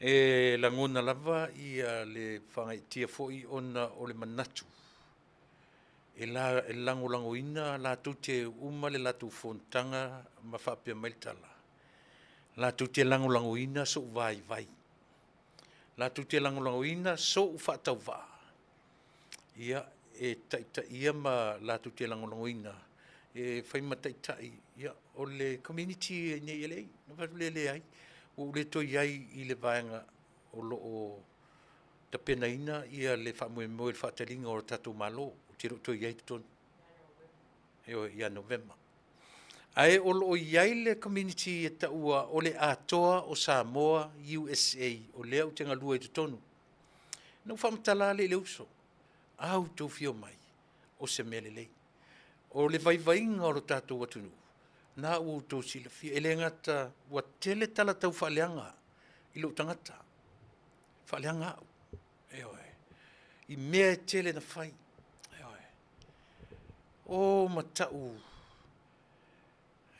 E lagona lava ia le faagaeetia foi ona o le manatu e, la, e lagolagoina latou te uma le latou fonotaga ma faapea mai le tala, latou te lagolagoina sou vaivai, latou te lagolagoina sou faatauvaa, ia, e taitaia ma latou te lagolagoina e fai ma taitai ia, o le community nei i LA. Na fai atu lea, leai, ua ou le toe i ai i le vaega o lo o tapenaina ia le faamoemoe i le faataliga o le tatou Malo. Ou te le o toe i ai i totonu. Ioe, ia Novema. Ae o lo o i ai le community e taua o le Atoa o Samoa USA, o lea ou te galue i totonu. Na ou faamatala lea i le uso, a outou fia omai, o se mea lelei. O le vaivaiga o lo tatou atunuu, na ua outou silafia, e le gata ua tele tala tau faaleaga i lou tagata, faaleaga au, ioe, i mea e tele na fai, ioe. O matau,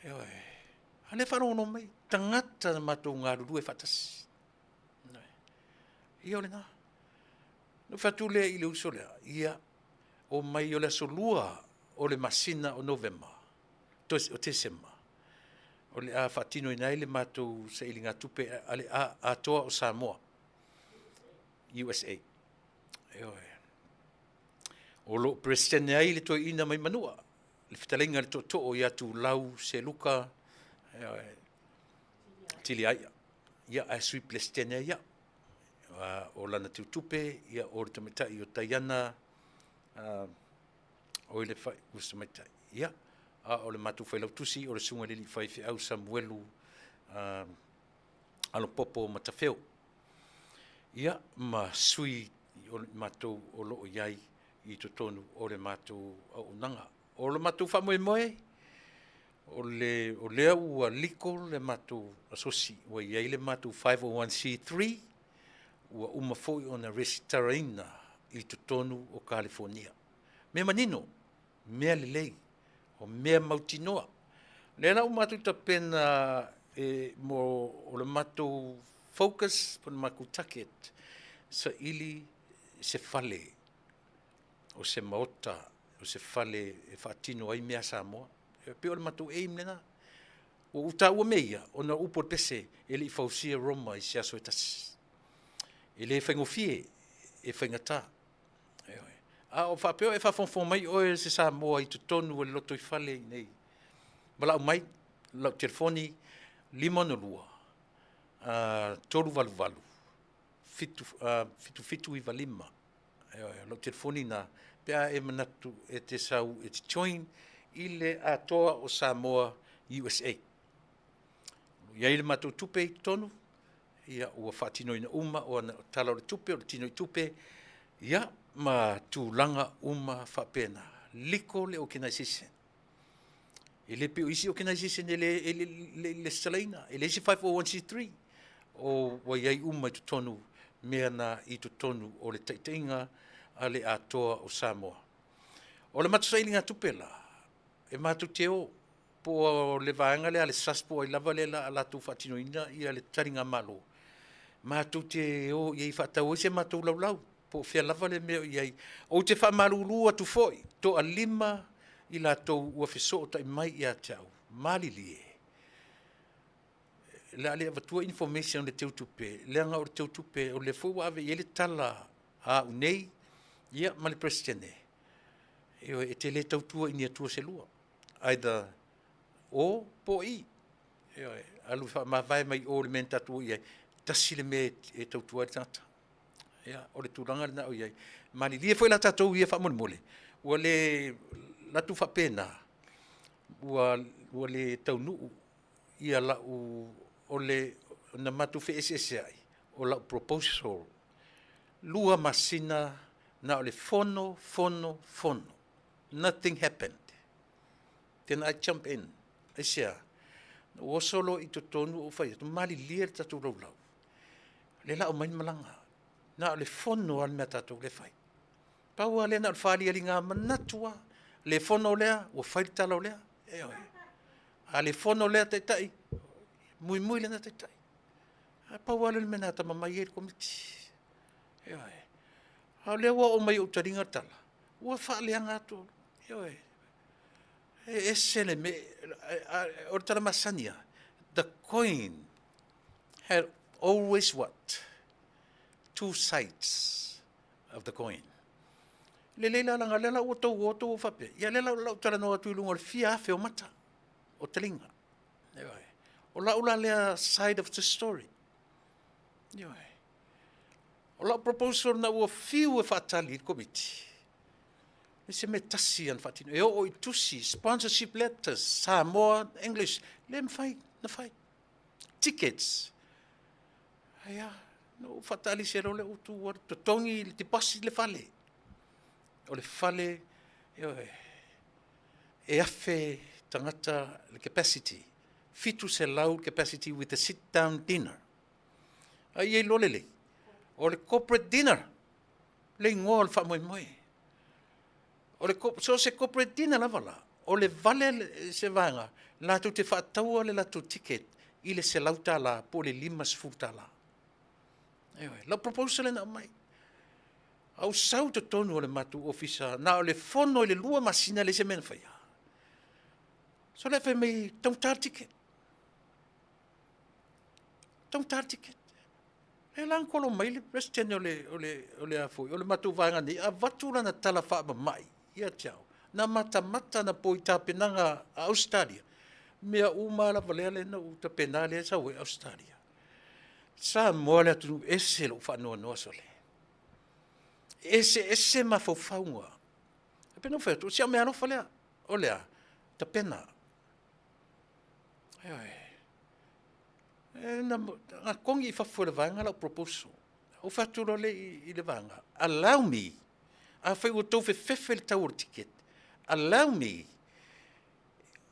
ioe, a lea e faalogologo mai, tagata na matou galulue faatasi. Ia o lena. Na ou fai atu lea i le uso lea, ia, omai o le aso 2 o le masina o Novema, o Tesema, o le a faatinoina ai le matou sailigatupe a le Atoa o Samoa, USA. Ioe. O lo o Peresetene ai le toeaina mai Manua, le fetalaiga i le tootoo ia Tulau Seluka, ioe, Tiliaia. Ia, ae Sui Peresetene ai au. O lana teutupe, ia, o le tamaitai o Taiana, o i le fai, o se tamaitai. Ia, A o le matou failautusi o le Susuga i le Alii Faifeau Samuelu Alopopo Matafeo. Ia, ma sui o matou o lo o i ai i totonu o le matou auaunaga. O le matou faamoemoe, o lea ua legal le matou asosi, ua i ai le matou 501c3, ua uma foi ona resitalaina i totonu o Kalifonia. Mea manino, mea lelei, o mea mautinoa. O lea la ua matou tapena mo le matou focus po o le matou target, saili se fale, o se maota, o se fale e faatino ai mea a Samoa. E pei o le matou aim lena. Ua ou taua mea ia, ona o upu o le pese, e le i fausia Roma i se aso e tasi. E le faigofie, e faigata. Ioe. A o faapea o e faafogafoga mai oe o se Samoa i totonu o le lotoifale i inei, valaau mai, o lau telefoni e 562 388 7795. Ioe, o lau telefoni lena pe a e manatu e te sau e te join i le Atoa o Samoa USA. O lo o i ai le matou tupe i totonu, ia ua faatinoina uma tala o le tupe, o le tinoitupe, ia ma tulaga uma faapena. Legal le organization. E le pei o isi organization e le i resitalaina, e leai se 501c3, ua i ai uma i totonu mea na i totonu o le taitaiga a le Atoa o Samoa. O le matou sailigatupe la, e matou te o, po o le vaega lea a le SROS po o ai lava lea o le a latou faatinoina le taligamalo, matou te o i ai e faatau ai se matou laulau, po o fea lava le mea o i ai. Ou te faamalulu atu foi, e toa-5 i latou ua fesootai mai ia te au, malilie, o le a le avatua information a le Teutupe, leaga o le Teutupe o lea foi ua ave i ai le tala a au nei ia ma le Peresetene, ioe, e te le tautua i ni Atua se lua, either o po o i. Ioe, alu faamavae mai o i le mea na tatou o i ai, e tasi le mea e tautua ai le tagata. Ia, o le tulaga lena o i ai. Malilie foi la tatou ia faamolemole, ua le alu atu faapena, ua le taunuu lau... na matou feeseeseai, o lau proposal, 2 masina na o le fono, fono, fono, nothing happened. Then I jump in. Aisea? Na ou oso loa i totonu ou fai atu, malilie le tatou laulau, o lea o le a aumai le malaga, na o le fono lava le mea a tatou lea e fai. Pau lava lea na o le faaalialiga manatu lava, le fono lea, ua fai le tala o lea. Ioe. A le fono lea Taitai, muimui lena Taitai. Ae pau lava lea o le mea na atamamai ai le Komiti. Ioe. A o lea ua oo mai i ou taliga le tala, ua faaleaga atu, ioe. E ese le mea, o le tala masani lava, the coin had always what? Two sides of the coin. Lelei la leaga o lea la ua outou o tou faapea, ia o lea la o le a ou talanoa atu i luga o le fia afe o mata o taliga. Ioe. O lau la lea side of the story. Ioe. O lau proposal na ua fiu e faatali i le Komiti, e se mea e tasi lava na faatino. E oo i tusi, sponsorship letters, Samoa, English, le mafai na fai. Tickets. Aia, na ou faatalisi loa lea ou tu atu, totogi le deposit le fale. O le fale, ioe, e 1,000 tagata le capacity, 700 capacity with a sit down dinner. A i ai loa lelei, o le corporate dinner, le igoa o le faamoemoe. O le so o se corporate dinner lava la, o le vale se vaega, latou te faataua le latou ticket i le $100 po o le $50. Ioe, lau proposal lea na aumai. A ou sau i totonu o le matou ofisa, na o le fono i le 2 masina leai se mea na faia. So la e fai mai, taugata le ticket. Taugata le ticket. Lea la na kolo mai le Peresetene o le matou vaega nei, avatu lana tala faamamai ia te au, na matamata anapo i tapenaga a Ausetalia, mea uma lava lea na ou tapena lea e sau ai Ausetalia. Samoa le atunuu, e ese lou faanoanoa sole. E eseese mafaufauga. E pei ona ou fai atu, o si au meaalofa lea. O le a? Tapena. Ioe. E, na, na kongi i fafo e le vaega lau proposal. Ou fai atu loa lea i le vaega, allow me, afai ua tou fefefe le tau o le ticket, allow me,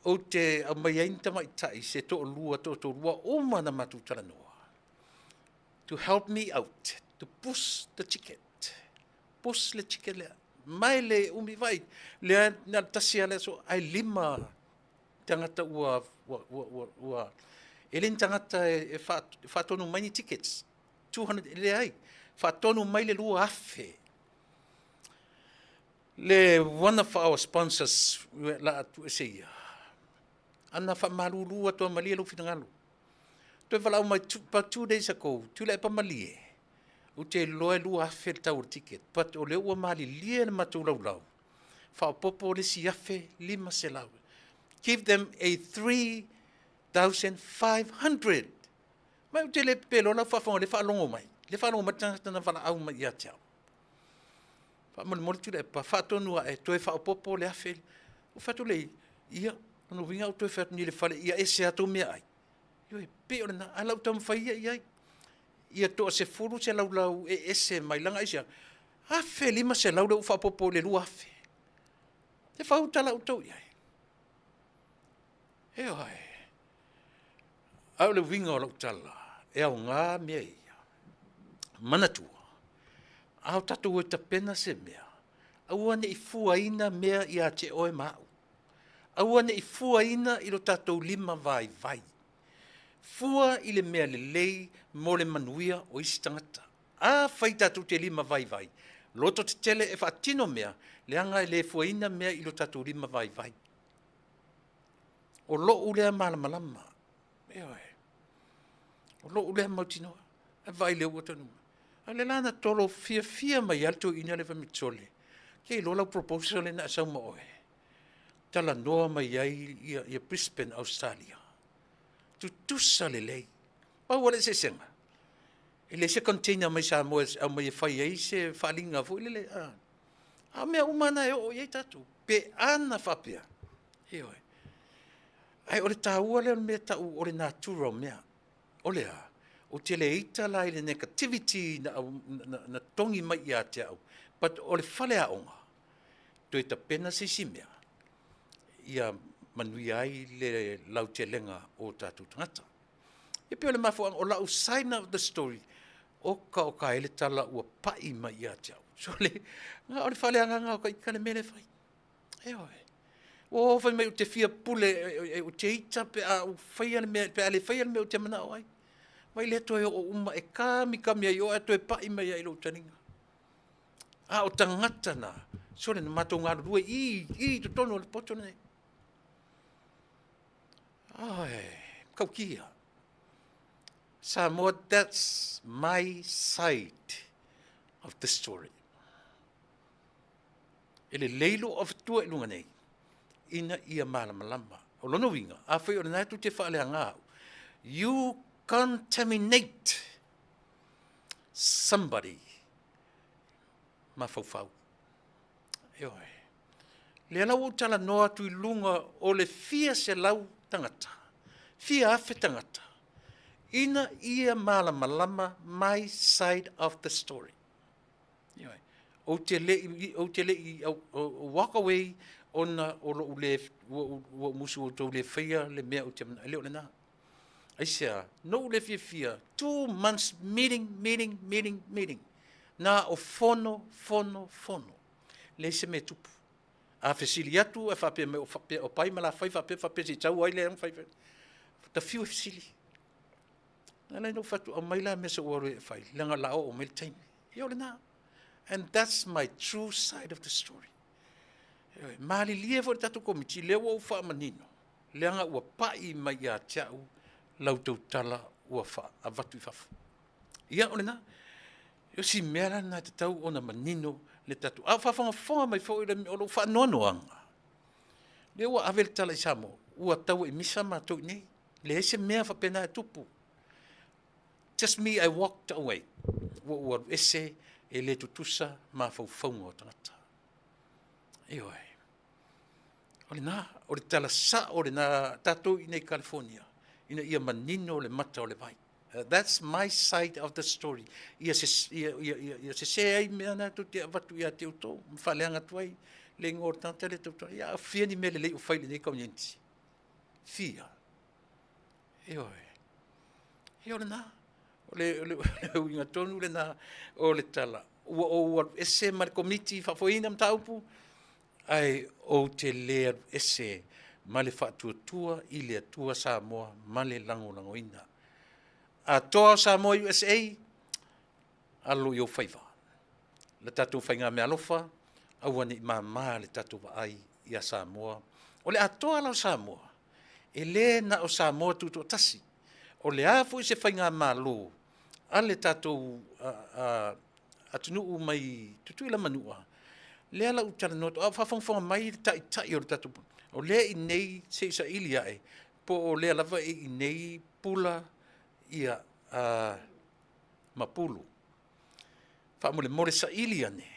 ou te aumai ai ni tamaitai se toalua, toatolua uma na matou talanoa, to help me out, to push the ticket. Push le ticket lea. Mai le umi vai, lea na tasi lava le aso, ae lima tagata ua, ua, ua, ua, ua e le ni tagata e, e faatonu mai ni tickets. 200, e leai, faatonu mai le 2,000. Le one of our sponsors la atu ese ia. Ana faamalulu atu a malie lou finagalo. Toe valaau mai about 2 days ago, Tuilaepa malie, ou te iloa e 2,000 le tau o le ticket, but o lea ua malilie le matou laulau, faaopoopo le isi 1,500. Give them a 3,500. Mai ou te le pepelo lau faafofoga le faalogo mai. Le faalogo mai le tagata na valaau mai ia te au. Faamolemole Tuilaepa, faatonu ae toe faaopoopo le 1,000. Ou fai atu lea, ia, lona uiga ou toe fai atu nei i le fale, ia ese atu meaai. Ioe, pei o lena, ae o lau taumafai ia i ai. Ia toa-10 se laulau e ese mai, leaga aisea? 1,500 lea ua faaopoopo i le 2,000. E fauta la outou i ai. Ioe. A o le uiga o lau tala, e aoga mea ia. Manatua, a o tatou o e tapena se mea, aua ne i fuaina mea ia te oe ma au. Aua ne i fuaina i lo tatou lima vaivai. Fua i le mea lelei mo le manuia o isi tagata. Afai tatou te lima vaivai, loto tetele e faatino mea, leaga e le fuaina mea i lo tatou lima vaivai. O lou lea malamalama. Ioe. O lou lea mautinoa. E vaai lea ua tonu mai. A o le la na tolo fiafia mai lava le toeaina lea fai mai, sole, ke iloa lau proposal lea na e sau ma oe, talanoa mai ai ia Brisbane, Australia. Tutusa lelei. Pau o le eseesega, e leai se container mai Samoa e aumai e fai ai se faaaliga foi lele. A, a o mea uma na e oo i ai tatou. Pe ana faapea. Ioe. Ae o le taua lea o le mea tau o le natura o mea. O le a? Ou te le ita la i le negativity na, na, na togi mai ia te au. But o le fale aoga, toe tapena se isi mea, ia manuia ai le lautelega o tatou tagata. E pei o le mafuaaga, o lau side of the story, o ka o ka ele tala ua pai mai ia te au. So le, o le faaleagaga o ka ika le mea le fai. Ioe. Ua fai mai ou te fia pule, ou te ita pe a ou faia le mea, pe a le faia le mea ou te manao ai. Vai lea toe oo uma e kamikami ai oe toe pai mai ai i lou taliga. A o tagata na, sole na matou galulue i totonu o le poto lenei. Ai, kaukia. Samoa, that's my side of the story. E lelei lou avatua i luga nei, ina ia malamalama. O lona uiga, afai o lena e tou te faaleaga au, you contaminate somebody mafaufau. Ioe. Lea la ua ou talanoa atu i luga o le fia selau tagata, fia afe tagata, ina ia malamalama my side of the story. Ioe. Ou te le i walk away ona o lou le, ua ou musu outou le faia le mea ou te mana, e le o lena. Aisea, na ou le fiafia, 2 months meeting, meeting, meeting, meeting. Na o fono, fono, fono. Leai se mea tupu. A fesili atu e faapea mai o faapea o pai ma la fai faapea faapea se tau ai le fai fai. Ta fiu e fesili. Na lai no fatu au mai la mea sa ua alu e fai, leaga la oo mai le taimi. Ia o lena. And that's my true side of the story. Malilie foi le tatou komiti, lea ua ou faamanino, leaga ua pai mai ia te au lau tautala ua avatu i fafo. Ia o lena. O si mea la lena e tatau ona manino le tatou. A o faafogafoga mai foi o lou faanoanoaga, lea ua ave le tala i Samoa, ua tau e misa matou i nei. Leai se mea faapena e tupu. Just me, I walked away. Ua ou alu ese e le tutusa mafaufauga o tagata. Ioe. O lena, o le tala sao lena tatou i nei California, ina ia manino le mata o le vai. That's my side of the story. Ia sese ai mea na tou te avatu ia te outou, ma faaleaga atu ai le igoa o le tagata lea tou te. Ia, fia ni mea lelei o fai i lenei community? Fia? Ioe. Ia o lena. O le uiga tonu lena o le tala. Ua ou alu ese ma le komiti faafoeina mataupu, ae ou te le alu ese ma le faatuatua i le Atua Samoa ma le lagolagoina. Atoa o Samoa USA, alo i ou faiva. Le tatou faigameaalofa, aua ne i mama le tatou vaai ia Samoa. O le atoa la o Samoa, e le na o Samoa tutoatasi. O le a foi se faigamalo a le tatou atunuu mai Tutuila ma Manua, lea la ua talanoa atu, a o faafogafoga mai le taitai o le tatou, o lea e i inei se i saili ae, po o lea lava e i inei Pula ma Pulu. Faamolemole saili ane,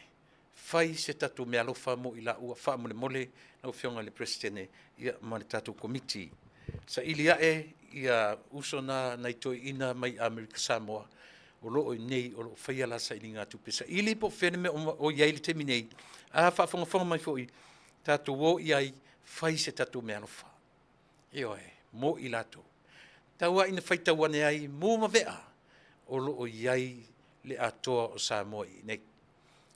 fai se tatou meaalofa mo i laua, faamolemole lau Afioga i le Peresetene ma le tatou Komiti. Saili ae ia uso na nai toeaiina mai Amerika Samoa o lo o i inei o lo o faia la sailigatupe. Saili po o fea le mea o i ai i le taimi nei, a faafogafoga mai foi, tatou o i ai, fai se tatou meaalofa. Ioe, mo i latou. Tau lava ina faitau ane ai mu ma vea o lo o i ai le atoa o Samoa i inei. O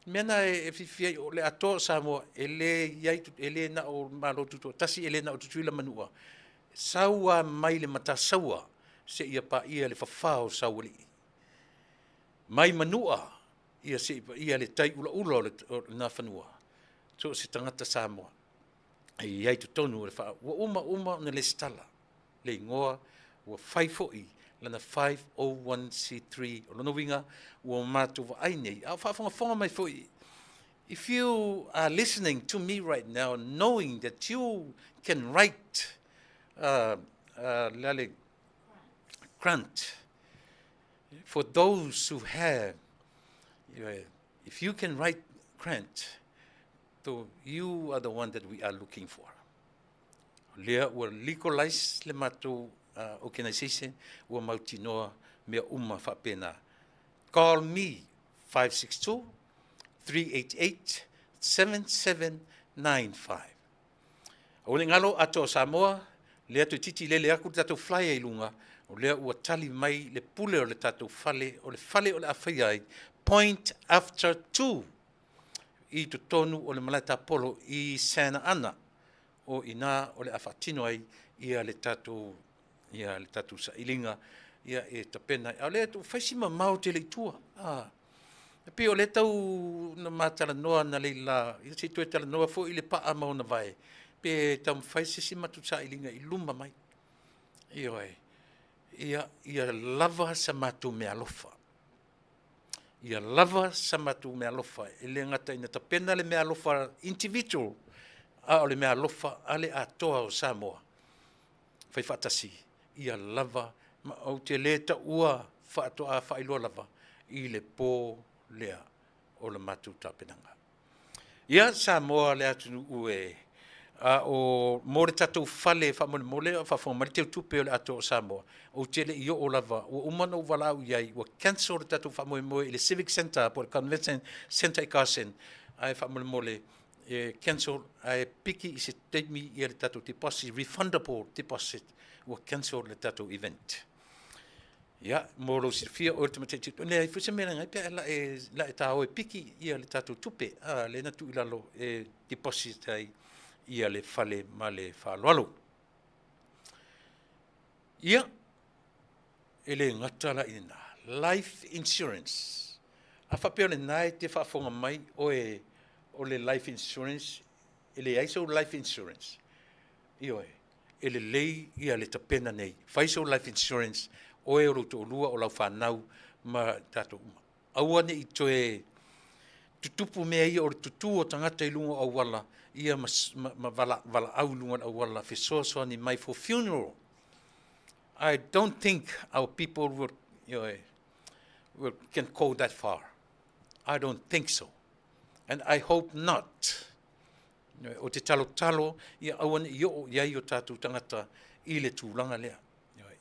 le mea lena e fiafia ai, o le atoa o Samoa e le i ai, e le na o Malo Tutoatasi, e le na o Tutuila ma Manua, sau lava mai le Matasaua seia paia le fafa o Saualii. Mai Manua ia seia paia le tai ulaula o le Nafanua, so o se tagata Samoa e i ai i totonu o le ua uma uma ona resitala le igoa, ua fai foi lana 501c3. O lona uiga ua matou vaai nei, a o faafogafoga mai foi, if you are listening to me right now, knowing that you can write le grant for those who have, if you can write grant, so you are the one that we are looking for. Lea ua legalize le matou organization, ua mautinoa mea uma faapena. Call me 562 388 7795. Aua ne i galo atoa o Samoa, lea toeitiiti lele atu le tatou flyer i luga, o lea ua tali mai le pule o le tatou fale, o le fale o le a faia ai point after 2 i totonu o le Malae Tapolo i Santa Ana. O i ina o le a faatino ai ia le tatou sailiga ia e tapena ai. A o lea ua fai si mamao tele i tua. E pei o lea tau na ma talanoa analeila, ia se i toe talanoa foi le paa ma ona vae, pe taumafai se isi matou sailiga i luma mai. Ioe, ia lava sa matou meaalofa. Ia lava sa matou meaalofa, e le gata ina tapena le meaalofa individual, a o le meaalofa a le atoa o Samoa fai faatasi, ia lava, ma ou te le taua faatoa faailoa lava i le po lea o le matou tapenaga. Ia Samoa le atunuu e, a o mo le tatou fale faamolemole o faafofoga mai le teutupe o le atoa o Samoa, ou te le i oo lava, ua uma ona ou valaau i ai, ua cancel le tatou faamoemoe i le Civic Centre po o le Convention Centre i Carson, ae faamolemole e cancel ae piki i se taimi ia le tatou deposit, refundable deposit, ua cancel le tatou event. Ia, mo lou silafia, o le tamaitiiti, e leai foi se mea leaga ai pe a la e taoe piki ia le tatou tupe, lea na tuu i lalo e deposit ai ia le fale ma le faaaloalo. Ia, e le gata la i lena, life insurance. A faapea o lena e te faafofoga mai oe o le life insurance, e leai sou life insurance. Ioe, e lelei ia le tapena nei. Fai sou life insurance, oe o lou toalua, o lau fanau ma tatou uma. Aua ne i toe tutupu mea ia o le tutu o tagata i luga o auala, ia ma valaau i luga o le auala, fesoasoani mai for funeral. I don't think our people will, will can go that far. I don't think so. And I hope not. O te talotalo ia aua ne i oo i ai o tatou tagata i le tulaga lea.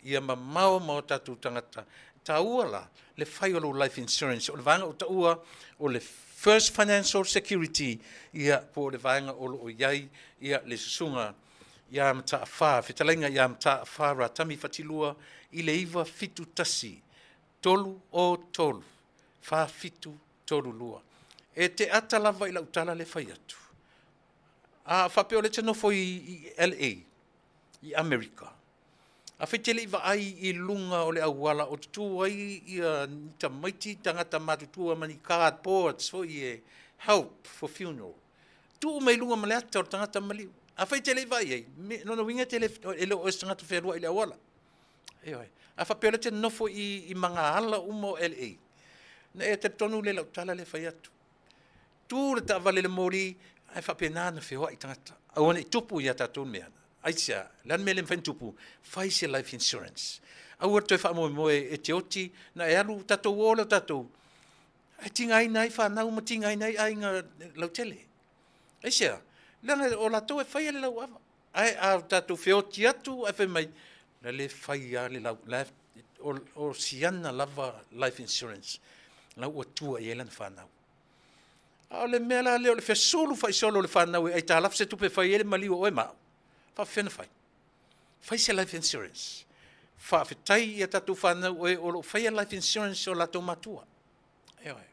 Ia mamao ma o tatou tagata. Taua la le fai o lou life insurance. O le vaega ua taua o le First Financial Security, ia po o le vaega o lo o i ai ia le susuga ia Mataafa, fetalaiga ia Mataafa Ratami Fatilua i le 971 303 4732. E te ata lava i lau tala le fai atu. A faapea o lea e te nofo i LA, i Amerika, afai e te le i vaai i luga o le auala o tutu ai ia ni tamaiti, tagata matutua ma ni cardboards foi e help for funeral, tuu mai luga ma le ata o le tagata maliu. Afai e te le i vaai i ai, lona uiga e le o oe o se tagata fealuai i le auala. Ioe. A faapea o lea e te nofo i magaala uma o LA, ona e talitonu lea i lau tala lea e fai atu. Tu le taavale i le moli, ae faapena ona feoai tagata. Aua ne i tupu ia tatou le mea. Aisea? O le a le mea e le mafai ona tupu? Fai se life insurance. Aua le toe faamoemoe e te oti ona e alu, tatou o lea o tatou, ae tigaina ai fanau ma tigaina ai aiga lautele. Aisea? Leaga o latou e faia le lauava. Ae a tatou feoti atu ae fai mai, na le fai lava le lau, la o siana lava life insurance, la ua tua i ai lana fanau. A o le mea la lea o le fesulu faisolo o le fanau e aitalafu se tupe e fai ai le maliu o oe ma au, e faapefea ona fai? Fai se life insurance. Faafetai i a tatou fanau o e o lo o faia life insurance o latou matua. Ioe.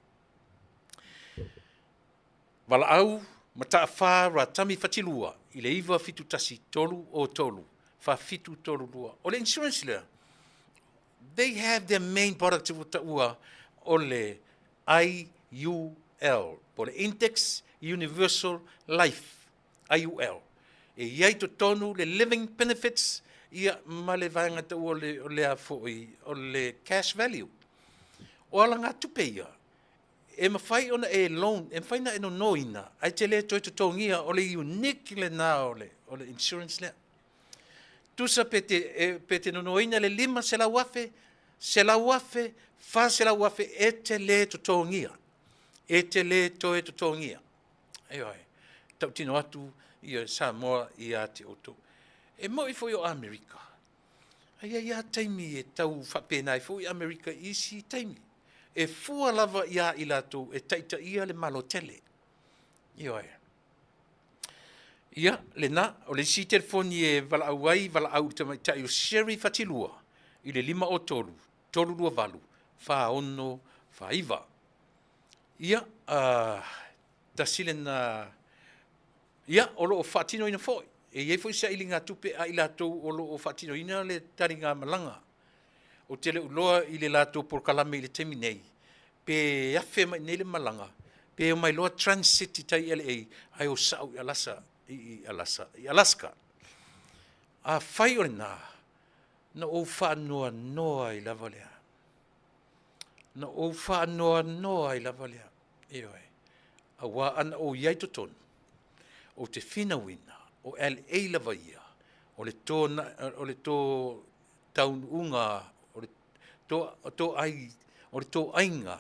Valaau Mataafa Ratami Fatilua i le 971 303 4732. O le insurance lea, they have their main product ua taua o le IUL, po o le Index Universal Life, IUL. E i ai totonu le living benefits ia ma le vaega taua o le a foi, o le cash value. O alagatupe ia, e mafai ona e loan, e mafai ona e nonoina, ae te le toe totogia, o le unique lena o le insurance lea. Tusa pe te, pe te nonoina le 500,000, 100,000, 400,000, e te le totogia. E te le toe totogia. Ioe, tautino atu ia Samoa ia te outou. E moi foi o Amerika, a i ai lava taimi e tau faapena ai foi Amerika i isi taimi. E fua lava iā i latou e taitaia le Malo tele. Ioe. Ia, lena, o le isi telefoni e valaau ai, valaau i le tamaitai o Sherry Fatilua i le 503 328 4649. Ia, tasi lena, ia, o lo o faatinoina foi, e i ai foi sailigatupe a i latou o lo o faatinoina le taligamalaga. Ou te le o iloa i le latou polokalame i le taimi nei, pe afe mai i inei le malaga, pe omai loa transit i tai i LA, ae o sao i Alasa, i Alasa, i Alaska. Afai o lena, na ou faanoanoa ai lava lea. Na ou faanoanoa ai lava lea. Ioe. Aua ana ou i ai totonu, ou te finauina, o LA lava ia, o le to, o le to taunuuga, o le to, to ai, o le toaiga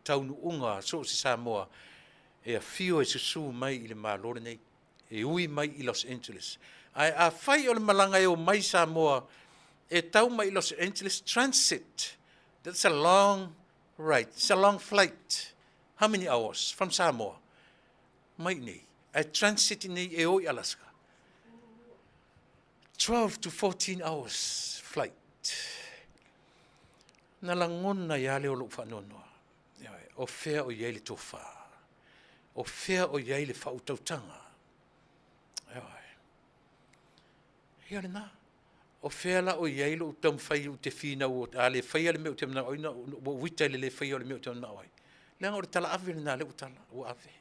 taunuuga so o se Samoa e afio e susu mai i le Malo lenei, e ui mai i Los Angeles. Ae afai o le malaga e omai Samoa e tau mai i Los Angeles transit, that's a long ride, it's a long flight. How many hours from Samoa? Mai nei. Ae transit nei e o i Alaska. 12 to 14 hours flight. Na lagona ai lava lea o lou faanoanoa. O fea o i ai le tofa? O fea o i ai le faautautaga? Ia lena. O fea la o i ai lou taumafai ou te finau, a le faia le mea ou te manaoina, ua ou ita i le le faia o le mea ou te manao ai. Leaga o le tala ave lena lea ua tala, ua ave.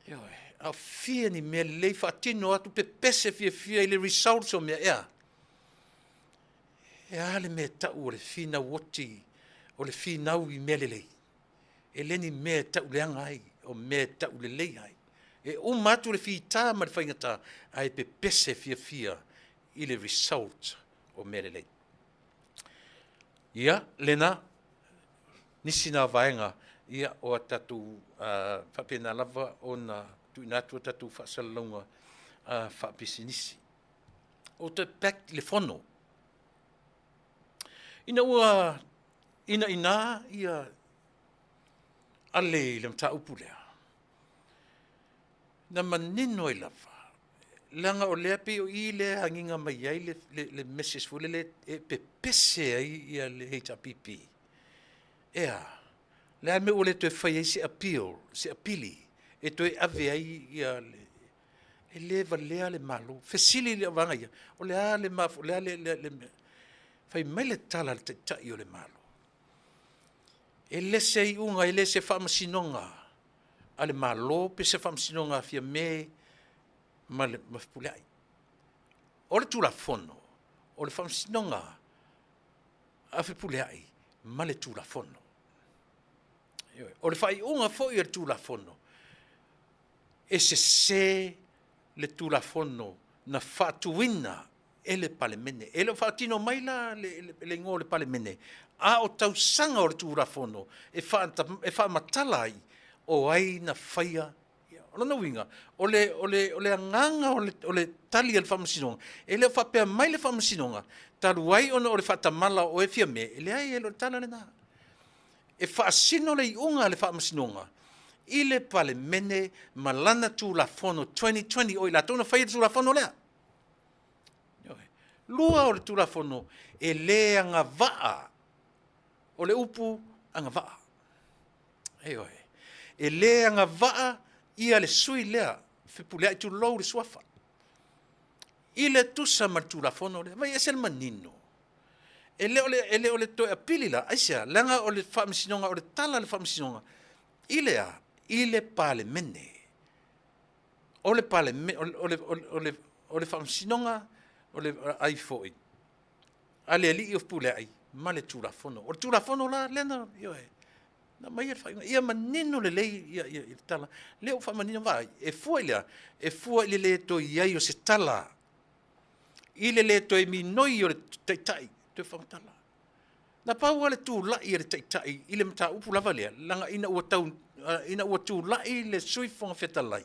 Ioe, a fia ni mea lelei faatino atu pepese fiafia i le results o mea ea. E a le mea e tau o le finau oti, o le finau i mea lelei. E le ni mea e tau leaga ai, o mea e tau lelei ai. E uma atu le fita ma le faigata, ae pepese fiafia i le result o mea lelei. Ia, lena, nisi na vaega, ia, o a tatou faapena lava ona tuuina atu a tatou faasalalauga faapisinisi. Ou toe back i le fono. Ina ua inaina ia ale i le mataupu lea, na manino ai lava, leaga o lea pei o i lea e agiga mai ai le, le, le message foi lele e pepese ai ia le HRPP. E a? Le a le mea ua le toe fai ai se appeal, se apili e toe ave ai ia le, e le valea le Malo. Fesili le vaega ia, o le a le mafua, o le a le, le, le mea? Fai mai le tala a le Taitai o le Malo, e le se iuga, e le se faamasinoga a le Malo pe se faamasinoga a Fiame ma le ma Fepuleai. O le Tulafono, o le faamasinoga a Fepuleai ma le Tulafono. Ioe. O le faaiuga foi o le Tulafono, e sese le Tulafono na faatuina e le Palemene. E le o faatino mai la le, le, le igoa o le Palemene, a o tausaga o le Tulafono e, fa, e faamatala ai o ai na faia. O lona uiga, o le, o le, o le agaga o le, o le tali a le Faamasinoga, e le o faapea mai le Faamasinoga, talu ai ona o le faatamala o oe Fiame, e leai, e le o le tala lena. E faasino le iuga a le Faamasinoga i le Palemene ma lana Tulafono 2020, o i latou na faia le Tulafono lea. Lua o le Tulafono, e le agavaa, o le upu agavaa. Ioe. E le agavaa ia le sui lea, Fepuleai tulou le suafa, i le tusa ma le Tulafono lea. Vaai e ese le manino. E le o le, e le o le toe apili la, aisea? Leaga o le Faamasinoga, o le tala a le Faamasinoga, i le a? I le Palemene. O le Palemene, o le, o le, o le, o le Faamasinoga, o le ai foi, a le Alii o Fepuleai ma le Tulafono. O le Tulafono la lea na, ioe, na aumai le faaiuga. Ia manino lelei ia, ia, ia le tala. Lea ua faamanino, vaai, e fua i le a? E fua i le le toe i ai o se tala, i le le toe minoi o le Taitai, toe faamatala. Na pau lava le tulai a le Taitai i le mataupu lava lea, leaga ina ua tau, ina ua tulai le Sui Fofoga Fetalai,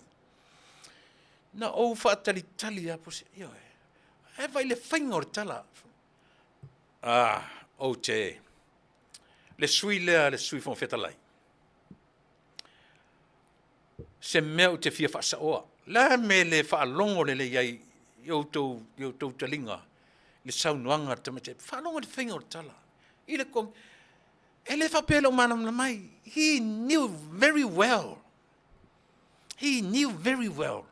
na ou faatalitali lava po o se, ioe, ae vaai i le faiga o le tala. Ah, ou te, le sui lea a le Sui Fofoga Fetalai, se mea ou te fia faasaoa. Le a le mea e le faalogo lelei ai i outou, i outou taliga i le saunoaga a le tamaitai. Faalogo i le faiga o le tala. I le kom... E le faapea e le o malamalama ai. He knew very well. He knew very well.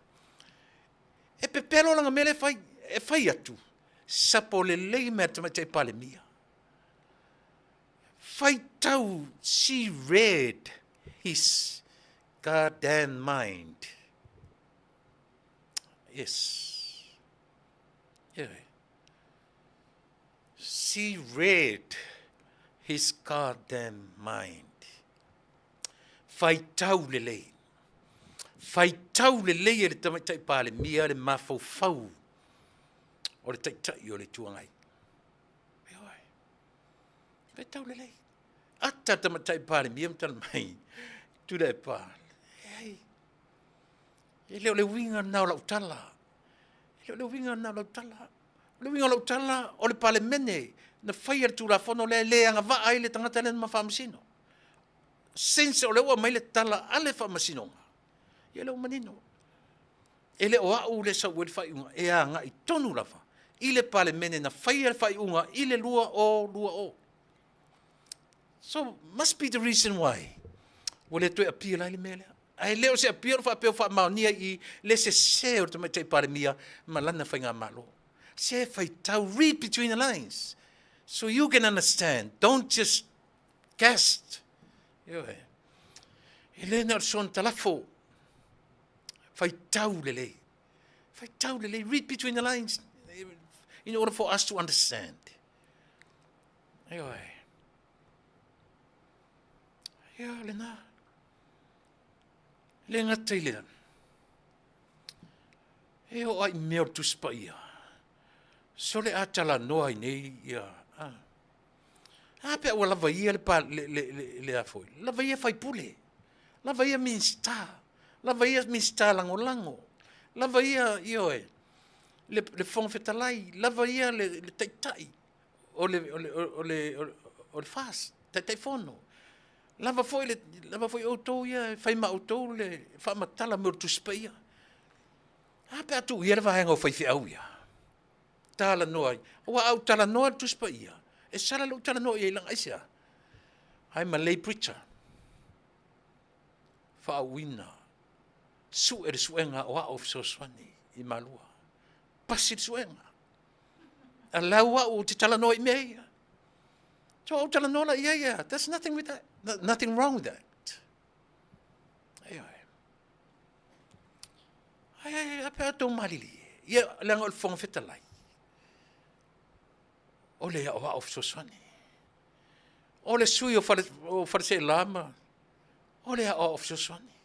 E pepelo lana mea lea e fai. E fai atu, sapo lelei mai a le tamaitai Palemia. Faitau, she read his goddamn mind. Yes. Yeah. She read his goddamn mind. Faitau lelei. Faitau lelei e le tamaitai Palemia le mafaufau o le Taitai o le Itu Agai. Faitau lelei. Ata le tamaitai Palemia ma tala mai, Tuilaepa, leai, e le o le uiga lena o lau tala. E le o le uiga lena o lau tala. O le uiga o lau tala, o le Palemene na faia le Tulafono lea e le agavaa ai le tagata lea na ma faamasino. Since o lea ua aumai le tala a le Faamasinoga, ia lea ua manino. E le o au lea e sau ai le faaiuga, e agai tonu lava i le Palemene na faia le faaiuga i le 2020. So, must be the reason why ua le toe appeal ai le mea lea. Ae le o se appeal o faapea ua faamaonia i le sese o le Tamaitai Palemia ma lana faigamalo. Se faitau, read between the lines so you can understand. Don't just guess. Ioe. E le na o le soona talafo. Faitau lelei. Faitau lelei. Read between the lines in order for us to understand. Ioe. Ia, lena. Le gata i lea. E oo ai mea o le Tusi Paia. Sole a talanoa ai nei ia. Ah. A pe a ua lava ia le, pa, le, le, le, le a foi. Lava ia faipule. Lava ia Minisita. Lava ia Minisita Lagolago, lava ia, ioe, le, le Fofoga Fetalai, lava ia le, le Taitai o le, o le, o le, o le FAST, Taitaifono. Lava foi, le, lava foi outou ia e fai ma outou le faamatala mai o le Tusi Paia. A pe a tuu ia le vaega o faifeau ia? Talanoa ai. Aua a ou talanoa i le Tusi Paia, e sala lou talanoa i ai leaga aisea? I'm a lay preacher. Faauuina, sue le suega aoao fesoasoani i Malua. Pasi le suega. Alau au ou te talanoa i mea ia. So ou talanoa la i ai ia. There's nothing with that. Nothing wrong with that. Ioe. Ai, ai, a pe a tou malilie. Ia, leaga o le Fofoga Fetalai, o le aoao fesoasoani. O le sui o Fale, o Faleseela ma, o le aoao fesoasoani.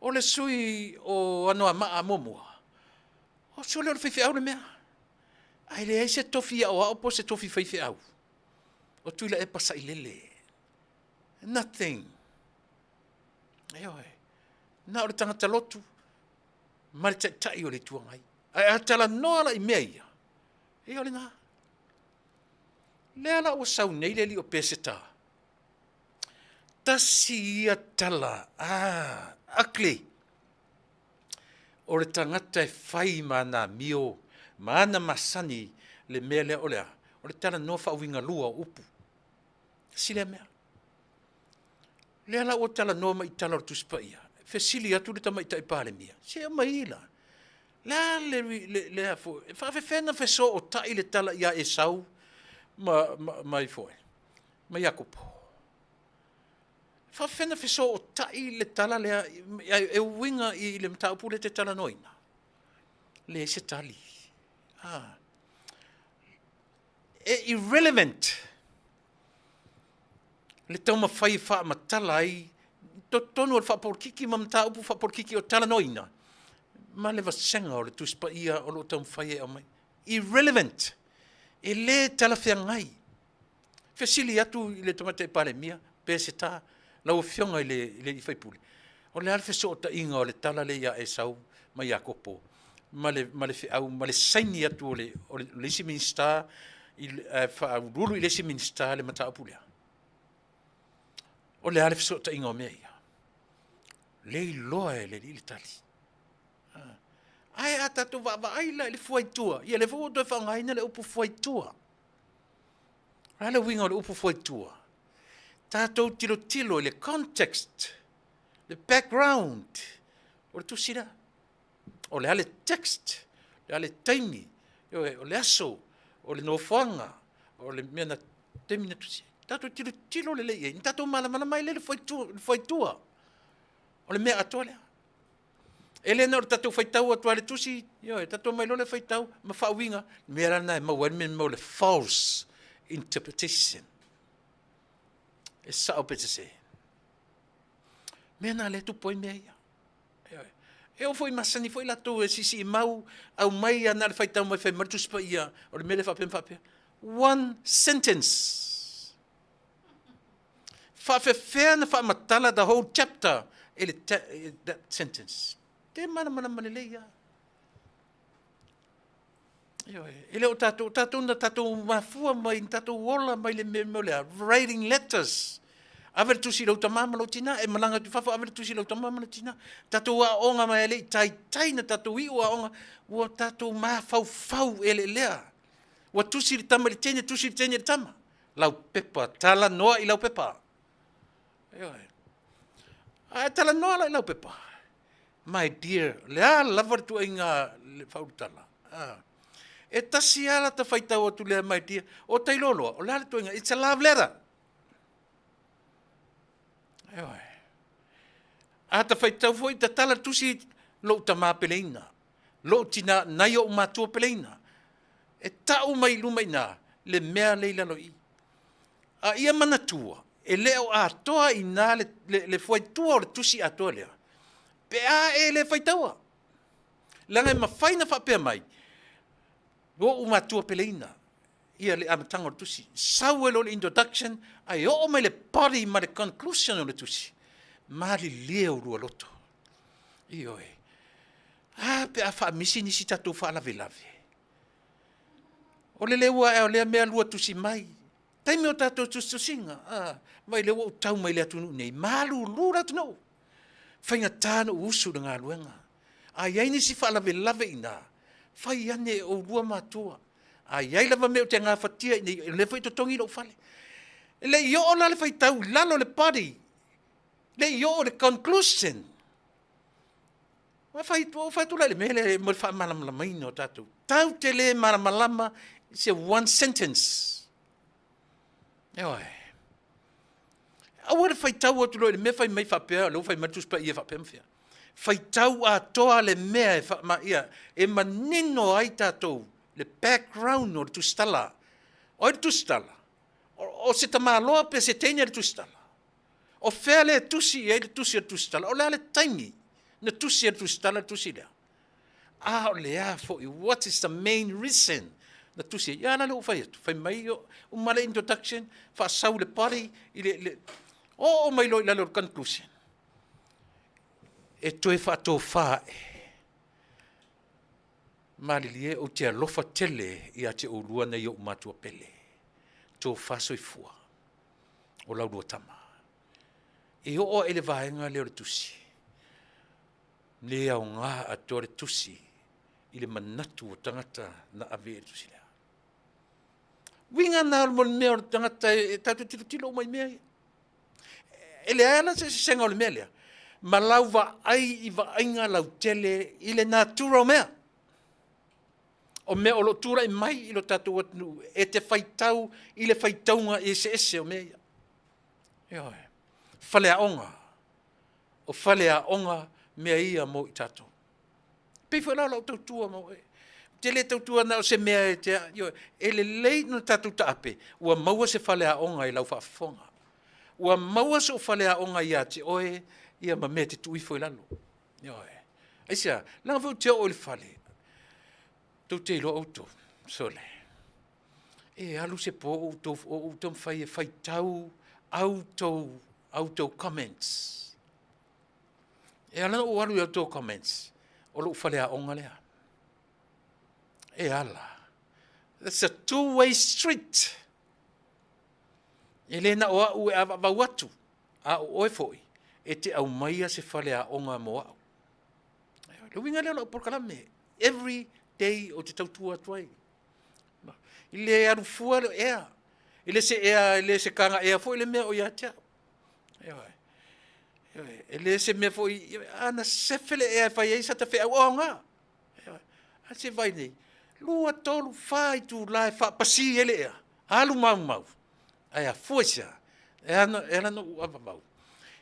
O le sui o Anoamaa muamua, o sole o le faifeau le mea. Ae leai se tofi aoao po o se tofi faifeau o Tuilaepa Sailele. Nothing. Ioe. Na o le tagata lotu ma le Taitai o le Itu Agai. Ae a talanoa la i mea ia, ia o lena. Lea la ua sau nei le alii o Peseta. Tasi ia tala, ah, ugly. O le tagata e fai ma ana amio ma ana masani le mea lea o le a? O le talanoa faauigalua o upu. Tasi lea mea. Lea la ua talanoa mai i tala o le Tusi Paia, fesili atu le Tamaitai Palemia, se aumai la, le a le, le, le a foi, e faafefea ona fesootai le tala ia Esau ma, ma, ma ifo e, ma Iakopo? E faafefea ona fesootai le tala lea e uiga i le mataupu lea e te talanoaina? Leai se tali. Ah. E irrelevant le taumafai e faamatala ai totonu o le faapolokiki ma mataupu faapolokiki o talanoaina ma le vasega o le Tusi Paia o lo o taumafai e aumai. Irrelevant. E le talafeagai. Fesili atu i le Tamaitai Palemia, Peseta, lau Afioga i le, i le sui usufono, o le a le fesootaiga o le tala lea ia Esau ma Iakopo ma le, ma le feau ma le saini atu o le, o le, o le isi Minisita i, faauluulu i le isi Minisita le mataupu lea? O le a le fesootaiga o mea ia? Le iloa e le alii le tali. Ae a tatou vaavaai la i le fuaitua, ia lea foi ua ou toe faaaogaina le upu fuaitua. O le a le uiga o le upu fuaitua? Tatou tilotilo i le context, le background o le tusi lea. O le a le text, o le a le taimi, o le aso, o le nofoaga, o le mea na taimi na tusi. Tatou tilotilo lelei i ai, na tatou malamalama ai lea le fuaitua o le mea atoa lea. E le na o le tatou faitau atu lava i le tusi, ioe, tatou omai loa lea faitau ma faauiga, le mea la lena e maua ai le mea o le false interpretation. E sao pe sese. Mea na lea e tupu ai mea ia. Ioe. E oo foi masani foi latou e siisii mau, aumai lava na o le faitau mai fai mai le Tusi Paia, o le mea lea faapea ma faapea. One sentence. Faafefea na faamatala the whole chapter i le that sentence. Te malamalama lelei lava. Ioe, e le o tatou, tatou na tatou mafua mai, na tatou ola mai le mea o le a, writing letters. Ave le tusi i lou tama ma lou tina, e malaga atu i fafo, ave le tusi i lou tama ma lou tina. Tatou aoga mai e le i taitai na tatou iu aoga, ua tatou mafaufau eleelea. Ua tusi le tama i le teine, tusi le teine i le tama. Laupepa, talanoa i laupepa. Ioe. A e talanoa la i laupepa, my dear, le a lava le tuaiga le faaulutala. Ah. E tasi lava lata faitau atu lea, my dear, o Tailoloa, o le a le tuaiga, it's a love letter. Ioe. A ta faitau foi, tatala le tusi lou tama peleina, lou tina, nai ou matua peleina. E tau mai i luma i ina le mea lea i lalo i i. A ia manatua, e le o atoa i ina le, le, le fuaitua o le tusi atoa lea, pe a e le faitaua. Leaga e mafai ona faapea mai, ua ou matua peleina ia le amataga o le tusi. Sau ai loa le introduction, ae oo mai le body ma le conclusion o le tusi, malilie o lua loto. Ioe. A pe a faamisi nisi tatou faalavelave. O le le ua ae o lea mea lua tusi mai. Taimi o tatou tusitusiga, a, mai lea ua ou tau mai le atunuu nei, malulu le atunuu. Faigata ona ou usu i le galuega. A i ai nisi faalavelave i ina, fai ane e oulua matua. A i ai lava mea ou te gafatia i inei, o lea foi e totogi lou fale. E le i oo la le faitau i lalo o le body, le i oo i le conclusion. Ua ou fai atu la i le mea lea mo le faamalamalamaina o tatou, tatou te le malamalama i se one sentence. Ioe. Aua le faitau atu loa i le mea fai mai faapea, o lea ua fai mai le Tusi Paia e faapea ma faapea. Faitau atoa le mea e faama, ia, e manino ai tatou le background o le tusitala. O ai le tusitala? O se tamaloa pe se teine le tusitala? O fea le tusi i ai le tusi a le tusitala? O le a le taimi na tusi ai le tusitala le tusi lea? A o le a foi? What is the main reason na tusi ai? Ia a la lea ua ou fai atu, fai mai uma le introduction, faasau le body i le, le oo mai loa i lalo o le conclusion, e toe faatofa ae. Malilie ou te alofa tele ia te oulua nai ou matua pele, tofa soifua o la ulua tama. E oo ae i le vaega lea o le tusi, le aoga atoa le tusi i le manatu o tagata na ave i ai le tusi lea. Uiga na o le mea o le tagata e tatou te tilotilo uma i mea ia. E leai la se eseesega o le mea lea ma lau vaai i vaaiga lautele i le natura o mea. O mea o lo o tulai mai i lo tatou atunuu e te faitau i le faitauga eseese o mea ia. Ioe. Faleaoga, o faleaoga mea ia mo i tatou. E pei foi la o lau tautua ma oe. Ou te le tautua na o se mea e te, ioe, e lelei ona tatou taape ua maua se faleaoga i lau faafofoga. Ua maua sou faleaoga ia te oe ia ma mea e te tuu ifo i lalo. Ioe. Aisea? Leaga foi ou te oo i le fale, tou te iloa outou, sole, e alu se po o ou taumafai e faitau a outou comments. E ala ona ou alu i a outou comments, o lou faleaoga lea. E ala. It's a two-way street. E le na o au e avaavau atu, a o oe foi e te aumaia se faleaoga mo au. Le uiga lea o lau polokalame, every day ou te tautua atu ai. I le alu fua le ea, e le se ea, e le se kagaea foi le mea o ia te au. Ioe. Ioe. E le se mea foi, a na sefe le ea e fai ai sata feau, o aoga. Ioe. A se vai nei, 2, 3, 4 itula e faapasi ai le ea, alu maumau, ae afua i se a? E ala ona ou avavau,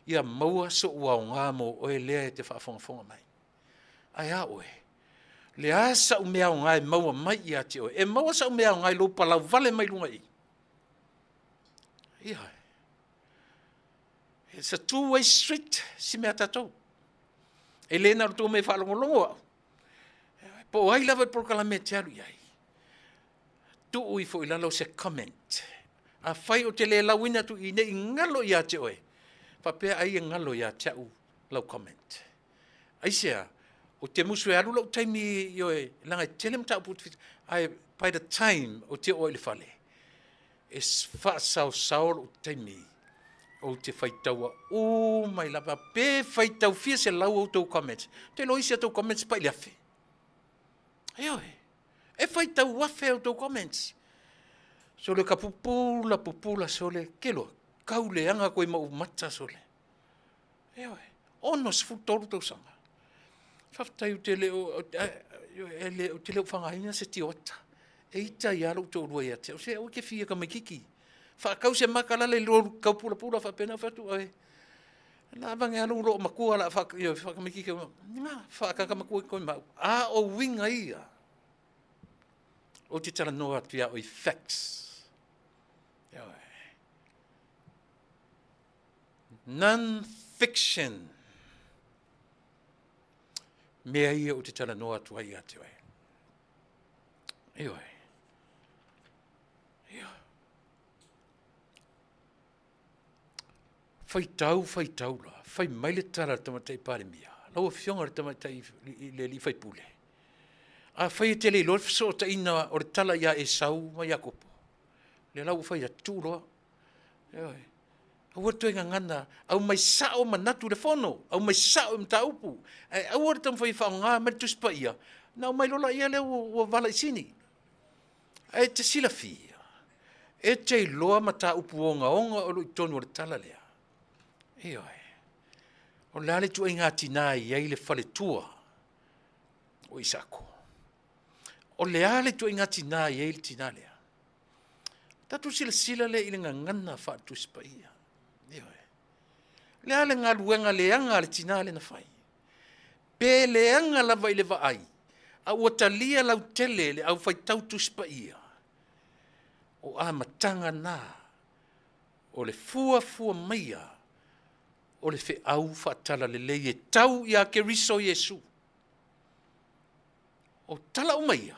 ia maua sou aoga mo oe lea e te faafogafoga mai. Ae a oe? Le a sau mea aoga e maua mai ia te oe? E maua sau mea aoga i lou palau vale mai luga i i? Ia, it's a two-way street si mea tatou. E le na o le tou mea e faalogologo au. Po o ai lava le polokalame e te alu i ai, tuu ifo i lalo se comment. Afai ou te le lauina atu i ne i galo ia te oe, faapea ai e galo ia te au lau comment. Aisea? Ou te musu e alu lou taimi, ioe, leaga e tele mataupu ou te fia, ae by the time ou te oo ai i le fale, e faasaosao lou taimi ou te faitaua uma ai lava, pe faitau fia selau outou comments, ou te iloa isi a outou comments e pai i le 1000. Ioe, e faitau 1000 outou comments. Sole ka pupula, pupula, sole, ke loa, kau leaga koe ma ou mata, sole. Ioe, 63 tausaga. Faafetai ou te le o, e le, ou te le o faaaogaina se tioata. E ita ai lava lou toalua ia te au, se aua e te fia tamaititi. Faatau se maka lale i lou tau pulapula faapena, ou fai atu, oe, na avane lava lou loomatua o le a faatamaititi atu, na, faatata matua atu ma au. A o uiga ia, ou te talanoa atu ia oe i facts. Ioe. Non-fiction. Mea ia ou te talanoa atu ai ia te oe. Ioe. Ia. Faitau, faitau la, fai mai le tala a le Tamaitai Palemia. Lau Afioga i le Tamaitai i le alii faipule, afai e te le iloa le fesootaiga o le tala ia Esau ma Iakopo, lea la ua ou fai atu, tuu loa. Ioe. Aua le toe gagana, aumai sao manatu i le fono, aumai sao i mataupu, ae aua le taumafai e faaaoga mai le Tusi Paia, ona aumai loa lea ua vala i sini. Ae e te silafia, e te iloa mataupu ogaoga o lo o i totonu o le tala lea. Ioe. O le a le ituaiga tina e i ai le faletua o Isaako? O le a le ituaiga tina e i ai le tina lea? Tatou silasila lea i le gagana faale-Tusi Paia. Ioe. O le a le galuega leaga a le tina lea na fai? Pe leaga lava i le vaai, a ua talia lautele e le aufaitau Tusi Paia, o amataga na o le fuafua maia o le feau faatalalelei e tau ia Keriso Iesu. O tala uma ia,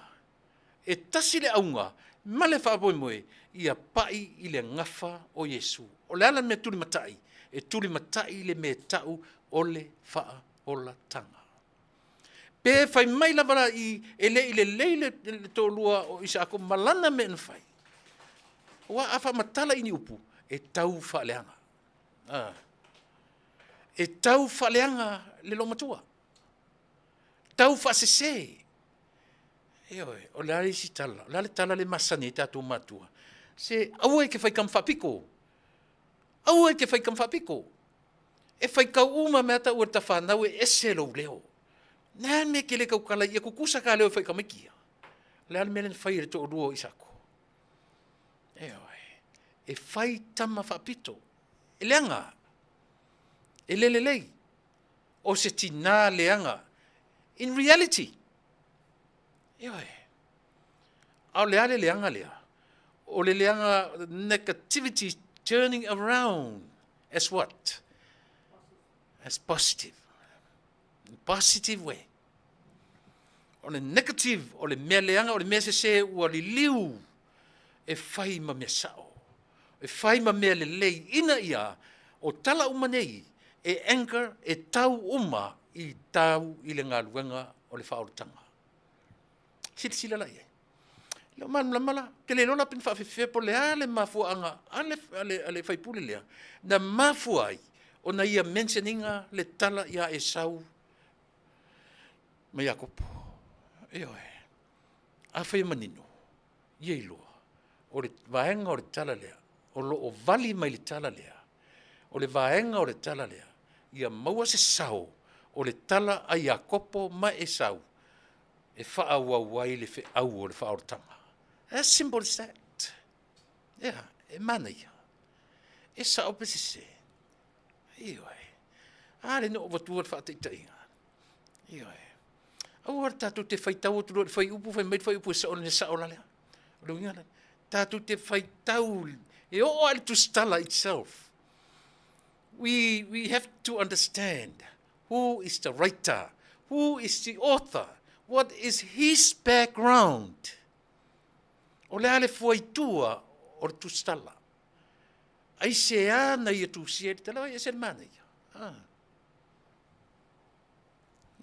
e tasi le auga ma le faamoemoe, ia pai i le gafa o Iesu. O le a le mea e tulimatai? E tulimatai le mea e tau o le faaolataga. Pe fai mai lava la i e le i lelei le toalua o Isaako ma lana mea na fai, aua a faamatala i ni upu, e tau faaleaga. E tau faaleaga le loomatua, tau faasese. Ioe, o le a le isi tala? O le a le tala lea e masani ai tatou matua? Se aua e te faitama faapito, aua e te faitama faapito. E faitau uma mea a taua e le tafanau e ese lou leo. O le a le mea e te le tautala ai, ia tutusa ta leo e fai ma tamaiti ia? O le a le mea lea na fai e le toalua o Isaako? Ioe, e fai tama faapito, e leaga, e le lelei. O se tina leaga. In reality, ioe, a o le a le leaga lea? O le leaga negativity turning around as what? As positive. Positive way. O le negative, o le mea leaga, o le mea sese ua liliu e fai ma mea sao, e fai ma mea lelei, ina ia o tala uma nei e anchor, e tau uma i tau i le galuega o le faaolataga. Silasila la i ai. Le o malamalama la, ou te le iloa la pe na faafefea po o le a le mafuaaga a le, a le, a le faipule lea, na mafua ai ona ia mention ina le tala ia Esau ma Iakopo. Ioe. Afai e manino, ia iloa, o le vaega o le tala lea, o lo o vali mai le tala lea, o le vaega o le tala lea, ia maua se sao o le tala a Iakopo ma Esau e faaauau ai le feau o le faaolataga. As simple as that. Ea, e manaia. E sao pe sese. Ioe. A lea na ou avatua le faataitaiga. Ioe. Aua le tatou te faitau atu loa i le fuaiupu, fai mai le fuaiupu e sao le mea sao la lea. O le uiga lea, tatou te faitau, e oo lava i le tusitala itself. We have to understand who is the writer, who is the author, what is his background. O le a le fuaitua o le tusitala. Aisea na ia tusia ai le tala, e ese le manaia. Ah.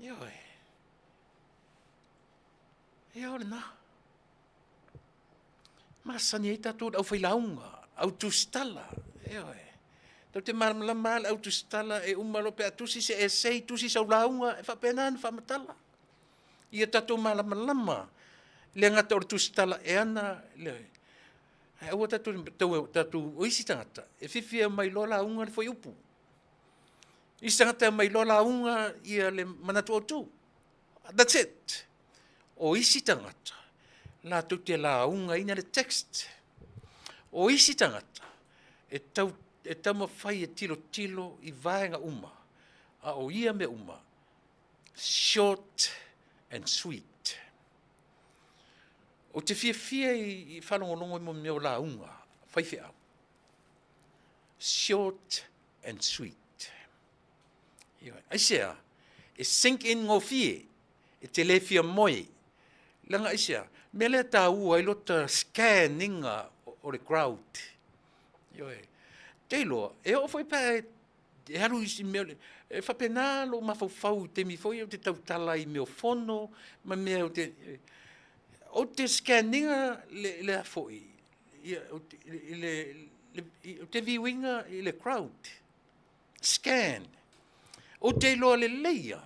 Ioe. Ia o lena. Masani ai tatou le aufailauga, au tusitala. Ioe. Tatou te malamalama lava le au tusitala e uma loa pe a tusi se essay, tusi sau lauga, e faapena ona faamatala. Ia tatou malamalama, e le gata o le tusitala e ana le, ae aua tatou tau, tatou, o isi tagata, e fiafia e omai loa lauga le fuaiupu. Isi tagata e omai loa lauga ia le manatu autu. That's it. O isi tagata, latou te laugaina le text. O isi tagata, e, tau, e taumafai e tilotilo i vaega uma, a o ia mea uma, short and sweet. Ou te fiafia i faalogologo i mea o lauga faifeau. Short and sweet. Ioe. Aisea? E sink in gofie, e te le fia moe. Leaga aisea? Mea lea taua ai lota scan iga o le crowd. Ioe. Te iloa, e oo foi pe e alu i mea E faapena lou mafaufau i taimi foi ia ou te tautala ai i mea o fono ma mea ou te, ou te scan ina le a foi, ou te view ina i le crowd, scan. Ou te iloa lelei lava,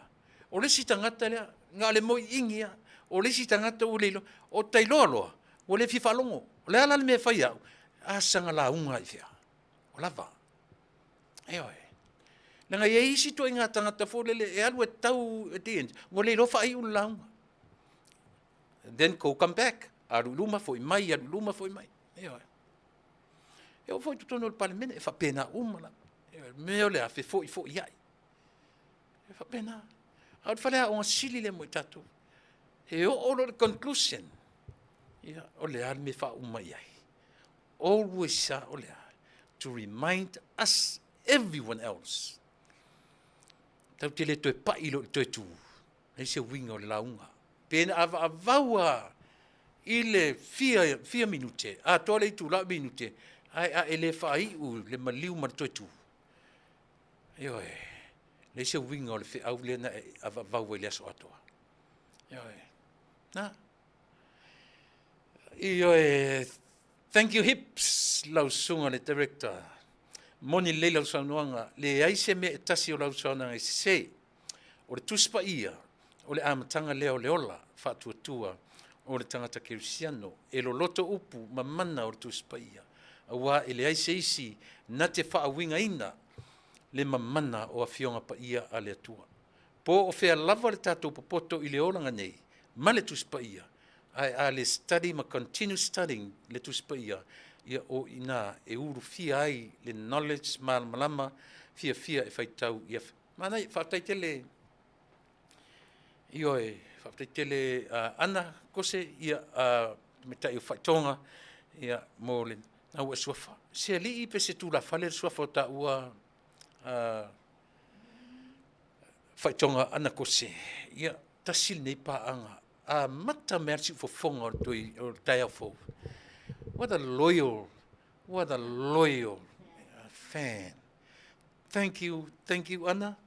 o le isi tagata lea, na o le moiini lava, o le isi tagata ua le iloa, ota iloa loa, ua le fia faalogo. O le a la le mea e fai e au? A saga lauga lava i fea? Ua lava. Ioe. Leaga e i ai isi ituaiga tagata foi lele e alu e tau at the end, ua le iloa faaiu le lauga. Then go come back, alu i luma foi mai, alu i luma foi mai. Ioe. E oo foi i totonu o le Palemene, e faapena uma lava. Ioe. Mea o le a fefoifoiai. E faapena. A o le faleaoga sili lea mo i tatou. E oo loa i le conclusion, ia, o le a le mea e faauma i ai? Always a o le a? To remind us, everyone else. Tatou te le toe pai loa i le toe tu. Leai se uiga o le lauga. Pe na avaavau lava i le fia, fia minute, atoa le itula o minute, ae a e le faaiu le maliu ma le toe tu. Ioe, leai se uiga o le feau lea na e avaavau ai i le aso atoa. Ioe. Na. Ioe, thank you hips, lau susuga le director. Moni lelei lau saunoaga, leai se mea e tasi o lau saunoaga e sese. O le Tusi Paia, o le amataga lea o le ola faatuatua o le tagata kerisiano, e loloto upu ma mana o le Tusi Paia, aua e leai se isi na te faauigaina le mamana o Afioga Paia a le Atua. Po o fea lava le tatou popoto i le olaga nei ma le Tusi Paia, ae a le study ma continue studying le Tusi Paia, ia o i ina e ulufia ai le knowledge malamalama fiafia e faitau ia Manaia, faafetai tele. Ioe, faafetai tele uh, Ana Kose, ia uh, tamaitai o Faitoga, ia mo le na ua suafa. Se alii pe se tulafale le suafa o taua uh, Faitoga Ana Kose. Ia, tasi lenei paaga amata mai le siufofoga o le toi o le taeao fou. What a loyal, what a loyal fan. Thank you, thank you Ana.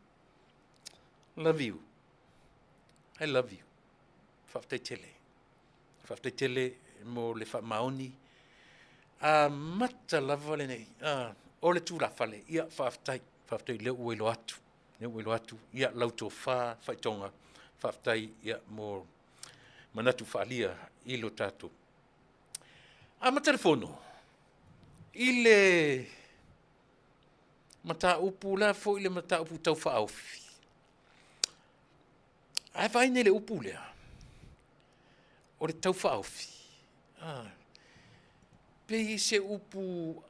Love you. I love you. Faafetai tele. Faafetai tele mo le faamaoni. Amata lava lenei. Ah, o le tulafale. Ia, faafetai. Faafetai lea ua iloa atu. Lea ua iloa atu. Ia, lau tofa faitoga. Faafetai ia, mo manatu faalia i lo tatou. Amata le fono i le mataupu la foi le mataupu tau faaofi. Ae vaai nei le upu lea, o le tau faaofi. Ah, pei se upu,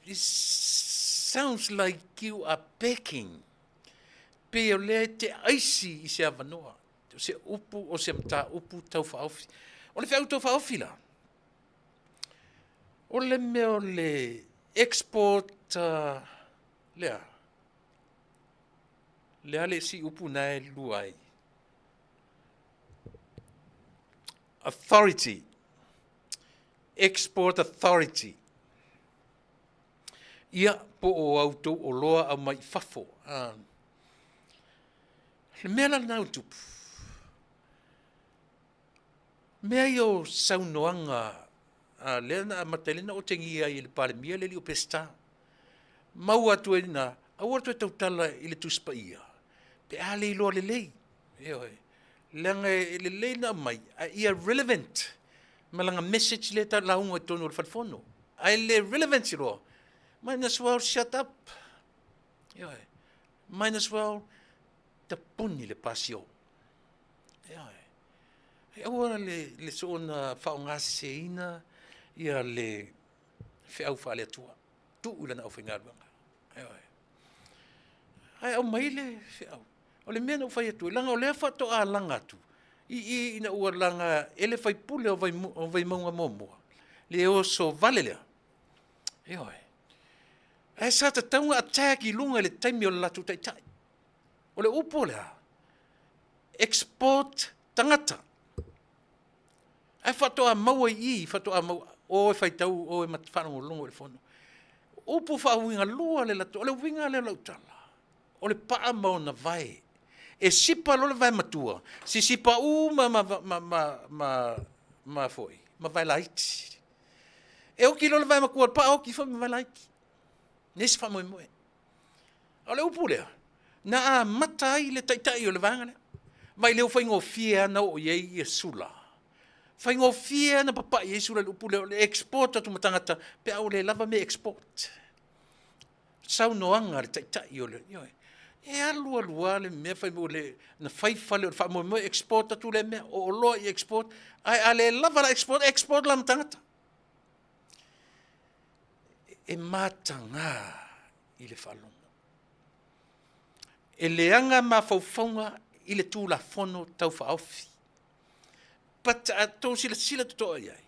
it sounds like you are begging. Pei o lea e te aisi i se avanoa, o se upu, o se mataupu tau faaofi. O le feau tau faaofi la, O le mea o le export uh, lea, lea le isi upu na e lua ai. Authority. Export Authority. Ia, po o au tou oloa au mai fafo. Uh, le mea la lena ua tupu, Mea ia o saunoaga a lea na amata ai lea na otegia ai e le Palemia le alii o Peseta. Maua atu ai lena, aua le toe tautala i le Tusi Paia pe a le iloa lelei. Ioe. Leaga e lelei ona aumai ae ia relevant ma lana message lea e lauga i totonu o le fale fono. Ae le relevant loa, might as well shut up. Ioe. Might as well tapuni le pasio. Ioe. E aua le, le soona faaaogaseseina ia le feau faale-Atua. Tuu i lana aufaigaluega. Ioe. Ae aumai le feau. O le mea na ou fai atu ai, leaga o lea faatoa laga atu, i i ina ua laga e le faipule o, o Vaimauga muamua, le oso vale lea. Ioe. Ae sa tatau ona attack i luga i le taimi o le latou taitai. O le upu o le a? Export tagata. Ae faatoa maua i i, faatoa maua, o e faitau, o e faalogologo i le fono. Upu faauiga lua le latou, o le uiga lea o lau tala. O le paa ma ona vae. E sipa loa le vae matua, sisipa uma ma, ma, ma, ma, ma foi, ma vae laiti. E oki loa le vae matua, le paa oki foi ma vae laiti. Nei se faamoemoe. A o le upu lea, na amata ai le taitai o le vaega lea. Vaai lea ua faigofie lava ona oo i ai ia Sula. Faigofie lava ona papai ai Sula i le upu lea o le export atu ma tagata pe a ua le lava mea e export. Saunoaga a le taitai o le, ioe. E alu alu lava le mea fai mai ua le, na fai fale o le faamoemoe e export atu lea mea, o oloa ia export, ae a le lava la export, export la ma tagata. E mataga i le faalogo. E leaga mafaufauga i le Tulafono Tau Faaofi. But a outou silasila totoa i ai,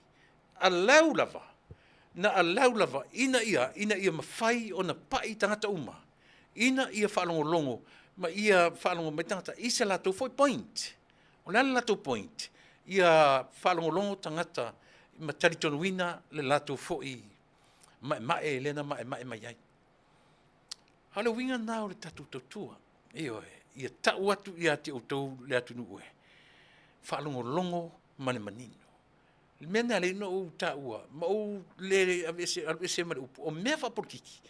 allow lava, na allow lava ina ia, ina ia mafai ona pai tagata uma, ina ia faalogologo ma ia faalogo mai tagata i se latou foi point. O le a le latou point? Ia faalogologo tagata ma talitonuina le latou foi maemae lea na maemae mai ai. A o le uiga lena o le tatou tautua, ioe, ia tau atu ia te outou le atunuu e, faalogologo ma le manino. O le mea lena e ala ai ona ou taua ma ou le aveese, alu ese ai ma le upu, o mea faapolokiki,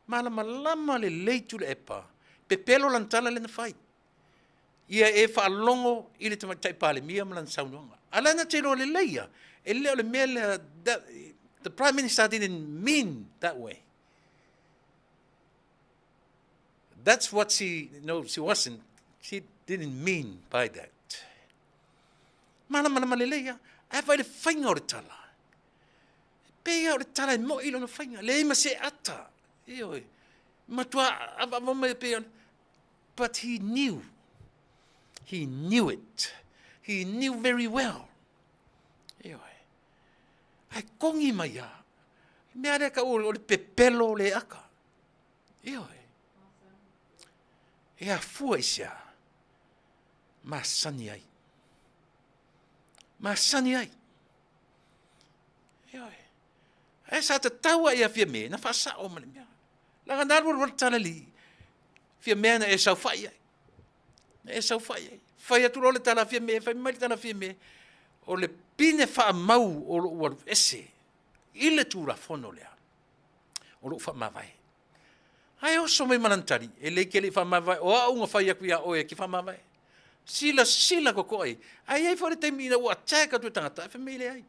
malamalama lelei Tuilaepa, pepelo lana tala lea na fai. Ia e faalogo i le Tamaitai Palemia ma lana saunoaga. A o lea na te iloa lelei lava, e le o le mea lea, the Prime Minister didn't mean that way. That's what she, no, she wasn't, she didn't mean by that. Malamalama lelei lava. Ae fai le faiga o le tala. E pei lava o le tala e moi lona faiga. Leai ma se ata. Ioe. Matua avaava mai pei ona. But he knew. He knew it. He knew very well. Ioe. Ae kongi mai lava. Le mea lea tau o le pepelo le aka. Ioe. E afua i se a? Masani ai. Masani ai. Ioe. Ae sa tatau lava ia Fiame na faasao ma le mea. Leaga na alu alu le tala li. Fiame na e saofai ai. Na e saofai ai. Fai atu loa le tala a Fiame, fai mai le tala a Fiame, o le pine faamau o lou alu ese i le Tulafono lea, o lou faamavae. Ae oso mai ma lana tali, e lei ke le i faamavae, o au na fai atu ia oe e te faamavae. Silasila totoa i ai. Ae i ai foi le taimi ina ua attack atu e tagata, ae fai mai e leai.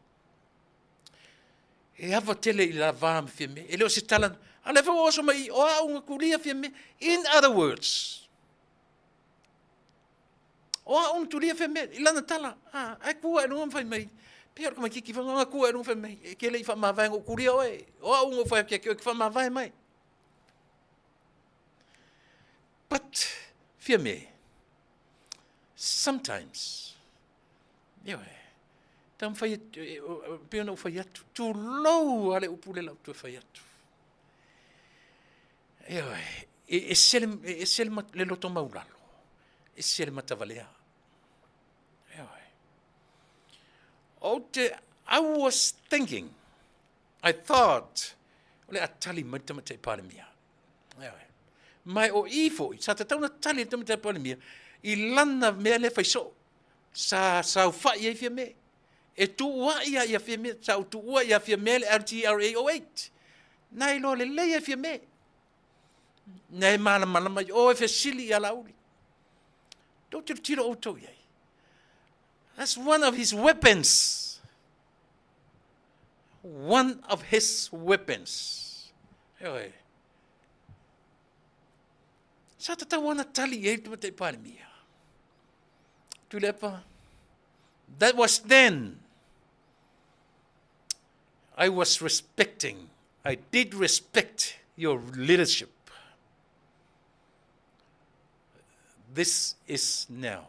E ava tele i la va ma Fiame. E le o se tala, a o lea foi ua oso mai i, o au na tulia Fiame. In other words, O au na tulia Fiame i lana tala, a, ae tu ae luga ma fai mai, pei o le tamaititi foi na tu ae luga fai mai, e te le i faamavae na ou tulia oe, o au na ou fai atu ia te oe e te faamavae mai. But, Fiame, sometimes, ioe, taumafai, pei ona ou fai atu, tulou lava le upu lea o le a ou toe fai atu. Ioe, e ese le, e ese le, le loto maulalo, ese le matavalea. Ioe. Ou te, I was thinking, I thought, o le a tali mai le Tamaitai Palemia. Ioe. Ma o i foi, sa tatau ona tali le Tamaitai Palemia i lana mea lea fai soo. Sa saofai ai Fiame. E tuuai lava ia Fiame, sa ou tuua ia Fiame le LTRA 08. Na iloa lelei e Fiame. Na e malamalama i o e fesili ia Laauli. Tou tilotilo outou i ai. That's one of his weapons. One of his weapons. Ioe. Sa tatau ona tali i ai le Tamaitai Palemia. Tuilaepa, that was then. I was respecting, I did respect your leadership. This is now.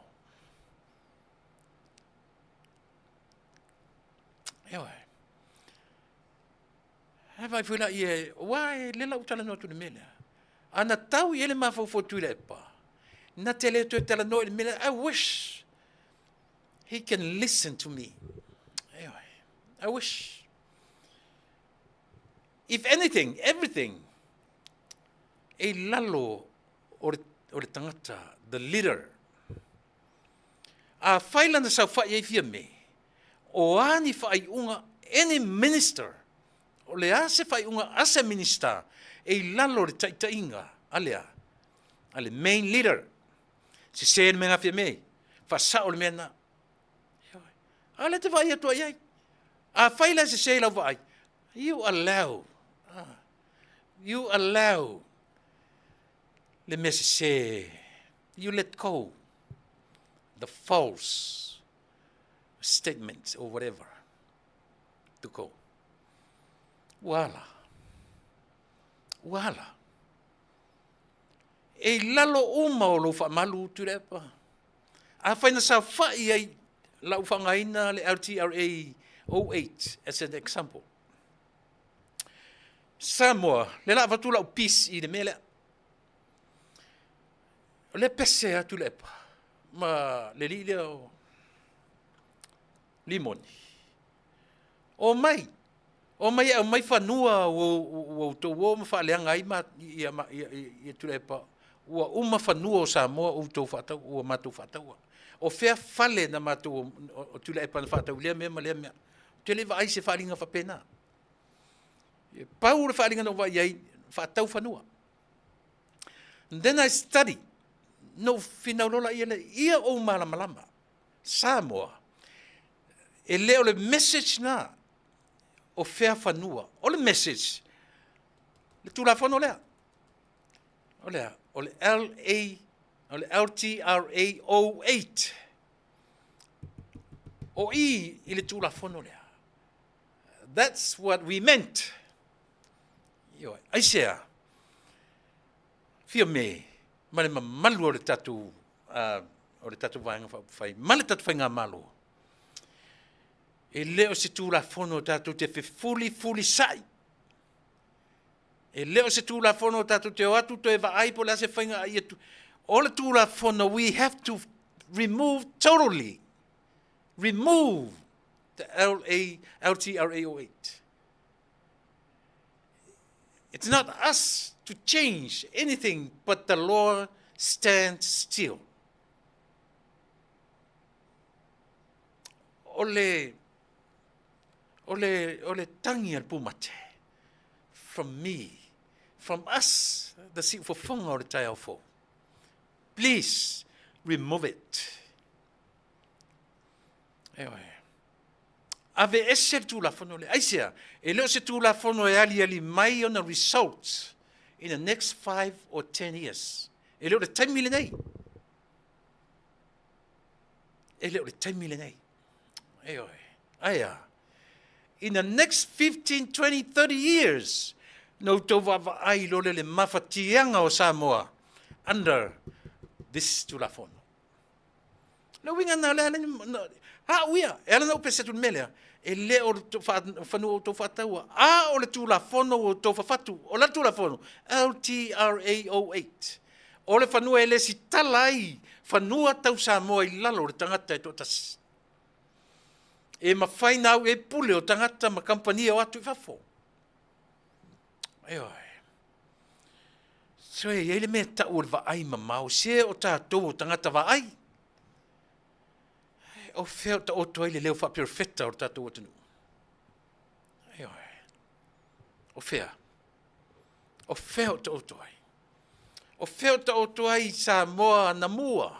Ioe. Ae vaai foi la ia, ua e le lau talanoa atu i le mea lea. A na tau i ai le mafaufau Tuilaepa, na te le toe talanoa i le mea lea. I wish he can listen to me. Ioe. I wish. If anything, everything, e i lalo o le, o le tagata, the leader. Afai lana saofai ai Fiame, o a ni faaiuga any minister, o le a se faaiuga a se Minista e i lalo o le taitaiga a le a? A le main leader. Sese le mea na Fiame, faasao le mea na. A lea te vaai atu ai ai. Afai la e sese i lau vaai, you allow, you allow le mea sese, you let go the false statement or whatever to go. Ua ala. Ua ala. E i lalo uma o lou faamalu, Tuilaepa. Afai na saofai ai lau faaaogaina le LTRA 08 as an example. Samoa, lea la avatu lau peace i le mea lea. O lea pese atu le epa ma le alii lea o Limoni. O mai, o mai e aumai fanua ua outou o ma faaleaga ai ma, ia, ia, ia Tuilaepa, ua uma fanua o Samoa ua outou faatau, ua matou faataua. O fea fale na matou, o Tuilaepa na faatau i lea mea ma lea mea. Ou te le i vaai i se faaaliga faapena. E pau le faaaliga na ou vaai ai, faatau fanua. And then I study, na ou finau loa laia lea, ia ou malamalama, Samoa, e le o le message na o fea fanua. O le message, le Tulafono lea. O le a? O le LA, o le LTRA 08. O i i le Tulafono lea. That's what we meant. Ioe. Aisea? Fiame ma le mamalu o le tatou o le tatou Vaega Faaupufai ma le tatou Faigamalo, e le o se Tulafono tatou te fefulifulisai, e le o se Tulafono tatou te o atu toe vaai po o le a se faiga a ia tu. O le Tulafono, we have to remove totally, remove the LA, LTRA 08. It's not us to change anything, but the law stands still. O le, o le, o le tangi a le pumate, from me, from us, the siufofoga o le taeao fou. Please remove it. Eoe. Aveese le Tulafono lea. Aisea? E le o se Tulafono e aliali mai ona results in the next 5 or 10 years. E le o le taimi lenei. E le o le taimi lenei. Eoe. Aia. In the next 15, 20, 30 years, na outou vaavaai loa lea le mafatiaga o Samoa under this Tulafono. Le uiga na lea, a au ia, e ala na ou pese atu i le mea lea, e le o le fanua o outou faataua, a o le Tulafono ua outou fafatu, o le a le Tulafono? LTRA 08. O le fanua e lesitala ai fanua tau Samoa i lalo o le tagata e toatasi. E mafai na au i ai pule o tagata ma kamupani e o atu i fafo. Ioe. So e i ai le mea e tau o le vaai mamao, se o tatou o tagata vaai. O fea o taoto ai le leo faaperofeta o le tatou atunuu? Ioe. O fea? O fea o taoto ai? O fea o taoto ai Samoa anamua?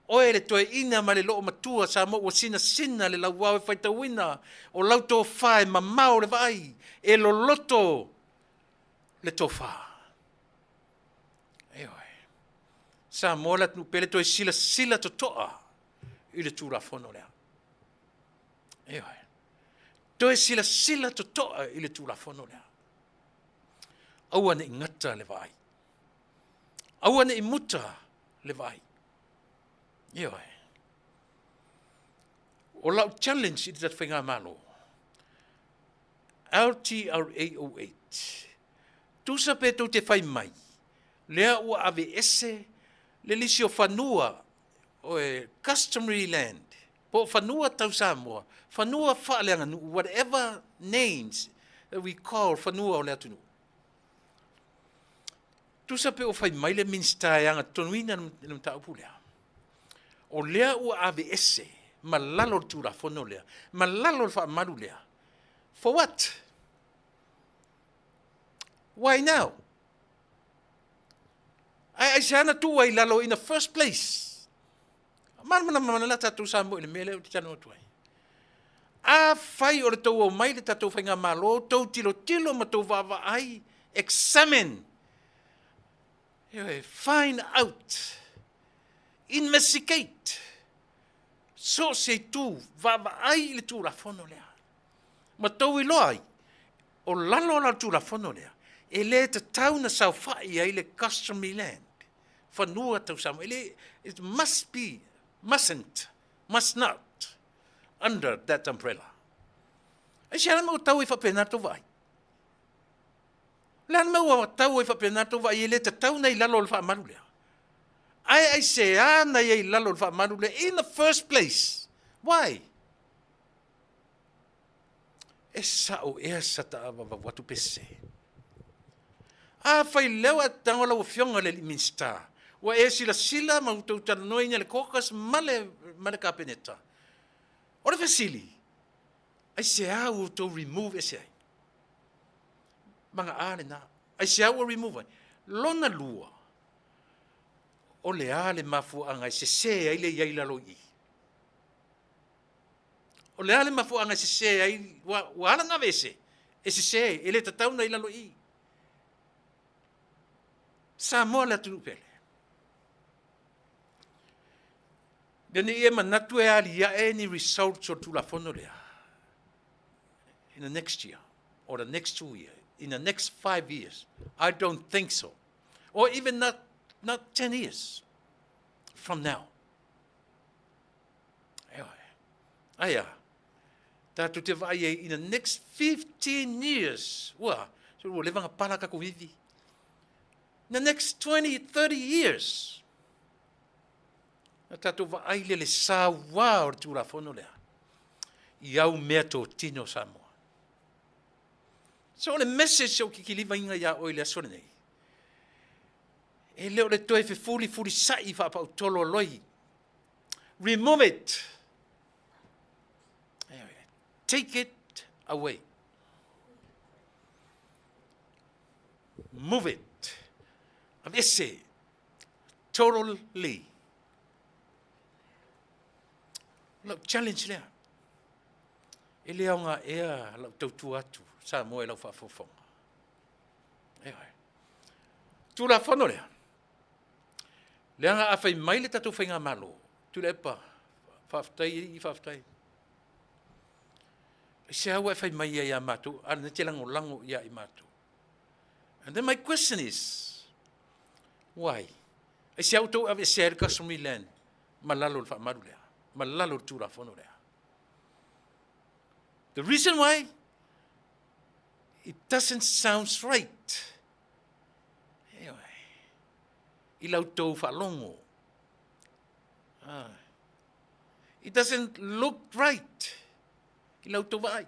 Oe le toeaina ma le loomatua Samoa ua sinasina le lauao e faitauina o lau tofa e mamao le vaai, e loloto le tofa. Ioe. Samoa le atunuu pele toe silasila totoa i le Tulafono lea. Ioe. Toe silasila totoa i le Tulafono lea. Aua ne i gata le vaai. Aua ne i muta le vaai. Ioe. O lau challenge i le tatou faigamalo, LTRA 08, tusa pe tou te fai mai, lea ua aveese le lisi o fanua, oe, customary land, po o fanua tau Samoa, fanua faaleaganuu, whatever names that we call fanua o le atunuu. Tusa pe ua fai mai le Minisita e agatonuina le mataupu lea, o lea ua aveese ma lalo o le Tulafono lea, ma lalo o le faamalu lea. For what? Why now? Ae aisea na tuu ai i lalo in the first place? Malamalama la tatou Samoa i le mea lea ou te talanoa atu ai. Afai o le tou omai le tatou faigamalo, tou tilotilo ma tou vaavaai, examine, find out, investigate, so o se itu, vaavaai i le Tulafono lea, ma tou iloa ai, o lalo la o le Tulafono lea, e le tatau ona saofai ai le customary land, fanua tau Samoa. E le, it must be, mustn't, must not, under that umbrella. Aisea le mea ua tau ai faapena le tou vaai? O le a le mea ua tau ai faapena le tou vaai e le tatau ona i lalo o le faamalu lea? Ae aisea na i ai i lalo o le faamalu lea in the first place? Why? E sao ea sa ta avavau atu pe sese? Afai lea ua e tago lau Afioga i le alii Minisita, ua e silasila ma ua outou talanoaina i le caucus ma le, ma le Kapeneta. O le fesili, aisea ua outou remove ese ai? Magaa lena. Aisea ua remove ai? Lona lua, o le a le mafuaaga e sese ai le i ai i lalo i i? O le a le mafuaaga e sese ai, ua, ua ala ona aveese, e sese, e le tatau ona i lalo i i. Samoa le atunuu pele. Ina ne i e manatu e aliae ni results o le Tulafono lea in the next year or the next 2 years, in the next 5 years. I don't think so. Or even not 10 years from now. Aia, tatou te vaai ai in the next 15 years, ua, so ua leva ona pala tatou ivi. In the next 20, 30 years, na tatou vaai lea le sauā o le Tulafono lea i au mea totino o Samoa. So o le message o kikilivaina iā oe i le aso lenei, e le o le toe fefulifulisai faapautolo aloi. Remove it. Take it away. Move it. Aveese. Totally. Lau challenge lea. E le aoga ea lau tautua atu Samoa i lau faafofoga. Ioe. Tulafono lea. Leaga a fai mai le tatou faigamalo, Tuilaepa, faafetai alii, faafetai. Aisea ua e fai mai ai ia matou, a lena e te lagolago ia i matou. And then my question is, why? Aisea ua outou aveesea ai le customary land ma lalo o le faamalu lea, ma lalo o le Tulafono lea? The reason why, it doesn't sound right. Ioe. I la outou faalogo. Ah. It doesn't look right i la outou vaai.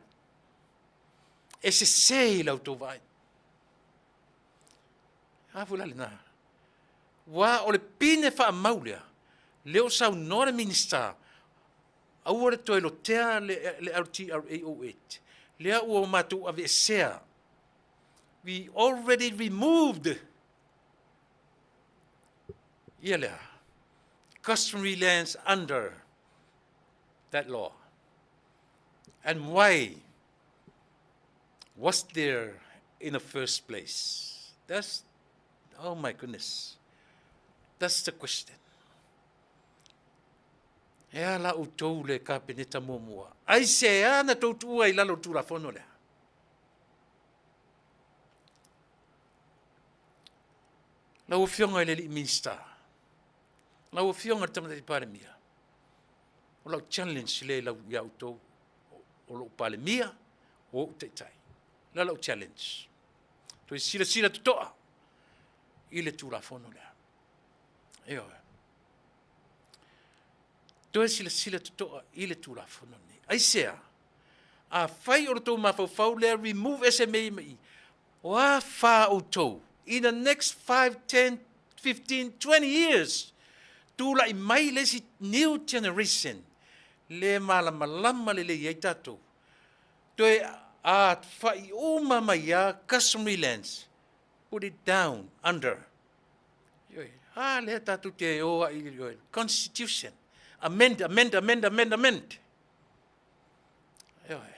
E sese i la outou vaai. A foi la lena. Ua o le pine faamau lea, lea o saunoa le Minisita, aua le toe lotea le LTRA 08, lea ua matou aveesea. We already removed ia lea customary lands under that law. And why was there in the first place? That's, oh my goodness, that's the question. E a la outou le Kapeneta muamua? Aisea na tou tuua i lalo o le Tulafono lea? Lau Afioga i le alii Minisita, lau Afioga i le Tamaitai Palemia, o lau challenge lea i lau ia outou, o lou Palemia, o ou Taitai. O le a lau challenge? Toe silasila totoa i le Tulafono lea. Ioe. Toe silasila totoa i le Tulafono lenei. Aisea? Afai o le tou mafaufau lea remove ese mea ia mai i, o a fa outou? In the next 5, 10, 15, 20 years, tulai mai le isi new generation le malamalama lelei ai tatou. Toe afa'i uma mai a customary lands, put it down under. Ioe, a lea tatou te o ai i constitution. Amend, amend, amend, amend, amend. Ioe.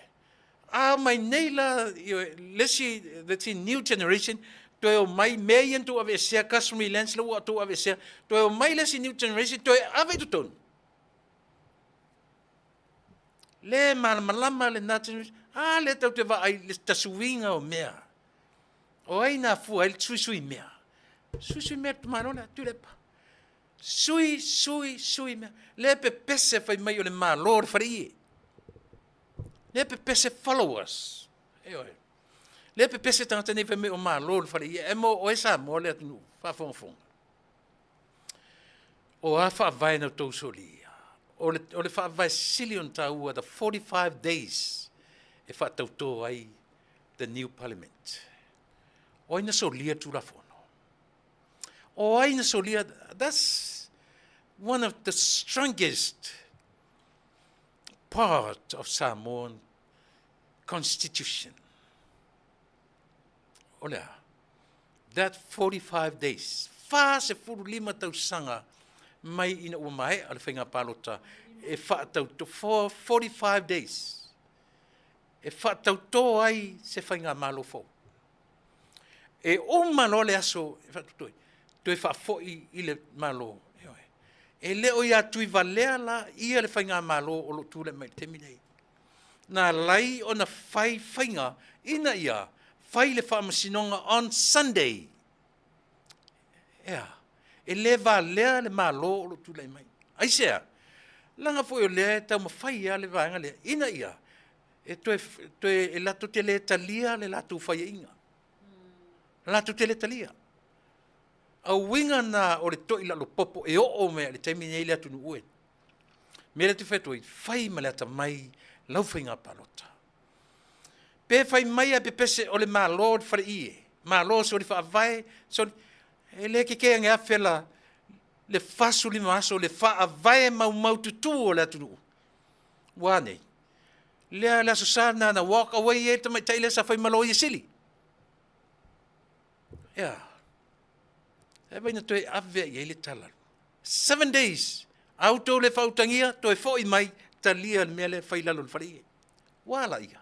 A mai nei la, ioe, le isi, le isi new generation, toe o mai mea ia na tou aveesea, customary lands la ua tou aveesea, toe o mai le isi new generation, toe ave i totonu. Le malamalama lena generation. A lea tatou te vaai i le tasuiga o mea. O ai na afua ai le suisui mea? Suisui mea le tamaloa lea, Tuilaepa. Sui, sui, sui mea. Lea pepese fai mai o le Malo o le faleie. Lea pepese followers. Ioe. Lea pepese tagata nei fai mai o Malo o le faleie. E mo oe Samoa le atunuu faafogafoga. O a faavae na outou solia? O le, o le faavae sili ona taua, the 45 days e faatautō ai the new parliament. O ai na solia le Tulafono? O ai na solia? That's one of the strongest part of Samoan constitution. O le a? That 45 days, 45 tausaga mai ina ua maea le faiga palota e faatauto, 45 days, e faatautō ai se faigamalo fou. E uma loa le aso e faatautō ai, toe faafoi i le Malo. Ioe. E le o ia Tuivalea la ia le faigamalo o lo o tulai mai i le taimi nei. Na alai ona fai faiga ina ia fai le faamasinoga on Sunday. Ea, e le valea le Malo o lo o tulai mai. Aisea? Leaga foi o lea e taumafai lava le vaega lea ina ia e toe, toe e latou te le talia le latou faiaiga. Latou te le talia. A uiga na o le toi lalo popo e oo mai i le taimi nei le atunuu e. Mea lea te fai atu ai, fai ma le atamai lau faiga palota. Pe fai mai a pepese o le Malo o le faleie, Malo soli faavae, soli, e le keke ange afe la le 45 aso le faavae maumaututu o le atunuu. Ua nei. Lea le Aso Sa na na walk away ai le tamaitai lea sa fai ma Loia Sili. Ea. E vai na toe ave i ai le tala. 7 days. A outou le faautagia, toe foi mai, talia le mea lea fai lalo le faleie. Ua ala ia.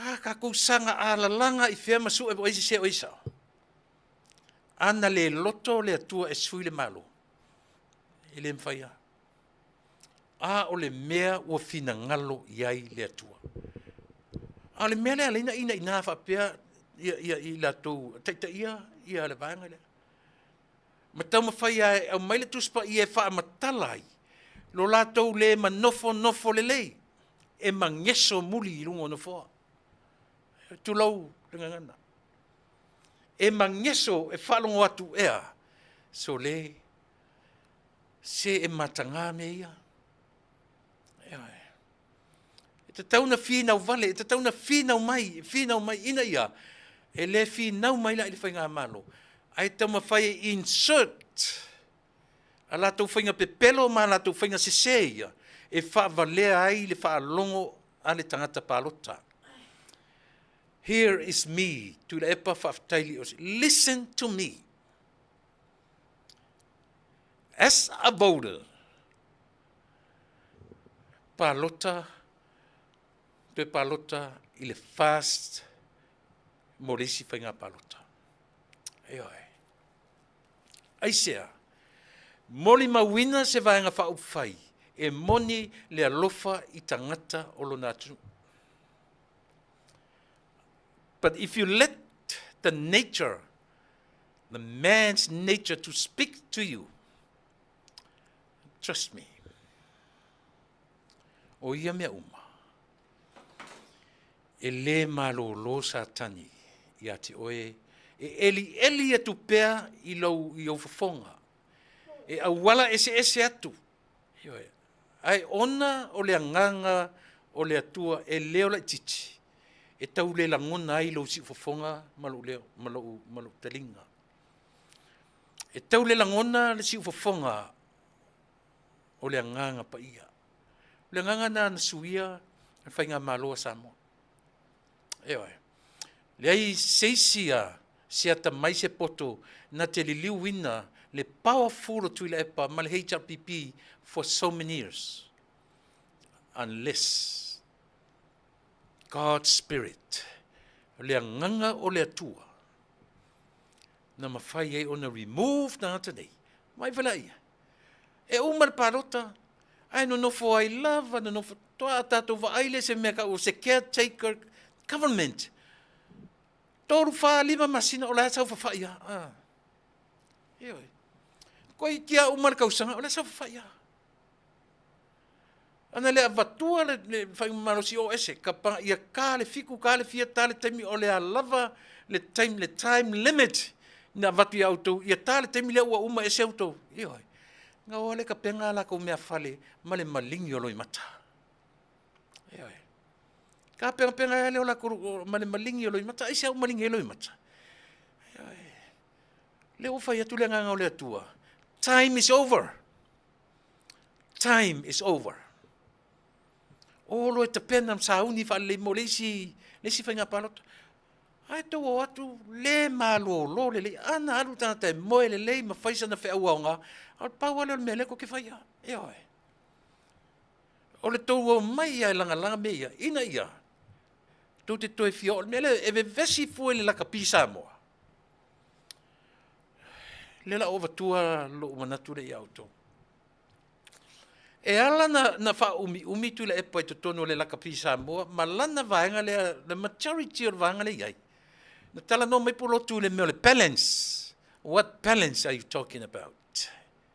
A tatou saga alalaga i fea ma sue po o ai sese o ai sao. Ana le loto le Atua e sui le Malo, e le mafai lava. A o le mea ua finagalo i ai le Atua. A o le mea lea e ala ai ona inaina faapea i latou taitaia ia le vaega lea. Ma taumafai lava e aumai le Tusi Paia e faamatala ai lo latou le manofonofo lelei, e mageso muli i luga o nofoa. Tulou le gagana. E mageso e faalogo atu ea, sole, se e mataga mea ia. Ioe. E tatau ona finau vale, e tatau ona finau mai, finau mai ina ia e le finau mai la i le faigamalo, ae taumafai e insert a latou faiga pepelo ma a latou faiga sese ia e faavalea ai le faalogo a le tagata palota. Here is me, Tuilaepa faafetai Liosi. Listen to me. As a voter, palota, toe palota i le fast mo le isi faiga palota. Ioe. Aisea? Molimauina se Vaega Faaupufai e moni le alofa i tagata o lona atunuu. But if you let the nature, the man's nature to speak to you, trust me, o ia mea uma, e lē malōlō Satani iā te oe e ʻeliʻeli atu pea i lou i ou fofoga, e ʻauala eseese atu, ioe, ae ona o le agaga o le Atua e leo laitiiti, E tau le lagona ai lou siufofoga ma lou leo ma lou, ma lou taliga. E tau le lagona le siufofoga o le agaga paia. O le agaga lena na suia le faigamalo a Samoa. Ioe. Leai se isi a se atamai se poto na te liliuina le powerful o Tuilaepa ma le HRPP for so many years unless God's Spirit, le agaga o le Atua, na mafai ai ona remove tagata nei. Mai fai laia. E uma le palota, ae nonofo ai lava, nonofo toa tatou vaai le se mea kau o se caretaker government. 3, 4, 5 masina o la e saofafai lava. Ah. Ioe. Koe iti a uma le kausaga, o la e saofafai lava. Ana le avatua le, le faimalosi o ese, ka pa, ia ka le fiku, ka le fia, ta le taimi, o le a lava le time, le time limit na avatu ia outou, ia ta le taimi lea ua uma ese outou. Ioe. Gaoa le kapega a lakou mea fale ma le maligi o loimata. Ioe. Ka pegapega ai le o lakou ma le maligi o loimata, ai se au maligi ai loimata. Ioe. Le ua fai atu le agaga o le Atua. Time is over. Time is over. O loa e tapena ma sauni faalelei mo le isi, le isi faiga palota. Ae tou o atu le malolo lelei. Ana alu tagata e moe lelei ma fai sana feau aoga, a o le pau lava lea o le mea lea tou te faia. Ioe. O le tou omai lava e lagalaga mea ia, ina ia tou te toe fia oo. O le mea lea e vevesi fua i le lakapi Samoa. Lea la ua avatua lou manatu lea ia outou. E ala na, na faaumiumi Tuilaepa i totonu o le lakapi Samoa ma lana vaega lea, the majority o le vaega lea i ai. Na talanoa mai Pulotu i le mea o le balance. What balance are you talking about?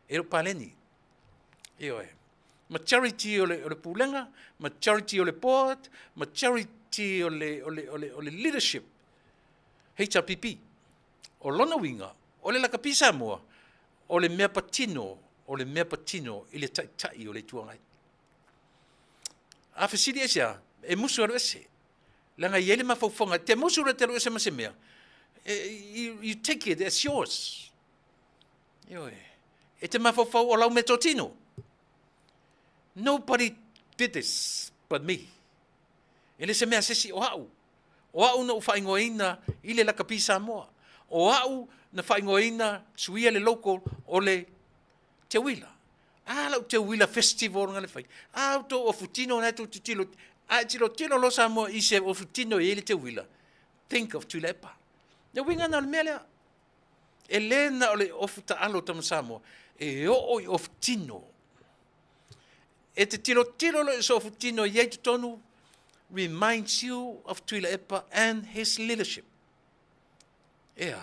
E le o paleni. Ioe. Majority o le, o le pulega, majority o le board, majority o le, o le, o le, o le leadership HRPP. O lona uiga, o le lakapi Samoa, o le mea patino, o le mea patino i le Taitai o le Itu Agai. A fesili ese a, e musu e alu ese. Leaga e i ai le mafaufauga, te musu loa e te alu ese ma se mea, you, you take it as yours. Ioe. E te mafaufau o lau meatotino. Nobody did this but me. E le se mea a se isi, o au. O au na ou faaigoaina i le lakapi Samoa. O au na faaigoaina suia le logo o le Teuila. A lau Teuila festival nga le fai. A outou ofu tino na tou tilotilo. A e tilotilo loa Samoa i se ofu tino e i ai le Teuila. Think of Tuilaepa. Le uiga na o le mea lea. E le na o le ofu taalo tama Samoa. E oo i ofu tino. E te tilotilo loa i se ofu tino e i ai totonu, reminds you of Tuilaepa and his leadership. Ea,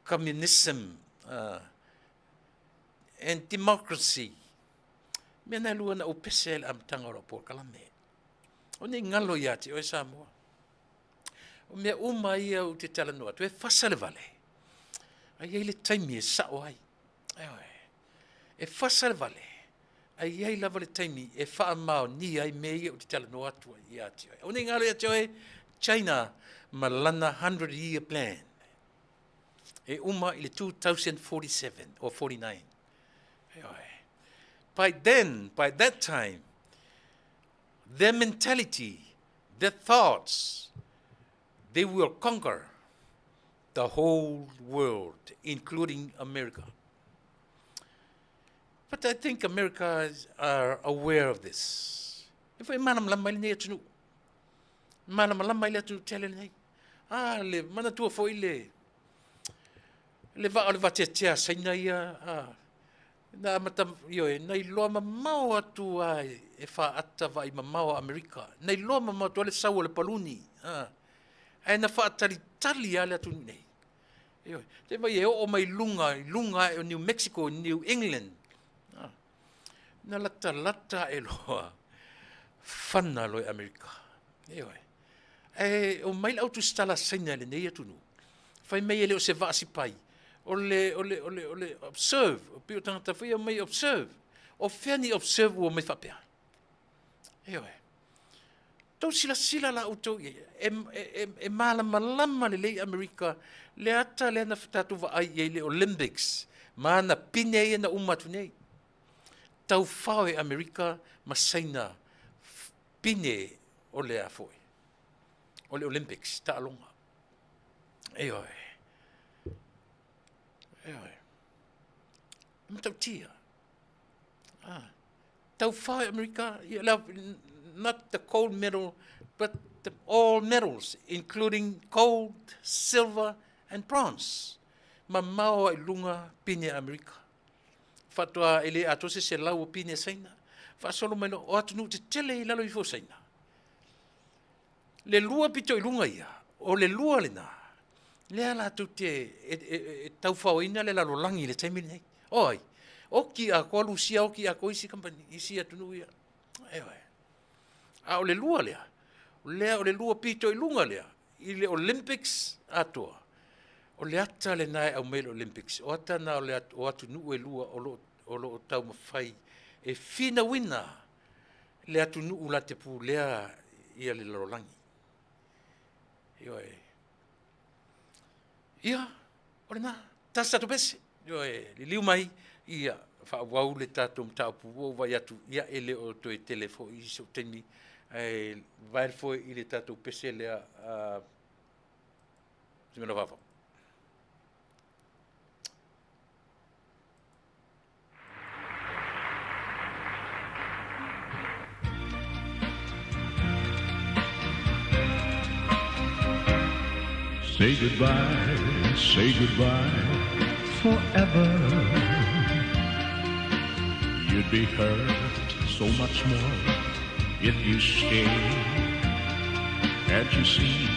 communism and democracy. Mea na lua na ou pese ai le amataga o lau polokalame. O nei galo ia te oe Samoa. O mea uma ia ou te talanoa atu, e fasa le vale. A i ai le taimi e sao ai. Ioe. E fasa le vale, a i ai lava le taimi e faamaonia ai mea ia ou te talanoa atu ai ia te oe. O nei galo ia te oe, China ma lana 100 year plan. E uma i le 2047 or 49. Ioe. By then, by that time, their mentality, their thoughts, they will conquer the whole world, including America. But I think America are aware of this. E foi malamalama i lenei atunuu. Malamalama i le atunuu tele lenei. Ah, le manatua foi le le vaa o le vateatea a Saina ia, ah, na amata, ioe, na iloa mamao atu a e faata vaai mamao a Amerika. Na iloa mamao atu a le sau o le paluni. Ah, ae na faatalitali lava le atunuu nei. Ioe, te vai e oo mai luga, i luga ae o New Mexico, New England. Ah, na latalata ae loa fana loa i Amerika. Ioe. Ae omai le au tusitala a Saina i lenei atunuu. Fai mai e le o se vaa sipai. O le, o le, o le, o le observe, o pei o tagata foi ia omai observe. O fea ni observe ua omai faapea? Ioe. Tou silasila la outou i ai, e, e, e, e malamalama lelei Amerika le ata lea na tatou vaai i ai i le Olympics ma ana pine ia na uma atu nei. Taufao e Amerika ma Saina pine o le a foi, o le Olympics, taaloga. Ioe. Ioe. E matautia. Ah. Taufao e Amerika, not the gold medal, but the, all medals, including gold, silver, and bronze. Mamao ai lunga pine Amerika. Faatoa e le atoa se 100 o pine a Saina. Faasolo mai loa, o atunuu tetele i lalo ifo o Saina. Le lua pito i luga ia, o le lua lena, lea latou te e, e, e taufaoina le lalolagi i le taimi lenei. O ai? Oki atoa Lusia, oki atoa isi company, isi atunuu ia. Ioe. A o le lua lea, o lea o le lua pito i luga lea, i le Olympics atoa, o le ata lena e aumai le Olympics, o ata na o, le, o atunuu e lua o lo, o lo o taumafai e finauina le atunuu la te pulea ia le lalolagi. Ioe. Ia, o lena, tasi tatou pese. Ioe, liliu mai, ia, faaauau le tatou mataupu ua ou vaai atu, ia, e le o toe tele foi i sou taimi, ae vae foi i le tatou pese lea, uh, Simena Vavau. Say goodbye, say goodbye forever. You'd be hurt so much more if you stay. Can't you see,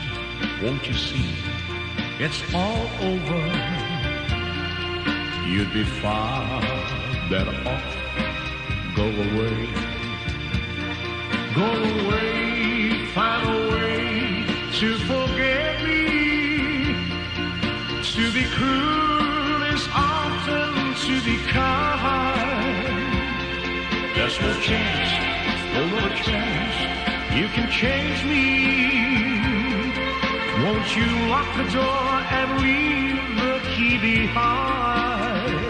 won't you see, it's all over. You'd be far better off. Go away. Go away, find a way to forget me. To be cruel is often to be kind. There's no chance, no no chance, you can change me. Won't you lock the door and leave the key behind?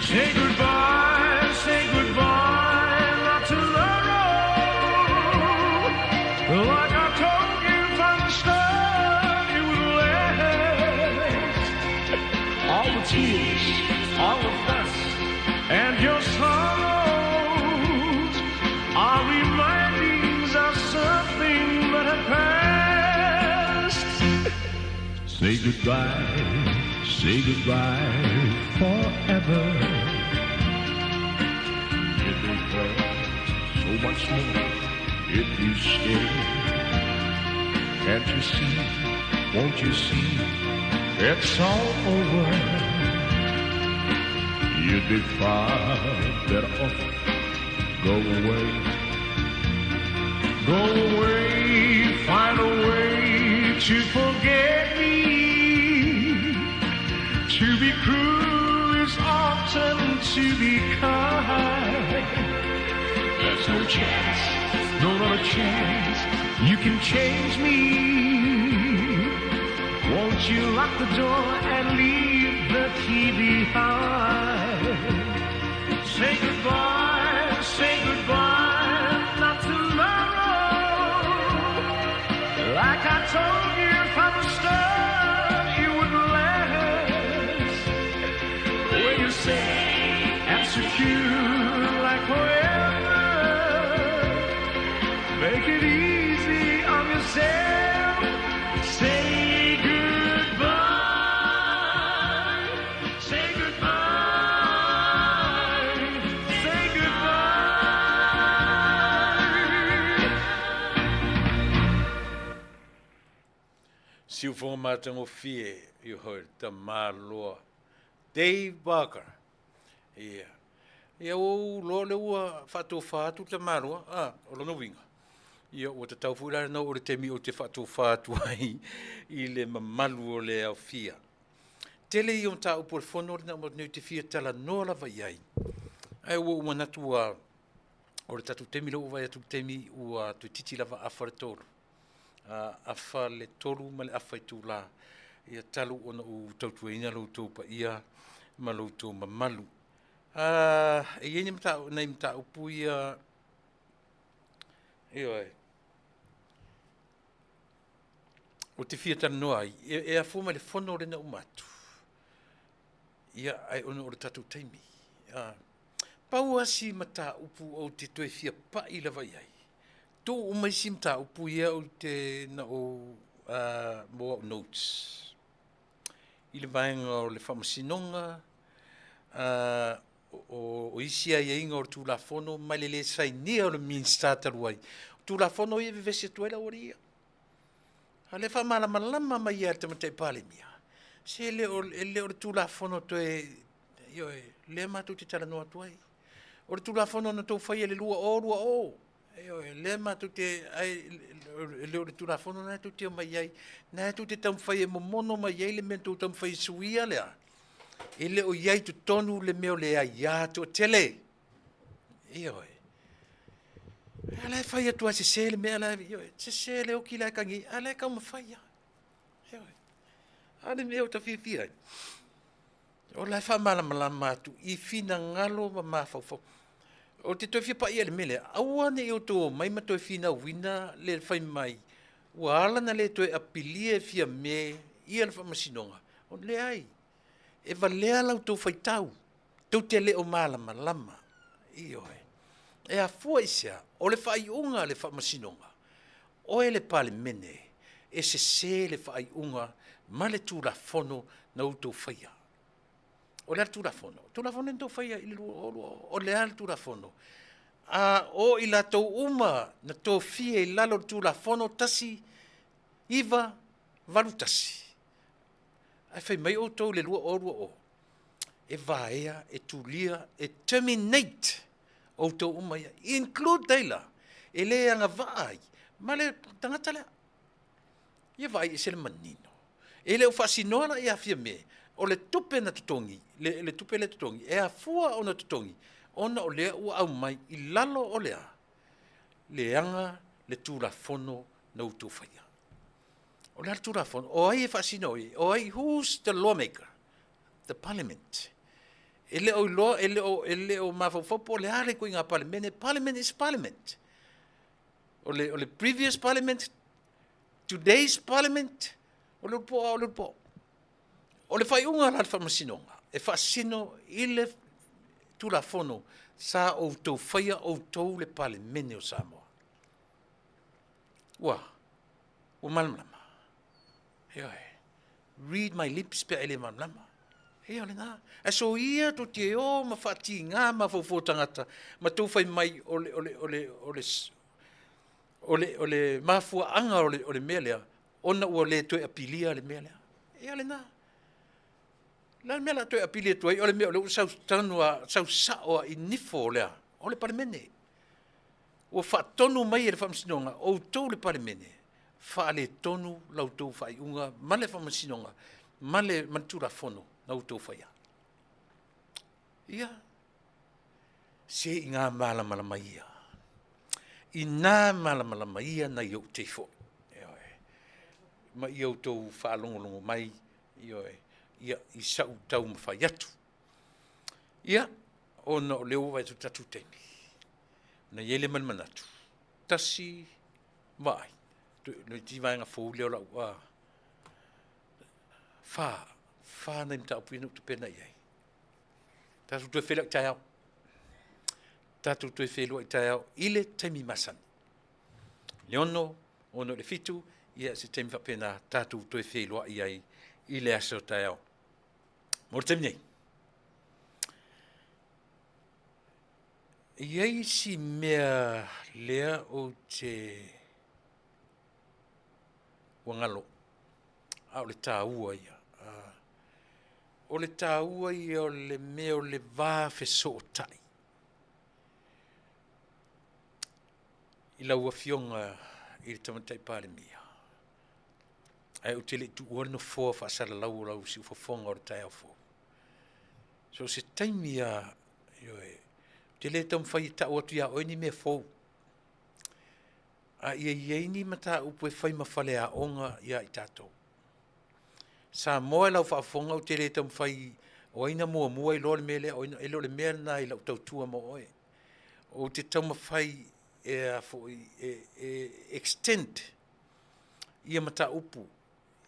Say goodbye, say goodbye, not tomorrow. Like I told you from the start, you would last. All the tears, all the fuss, and your sorrows are remindings of something that had passed. Say goodbye, say goodbye forever. It will hurt so much more if you stay. Can't you see, won't you see, it's all over. You'd be far better off. Go away. Go away, find a way to forget me. To be cruel is often to be kind. There's no chance, no, not a chance. You can change me. Won't you lock the door and leave the key behind? Say goodbye, say goodbye, not tomorrow. Like I told you from the start, you wouldn't last. When you say and secure like forever, make it easy on yourself. Say goodbye, say goodbye, say goodbye. Siufoga matagofie i hoi tamaloa Dave Barker. Ia. Ia ua ou iloa lea ua faatofa atu le tamaloa, a, o lona uiga, ia ua tatau foi la lena o le taimi ou te faatofa atu ai i le mamalu o le aofia. Tele ia o mataupu o le fono lena ua nei te fia talanoa lava i ai. Ae ua ou manatu ua O le tatou taimi lea ua vaai atu i le taimi ua toeitiiti lava afa le 3. Afa le 3 ma le afa itula, ia talu ona ou tautuaina lo outou paia ma lo outou mamalu. E i ai nai mataupu ia, ioe, ou te fia talanoa ai, e afua mai le fono lea na uma atu, ia ae ona o le tatou taimi. Pau lava si mataupu ou te toe fia pai lava i ai, tuu uma isi mataupu ia ou te, na ou, mo au notes i le vaega o le Faamasinoga, o isi aiaiga o le Tulafono ma le le sainia o le Minisita talu ai. O Tulafono ia e vevesi atu ai le aualii ia. A o lea e faamalamalama mai lava e le Tamaitai Palemia, se e le o le Tulafono toe, ioe, lea matou te talanoa atu ai. O le Tulafono na outou faia i le 2020, ioe, lea matou te, ae e le o le Tulafono lena tou te omai ai, lena tou te taumafai e momono mai ai le mea na outou taumafai e suia lea, e le o i ai i totonu le mea o le aia toatele. Ioe. A la e fai atu lava e sese le mea la e, ioe, sese le oti la e tagi ai, a o la e taumafai lava. Ioe. A o le mea ua ta fiafia ai, o la e faamalamalama atu i finagalo ma mafaufau. Ou te toe fia pai i le mea lea, aua ne i outou omai ma toe finauina le fai mai ua ala ona le toe apilia e Fiame ia le Faamasinoga, leai, e valea la outou faitau, tou te le o malamalama. Ioe. E afua i se a? O le faaiuga a le Faamasinoga, oe le Palemene, e sese le faaiuga ma le Tulafono na outou faia. O le a le Tulafono? O le Tulafono lea na outou faia i le 2020, o le a le Tulafono? A o i latou uma na tofia i lalo o le Tulafono 1981, ae fai mai outou i le 2020, e vaea, e tulia, e terminate outou uma ia, include Taylor, e le agavaa ai ma le tagata lea. Ia vaai ese le manino. E le o faasinoa la ia Fiame, o le tupe na totogi, le tupe lea totogi, e afua ona totogi, ona o lea ua aumai i lalo o le a? Leaga le Tulafono na outou faia. O le a le Tulafono? O ai e faasino i ai? O ai, who's the lawmaker? The Parliament. E le o iloa, e le o mafaufau po o le a le ituaiga Palemene. Parliament is Parliament. O le previous Parliament, today's Parliament, o le upu o le upu. O le faaiuga la a le Faamasinoga, e faasino i le Tulafono sa outou faia outou le Palemene o Samoa. Ua malamalama. Ioe. Read my lips pe a e le malamalama. Ia o lena. Ae soia tou te o ma faatiga mafaufau o tagata ma tou fai mai o le, o le, o le, o le, o le, o le mafuaaga o le mea lea, ona ua le toe apilia le mea lea. Ia lena. O le a le mea o le a toe apili atu ai, o le mea o lea ua sau tonu lava, sau sao lava i nifo o le a? O le Palemene. Ua faatonu mai e le Faamasinoga, outou le Palemene, faaletonu la outou faaiuga ma le Faamasinoga ma le Tulafono na outou faia. Ia, se i ngā malamalama ia. I nā malamalama ia nai ou te ifo. Ioe. Ma i outou faalogologo mai, ioe, ia, i sa'u taumafai atu. Ia, ona o lea ua vaai atu i le tatou taimi, ona i ai lea ma le manatu, tasi vaai, le isi vaega fou lea o lau, fa, fa nai mataupu ia na ou tapena i ai. Tatou toe feiloai taeao. Tatou toe feiloai taeao i le taimi masani. Le 6, 6 i le 7, ia se taimi faapena tatou toe feiloai ai i le aso taeao. Mo le taimi nei, e i ai si mea lea ou te ua galo, a o le taua ia. O le taua ia o le mea o le va fesootai i lau Afioga i le Tamaitai Palemia, ae ou te le i tuua le nofoa faasalalau o lau siufofoga o le taeao fou. So o se taimi lava, ioe, te le taumafai e tau atu iā oe ni mea fou. A ia i ai ni mataupu e fai ma faleaoga iā i tatou. Samoa i lau faafofoga ou te le taumafai o ai na muamua iloa le mea lea, e le o le mea lena i lau tautua mo oe. Ou te taumafai e a foi e, e extend ia mataupu,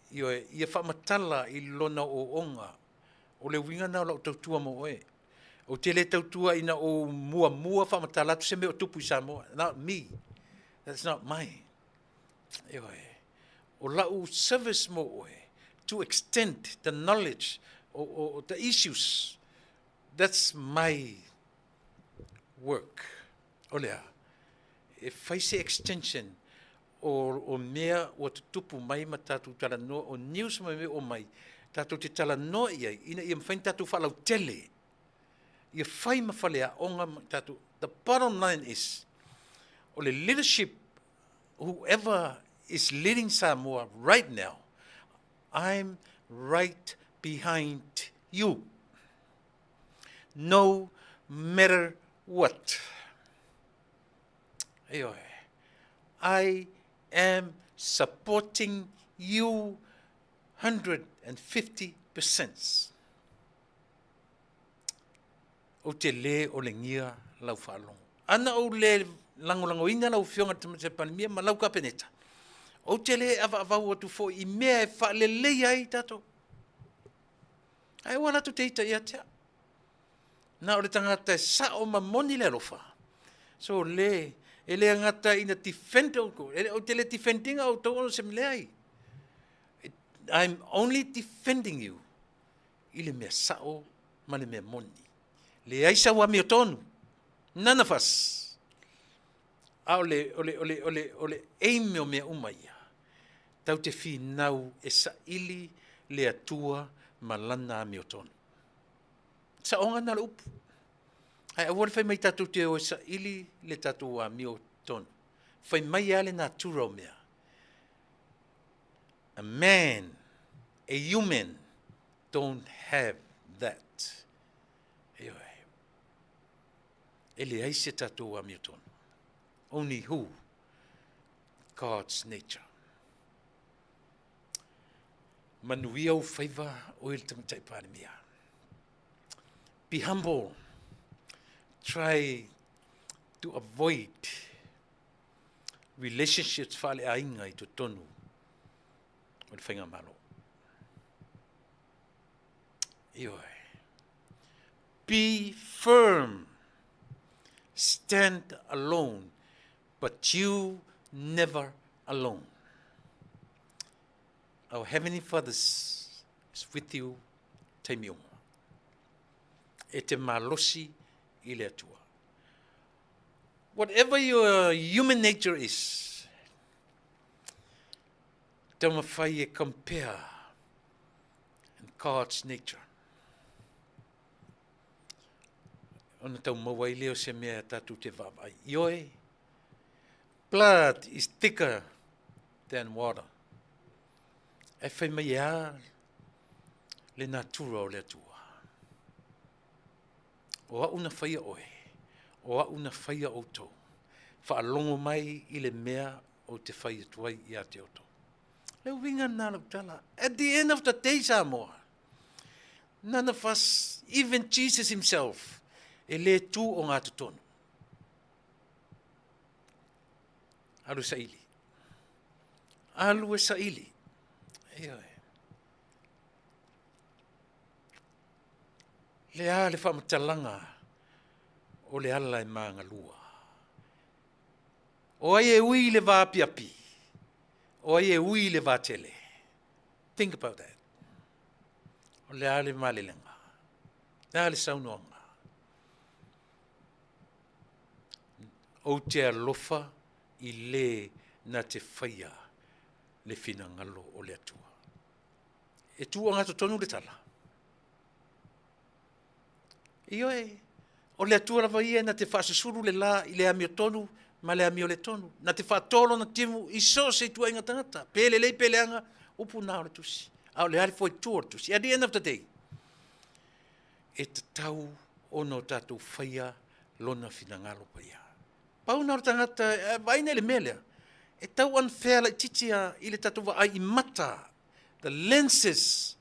ioe, ia faamatala i lona ooooga. O le uiga lena o lau tautua mo oe. Ou te le tautua ina ou muamua faamatala atu se mea o tupu i Samoa. Not me. That's not mine. Ioe. O lau service mo oe, to extend the knowledge o, o, the issues. That's my work. O le a? E fai se extension o, o mea ua tutupu mai ma tatou talanoa, o news ma mea o mai, tatou te talanoa i ai, ina ia mafai ona tatou faalautele, ia fai ma faleaoga ma tatou. The bottom line is, o le leadership, whoever is leading Samoa right now, I'm right behind you. No matter what. Ioe. I am supporting you 150%. Ou te lē olegia lau faalogo. Ana ou lē lagolagoina lau Afioga i le Tamaitai Palemia ma lau Kapeneta, ou te lē avaavau atu foi i mea e faaleleia ai tatou. Ae aua latou te ita ia te au. Na o le tagata e sao ma moni le alofa. So le, e le gata ina defend outou, e le, ou te le defend ina outou ona o se leai. I'm only defending you i le mea sao ma le mea moni. Leai sau amiotonu. None of us. A o le, o le, o le, o le, o le aim o mea uma ia, tau te finau e saili le Atua ma Lana amiotonu. Saoga na o le upu. Ae aua le fai mai tatou te o e saili le tatou amiotonu. Fai mai lava le natura o mea. A man, a human, don't have that. Ioe. E leai se tatou amiotonu. Only who? God's nature. Manuia ou faiva oe le Tamaitai Palemia. Be humble. Try to avoid relationships faaleaiga i totonu o le faigamalo. Ioe. Be firm. Stand alone, but you never alone. Our Heavenly Father is with you taimi uma. E te malosi i le Atua. Whatever your human nature is, taumafai e compare in God's nature. Ona tau maua ai lea o se mea tatou te vaavaai. Ioe, blood is thicker than water. E fai mai e a le natura o le Atua. O au na faia oe, o au na faia outou. Faalogo mai i le mea ou te fai atu ai ia te outou. Le uiga lena o lau tala. At the end of the day, Samoa, none of us, even Jesus himself, e le tu ogatotonu. Alu e saili. Alu e saili. Ioe. Le a le faamatalaga o le ala e magalua. O ai e ui i le vaapiapi? O ai e ui i le vaatele? Think about that. O le a le malelega? Le a le saunoaga? Ou te alofa i le na te faia le finagalo o le Atua. E tu agatotonu le tala. Ioe, o le Atua lava ia na te faasusulu le la i le amiotonu ma le amioletonu, na te faatō lona timu i so o se ituaiga tagata, pe lelei pe leaga, upu na o le tusi. A o le a le foitua o le tusi. At the end of the day, e tatau ona o tatou faia Lona finagalo paia. Pau na o le tagata e vaai nei i le mea lea, e tau unfair laitiiti lava i le tatou vaai i mata, the lenses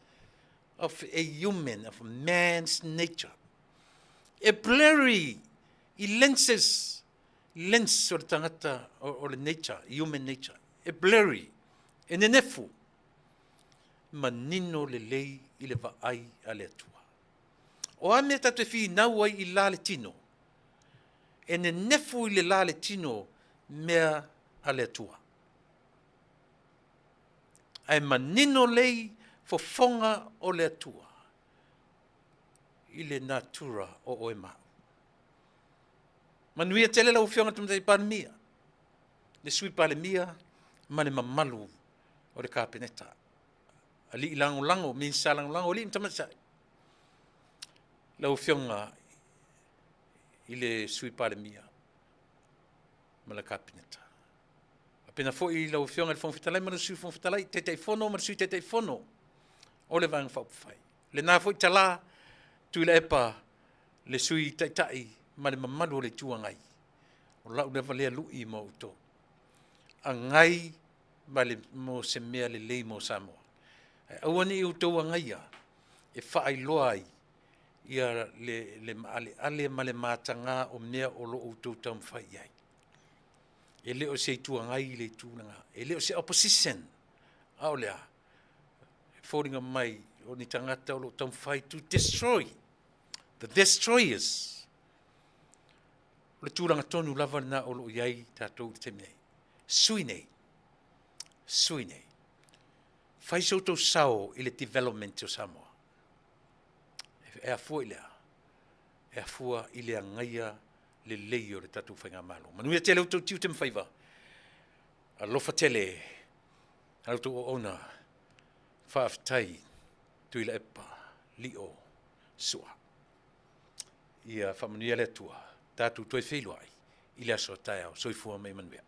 of a human, of a man's nature. E blurry i lenses, lens o le tagata, o le nature, human nature. E blurry, e nenefu, manino lelei i le vaai a le Atua. O a mea tatou te finau ai i la le tino, e nenefu i le la le tino mea a le Atua. Ae manino lei fofoga o le Atua i le natura o oe ma au. Manuia tele lau Afioga i le Tamaitai Palemia, le Sui Palemia ma le mamalu o le Kapeneta. Alii Lagolago, Minisita Lagolago, alii ma tamaitai. Lau Afioga i le Sui Palemia ma le Kapeneta. Faapena foi lau Afioga i le Fofoga Fetalai ma le Sui Fofoga Fetalai, Taitaifono ma le Sui Taitaifono o le Vaega Faaupufai. Lena foi tala Tuilaepa le Sui Taitai ma le mamalu o le Itu Agai. O lau lava lea lui mo outou. Agai ma le, mo se mea lelei mo Samoa. Ae aua ne i outou agaia e faailoa ai ia le, le maaleale ma le mataga o mea o lo o outou taumafai i ai. E le o se Itu Agai i le itu lena. E le o se opposition. A o le a? E foliga mai o ni tagata o lo o taumafai to destroy. The destroyers. O le tulaga tonu lava lena o lo o i ai tatou i le taimi nei. Sui nei. Sui nei. Fai so outou sao i le development o Samoa. E afua i le a? E afua i le agaia lelei o le tatou faigamalo. Manuia tele outou tiute ma faiva. Alofa tele a outou auauna. Faafetai Tuilaepa Lio Sua. Ia faamanuia le Atua. Tatou toe feiloai i le aso a taeao. Soifua ma ia manuia.